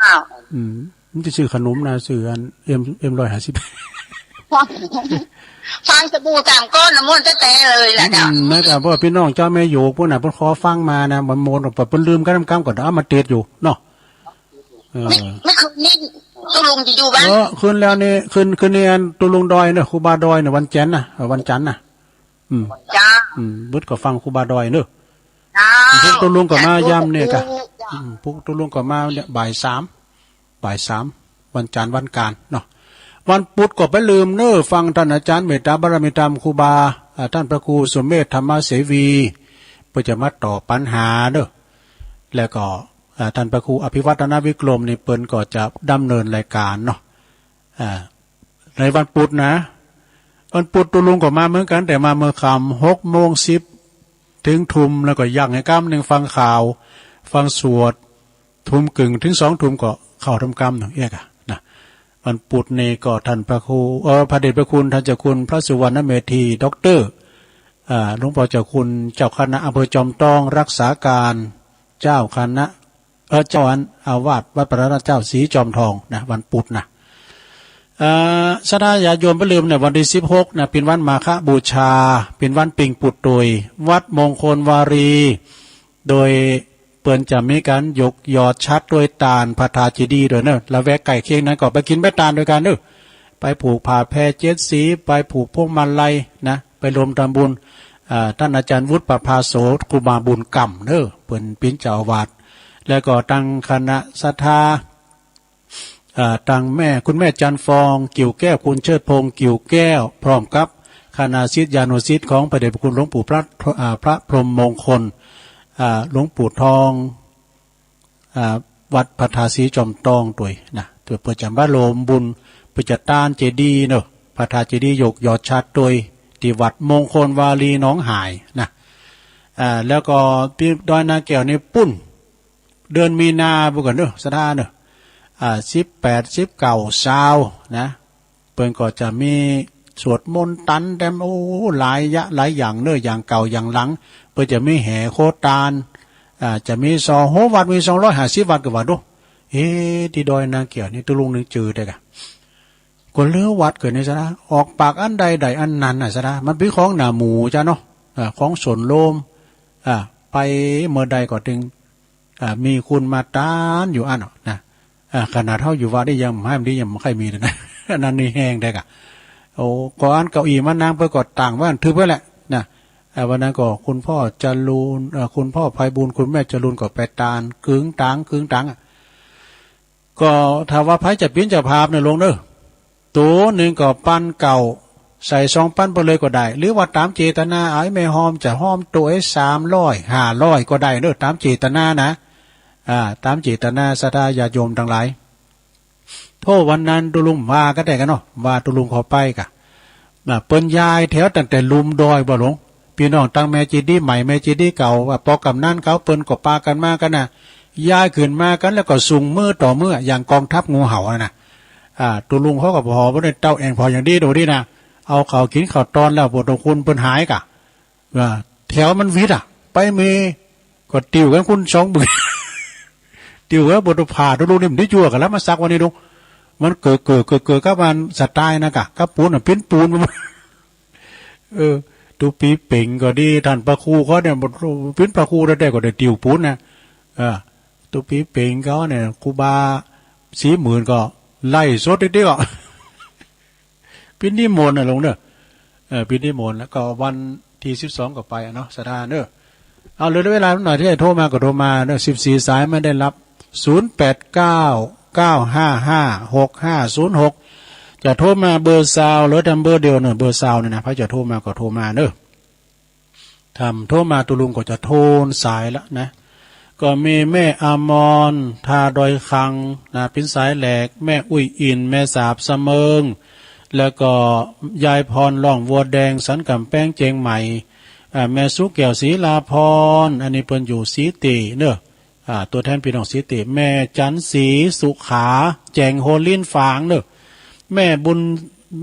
อ้าว อืม มันจะซื้อขนมนะ ซื้ออัน เอ็ม เอ็มร้อยห้าสิบ ฟังสบู่สามก้อนนะม่วนแต๊ๆเลยแหละเจ้า อืม นะครับ เพราะว่าพี่น้องเจ้าแม่โยกพวกน่ะ เพิ่นขอฟังมานะ มันม่วน เพิ่นลืมกันนำกำก่อน เอามาเทศอยู่เนาะ เออ ไม่ ไม่คืนนี้ตุ๊ลุงจะอยู่บ้าน เออ คืนแล้วนี่ คืน คืนนี้อันตุ๊ลุงดอยเนอะ ครูบาดอยเนอะ วันจันทร์นะ เออ วันจันทร์นะ อืม จ้า อืม บุตรก็ฟังครูบาดอยเนอะ จ้า พวกตุ๊ลุงก็มา จ้า ยามเนี่ยกะ จ้า อืม พวกตุ๊ลุงก็มาเนี่ยบ่ายสาม บ่ายสาม วันจันทร์วันการเนาะ วันพุธก็ไปลืมเนอะ ฟังท่านอาจารย์เมตตาบารมีธรรมครูบา อ่า ท่านพระครูสุเมธธรรมเสวี เพื่อจะมาตอบปัญหาเนอะ แล้วก็ อ่า ท่านพระครูอภิวัฒนวิกรมนี่เปิ้นก็จะดำเนินรายการเนาะ อ่า ในวันพุธนะ วันพุธตุ๊ลุงก็มาเหมือนกัน แต่มาเมื่อค่ำ หกโมงสิบ ถึงทุ่ม แล้วก็ยังให้กำหนึ่งฟังข่าว ฟังสวด ทุ่มครึ่งถึงสองทุ่มก็เข้าทำกำหนึ่งเอกอะนะ วันพุธนี่ก็ท่านพระครู เอ่อ พระเดชพระคุณท่านเจ้าคุณพระสุวรรณเมธี ด็อกเตอร์ อ่า หลวงพ่อเจ้าคุณเจ้าคณะอำเภอจอมทอง รักษาการเจ้าคณะ เอ่อ เจ้าอาวาสวัดพระนารายณ์เจ้าศรีจอมทองนะ วันพุธนะ เอ่อ ศรัทธาญาติโยมบ่าลืมเนี่ย วันที่สิบหกนะ เป็นวันมาฆบูชา เป็นวันปิงปู่โตย วัดมงคลวารี โดยเปิ้นจะมีการยกยอดฉัตรโตยตานพระธาตุเจดีย์โตยเนอะ ละแวกใกล้เคียงนั้นก็ไปกินไปตานโตยกันเนอะ ไปผูกผ้าแพเจ็ดสี ไปผูกพวงมาลัยนะ ไปรวมทำบุญ อ่า ท่านอาจารย์วุฒิประภาโส ครูบาบุญกำเนอะ เปิ้นเป็นเจ้าอาวาส แล้วก็ตังคณะศรัทธา อ่า ตังแม่ คุณแม่จันทร์ฟอง กิ่วแก้ว คุณเชิดพงษ์ กิ่วแก้ว พร้อมกับคณะศิษยานุศิษย์ของพระเดชพระคุณหลวงปู่พระ อ่า พระพรหมมงคล อ่า หลวงปู่ทอง อ่า วัดพระธาตุศรีจอมทองโตยนะ โตยเปิ้นจะมาโฮมบุญ เปิ้นจะตานเจดีย์เนอะ พระธาตุเจดีย์ยกยอดฉัตรโตย ที่วัดมงคลวารีหนองหายนะ อ่า แล้วก็ที่ดอยนาแก้วนี่ปุ้น เดือนมีนาพุ้นก่อนเนอะ ศรัทธาเนอะ อ่า สิบแปด สิบเก้า ซาวนะ เปิ้นก็จะมีสวดมนต์ตันแตม โอ้ หลายยะ หลายอย่างเนอะ อย่างเก่าอย่างหลัง เปิ้นจะมีแห่โคตาน อ่า จะมีซอ โห วัดมีสองร้อยห้าสิบวัดก็ว่าดู เอ๊ะ ที่ดอยนาแก้วนี่ตุ๊ลุงนึงจื่อได้กะ ก็เลือวัดเกิดในศรัทธา ออกปากอันใดได้อันนั้นน่ะศรัทธา มันเป็นของหน้าหมู่จ้ะเนาะ อ่า ของส่วนรวม อ่า ไปเมื่อใดก็ถึง อ่า มีคนมาตานอยู่อันเนาะนะ อ่า ขนาดเฮาอยู่วัดนี่ยังบ่ให้มันดี ยังบ่ค่อยมีเลยนะ อันนั้นนี่แฮงแต๊กะ โอ้ ก็อันเก้าอี้มานั่งเปิ้นก็ตั้งไว้อันทึบไว้แหละนะ อ่า วันนั้นก็คุณพ่อจรูน เอ่อ คุณพ่อไพบูลย์ คุณแม่จรูนก็ไปตานกึ๋งตาง กึ๋งตางอะ ก็ถ้าว่าไผจะเป๋นเจ้าภาพนะลุงเนอะ ตั๋วหนึ่งก็ปันเก้า ใส่สองปันไปเลยก็ได้ หรือว่าต๋ามเจตนา ไอ้แม่ฮอมจะฮอมตั๋วไอ้สามร้อย ห้าร้อยก็ได้เนอะ ต๋ามเจตนานะ อ่า ต๋ามเจตนาศรัทธาญาติโยมตังหลาย โธ่ วันนั้นตุ๊ลุงว่าก็ได้กั๋นเนาะ ว่าตุ๊ลุงขอไปกะ น่ะ เปิ้นย้ายแถวตั้งแต่ลุ่มดอยบ่หลวง พี่น้องตังแม่เจดีย์ใหม่ แม่เจดีย์เก่า ว่าปอกำนันเขาเปิ้นก็ปากั๋นมากั๋นน่ะ ย้ายขึ้นมากั๋นแล้วก็สุงมื้อต่อมื้อ อย่างกองทัพงูเห่าอะนะ อ่า ตุ๊ลุงเขาก็ผ่อบ่ได้เต้าแอ่งผ่ออย่างดีดูดีนะ เอาข้าวกิ๋นข้าวตอนแล้ว พวกตระกูลเปิ้นหายกะ ว่าแถวมันวิดอะ ไปเมก็ติวกั๋นคุณสองบึง ติวกั๋นบ่ต้องผ่าตุ๊ลุงนี่มันได้จั่วกั๋นแล้ว มาสักวันนี้ดู มันเกิด เกิด เกิด เกิดกับมันสไตล์นะกะ กับปูนน่ะ ปิ้นปูนมัน เออ ตุ๊ปีเป๋งก็ดี ท่านพระครูเขาเนี่ย ปิ้นพระครูแต๊ๆ ก็ได้ติวปูนนะ เออ ตุ๊ปีเป๋งเขาเนี่ย ครูบาสี่หมื่นก็ไล่สดติ๊กๆ อะ ปิ้นนิมนต์น่ะลุงเนอะ เออ ปิ้นนิมนต์ แล้วก็วันที่สิบสองก็ไปอะเนาะ ศรัทธาเนอะ เอา เหลือเวลาหน่อยที่จะโทรมาก็โทรมาเนอะ สิบสี่สายไม่ได้รับ ศูนย์แปดเก้า เก้าห้าห้า หกห้าศูนย์หก จะโทรมาเบอร์ซาวหรือทางเบอร์เดียวเนอะ เบอร์ซาวเนี่ยนะ ใผจะโทรมาก็โทรมาเนอะ ถ้าโทรมาตุ๊ลุงก็จะโทนสายละนะ ก็มีแม่อมร ท่าดอยคังนะ เป๋นสายแรก แม่อุ้ยอิน แม่สาบสะเมิง แล้วก็ยายพร ร่องวัวแดง สันกำแพง เจียงใหม่ อ่า แม่สุแก้ว ศรีลาพร อันนี้เปิ้นอยู่ศรีเตเนอะ อ่า ตัวแทนพี่น้องศรีเต แม่จันทร์ศรีสุขา แจ้งโฮลินฝางเนอะ แม่บุญ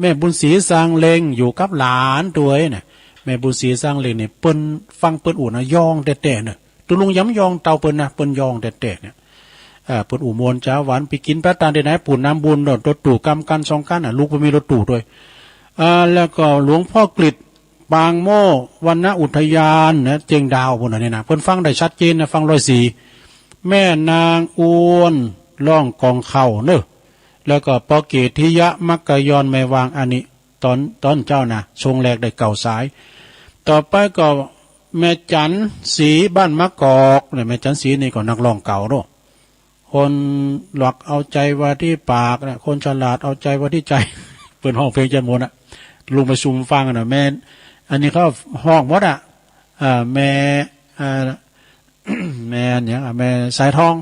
แม่บุญศรีสร้างเล็ง อยู่กับหลานตวยน่ะ แม่บุญศรีสร้างเล็งนี่เปิ้นฟังเปิ้นอู้นะ ย่องแต๊ๆ เนอะ ตุ๊ลุงยำย่องเต้าเปิ้นนะ เปิ้นย่องแต๊ๆ เนี่ย เอ่อ เปิ้นอู้ม่วนจ๋าหวาน ไปกิ๋นไปตานตี้ไหน ปูนน้ำบุญเนอะ รถตู้กำกั๋นสองกั๋นน่ะ ลูกบ่มีรถตู้ตวย อ่า แล้วก็หลวงพ่อกฤษ ปางโม่ วรรณอุทยานนะ เจียงดาวพู้นน่ะนี่นะ เปิ้นฟังได้ชัดเจนนะ ฟังร้อยสี่ แม่นางอ้วน ร้องกองเข้าเนอะ แล้วก็ปอเกตทิยะ มักกะยอน แม่วาง อันนี้ตอน ตอนเจ้านะ ช่วงแรกได้เก้าสาย ต่อไปก็แม่จันทร์ศรี บ้านมะกอกเนี่ย แม่จันทร์ศรีนี่ก็นักร้องเก่าเนอะ คนหลอกเอาใจไว้ที่ปากนะ คนฉลาดเอาใจไว้ที่ใจ เปิ้นฮ้องเพลงจันทร์มนต์อะ ลุงไปซุ่มฟังอะนะ แม่ อันนี้เขาฮ้องหมดอะ อ่า แม่ อ่า แม่หยังอะ แม่สายทอง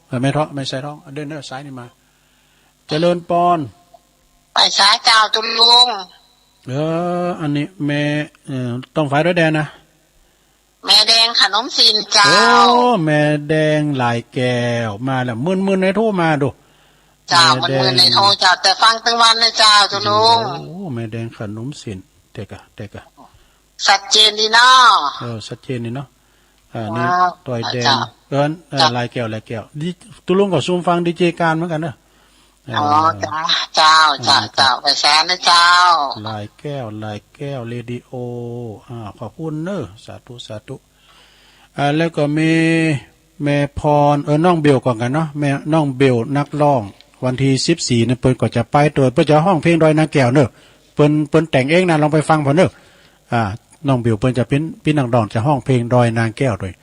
เออ แม่เถาะ แม่สายทอง อันเดินเนอะ สายนี้มา เจริญปอน ไปสาเจ้าตุ๊ลุง เออ อันนี้แม่ เอ่อ ต้องฝ่ายด้วยแดนนะ แม่แดงขนมสินเจ้า โอ้ แม่แดงหลายแก้ว มาแล้ว มื่นๆ ในโทรมาดู เจ้า แม่แดง มื่นๆ ในโทรเจ้า แต่ฟังตึงวันเลยเจ้า ตุ๊ลุง โอ้ แม่แดงขนมสิน เตกะ เตกะ ชัดเจนดีเนาะ เออ ชัดเจนดีเนาะ อ่า นี่ เจ้า ต่อยแดง เจ้า เอิ้น เอ่อ เจ้า หลายแก้ว หลายแก้ว ดี ตุ๊ลุงก็ซุ่มฟังดีเจการเหมือนกันเนอะ อ๋อ เออ เจ้า เจ้า อ่า เจ้า เจ้า ไปสานะเจ้า หลายแก้ว หลายแก้ว เรดิโอ อ่า ขอบคุณเนอะ สาธุ สาธุ อ่า แล้วก็มีแม่พร เออ น้องเบลก่อนกั๋นเนาะ แม่ น้องเบลนักร้อง วันที่สิบสี่นี่เปิ้นก็จะไปตวย เปิ้นจะฮ้องเพลงดอยนางแก้วเนอะ เปิ้น เปิ้นแต่งเองนะ ลองไปฟังเปิ้นเนอะ อ่า น้องบิวเปิ้นจะเป๋น เป๋นนักร้อง จะฮ้องเพลงดอยนางแก้วตวย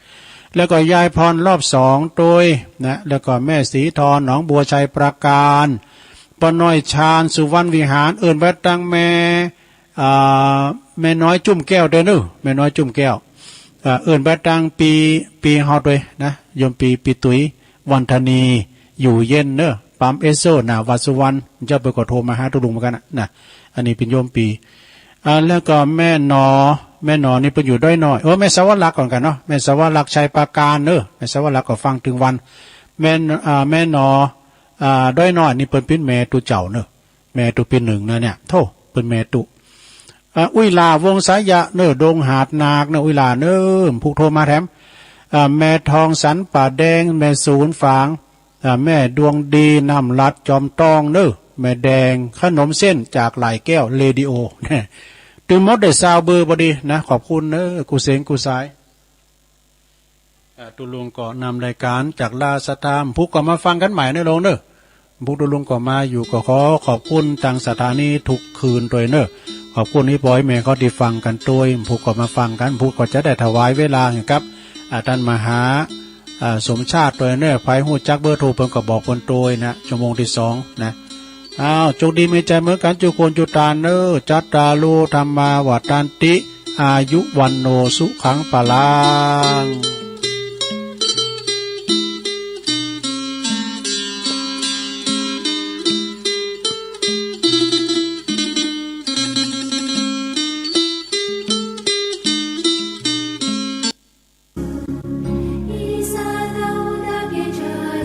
แล้วก็ยายพรรอบสองตวยนะ แล้วก็แม่ศรีทร หนองบัว ชัยปราการ ป้าน้อย ชาญสุวรรณวิหาร เอิ้นไปตังแม่ อ่า แม่น้อยจุ่มแก้วตวยเนอะ แม่น้อยจุ่มแก้ว อ่า เอิ้นไปตังปี ปีเฮาตวยนะ โยมปี ปี๋ตุย วันธนี อยู่เย็นเนอะ ปั๊มเอสโซ หน้าวัดสุวรรณ เจ้าเปิ้นก็โทรมาหาตุ๊ลุงเหมือนกั๋นนะ นะ อันนี้เป๋นโยมปี๋ อ่า แล้วก็แม่หนอ แม่หนอนี่เปิ้นอยู่ดอยน้อย โอ้ แม่สวรรคก่อนกั๋นเนาะ แม่สวรรค ชัยปราการเนอะ แม่สวรรคก็ฟังตึงวัน แม่ อ่า แม่หนอ อ่า ดอยน้อยนี่เปิ้นเป๋นแม่ตุ๊เจ้าเนอะ แม่ตุ๊ปี๋หนึ่งนะเนี่ย โธ่ เปิ้นแม่ตุ๊ อ่า อุ้ยหล้า วงศ์สายะเนอะ ดงหาดนาคเนอะ อุ้ยหล้าเนอะ ผู้โทรมาแถม อ่า แม่ทองสัน ป่าแดง แม่ศูนย์ฝาง อ่า แม่ดวงดี น้ำลัด จอมตองเนอะ แม่แดง ขนมเส้นจากหลายแก้ว เรดิโอ ตึงหมดได้ซาวเบอร์พอดีนะ ขอบคุณเนอะ กู้เสงกู้สาย อ่า ตุ๊ลุงก็นำรายการจากลาสตาม ผู้ก็มาฟังกั๋นใหม่เนอะลุงเนอะ บุกดูลุงก็มาอยู่ ก็ขอขอบคุณทางสถานีทุกคืนด้วยเนอะ ขอบคุณอีปอยแม่เขาที่ฟังกันด้วย ผู้ก็มาฟังกัน ผู้ก็จะได้ถวายเวลาให้กับ อ่า ท่านมหา อ่า สมชาติด้วยเนอะ ใผฮู้จักเบอร์โทรเปิ้นก็บอกเปิ้นด้วยนะ ชั่วโมงที่สองนะ อ้าว โชคดีมีชัยเหมือนกันจุคนจุตานเนอะ จัตตารุ ธัมมา วัฑฒันติ อายุ วัณโณ สุขัง พลัง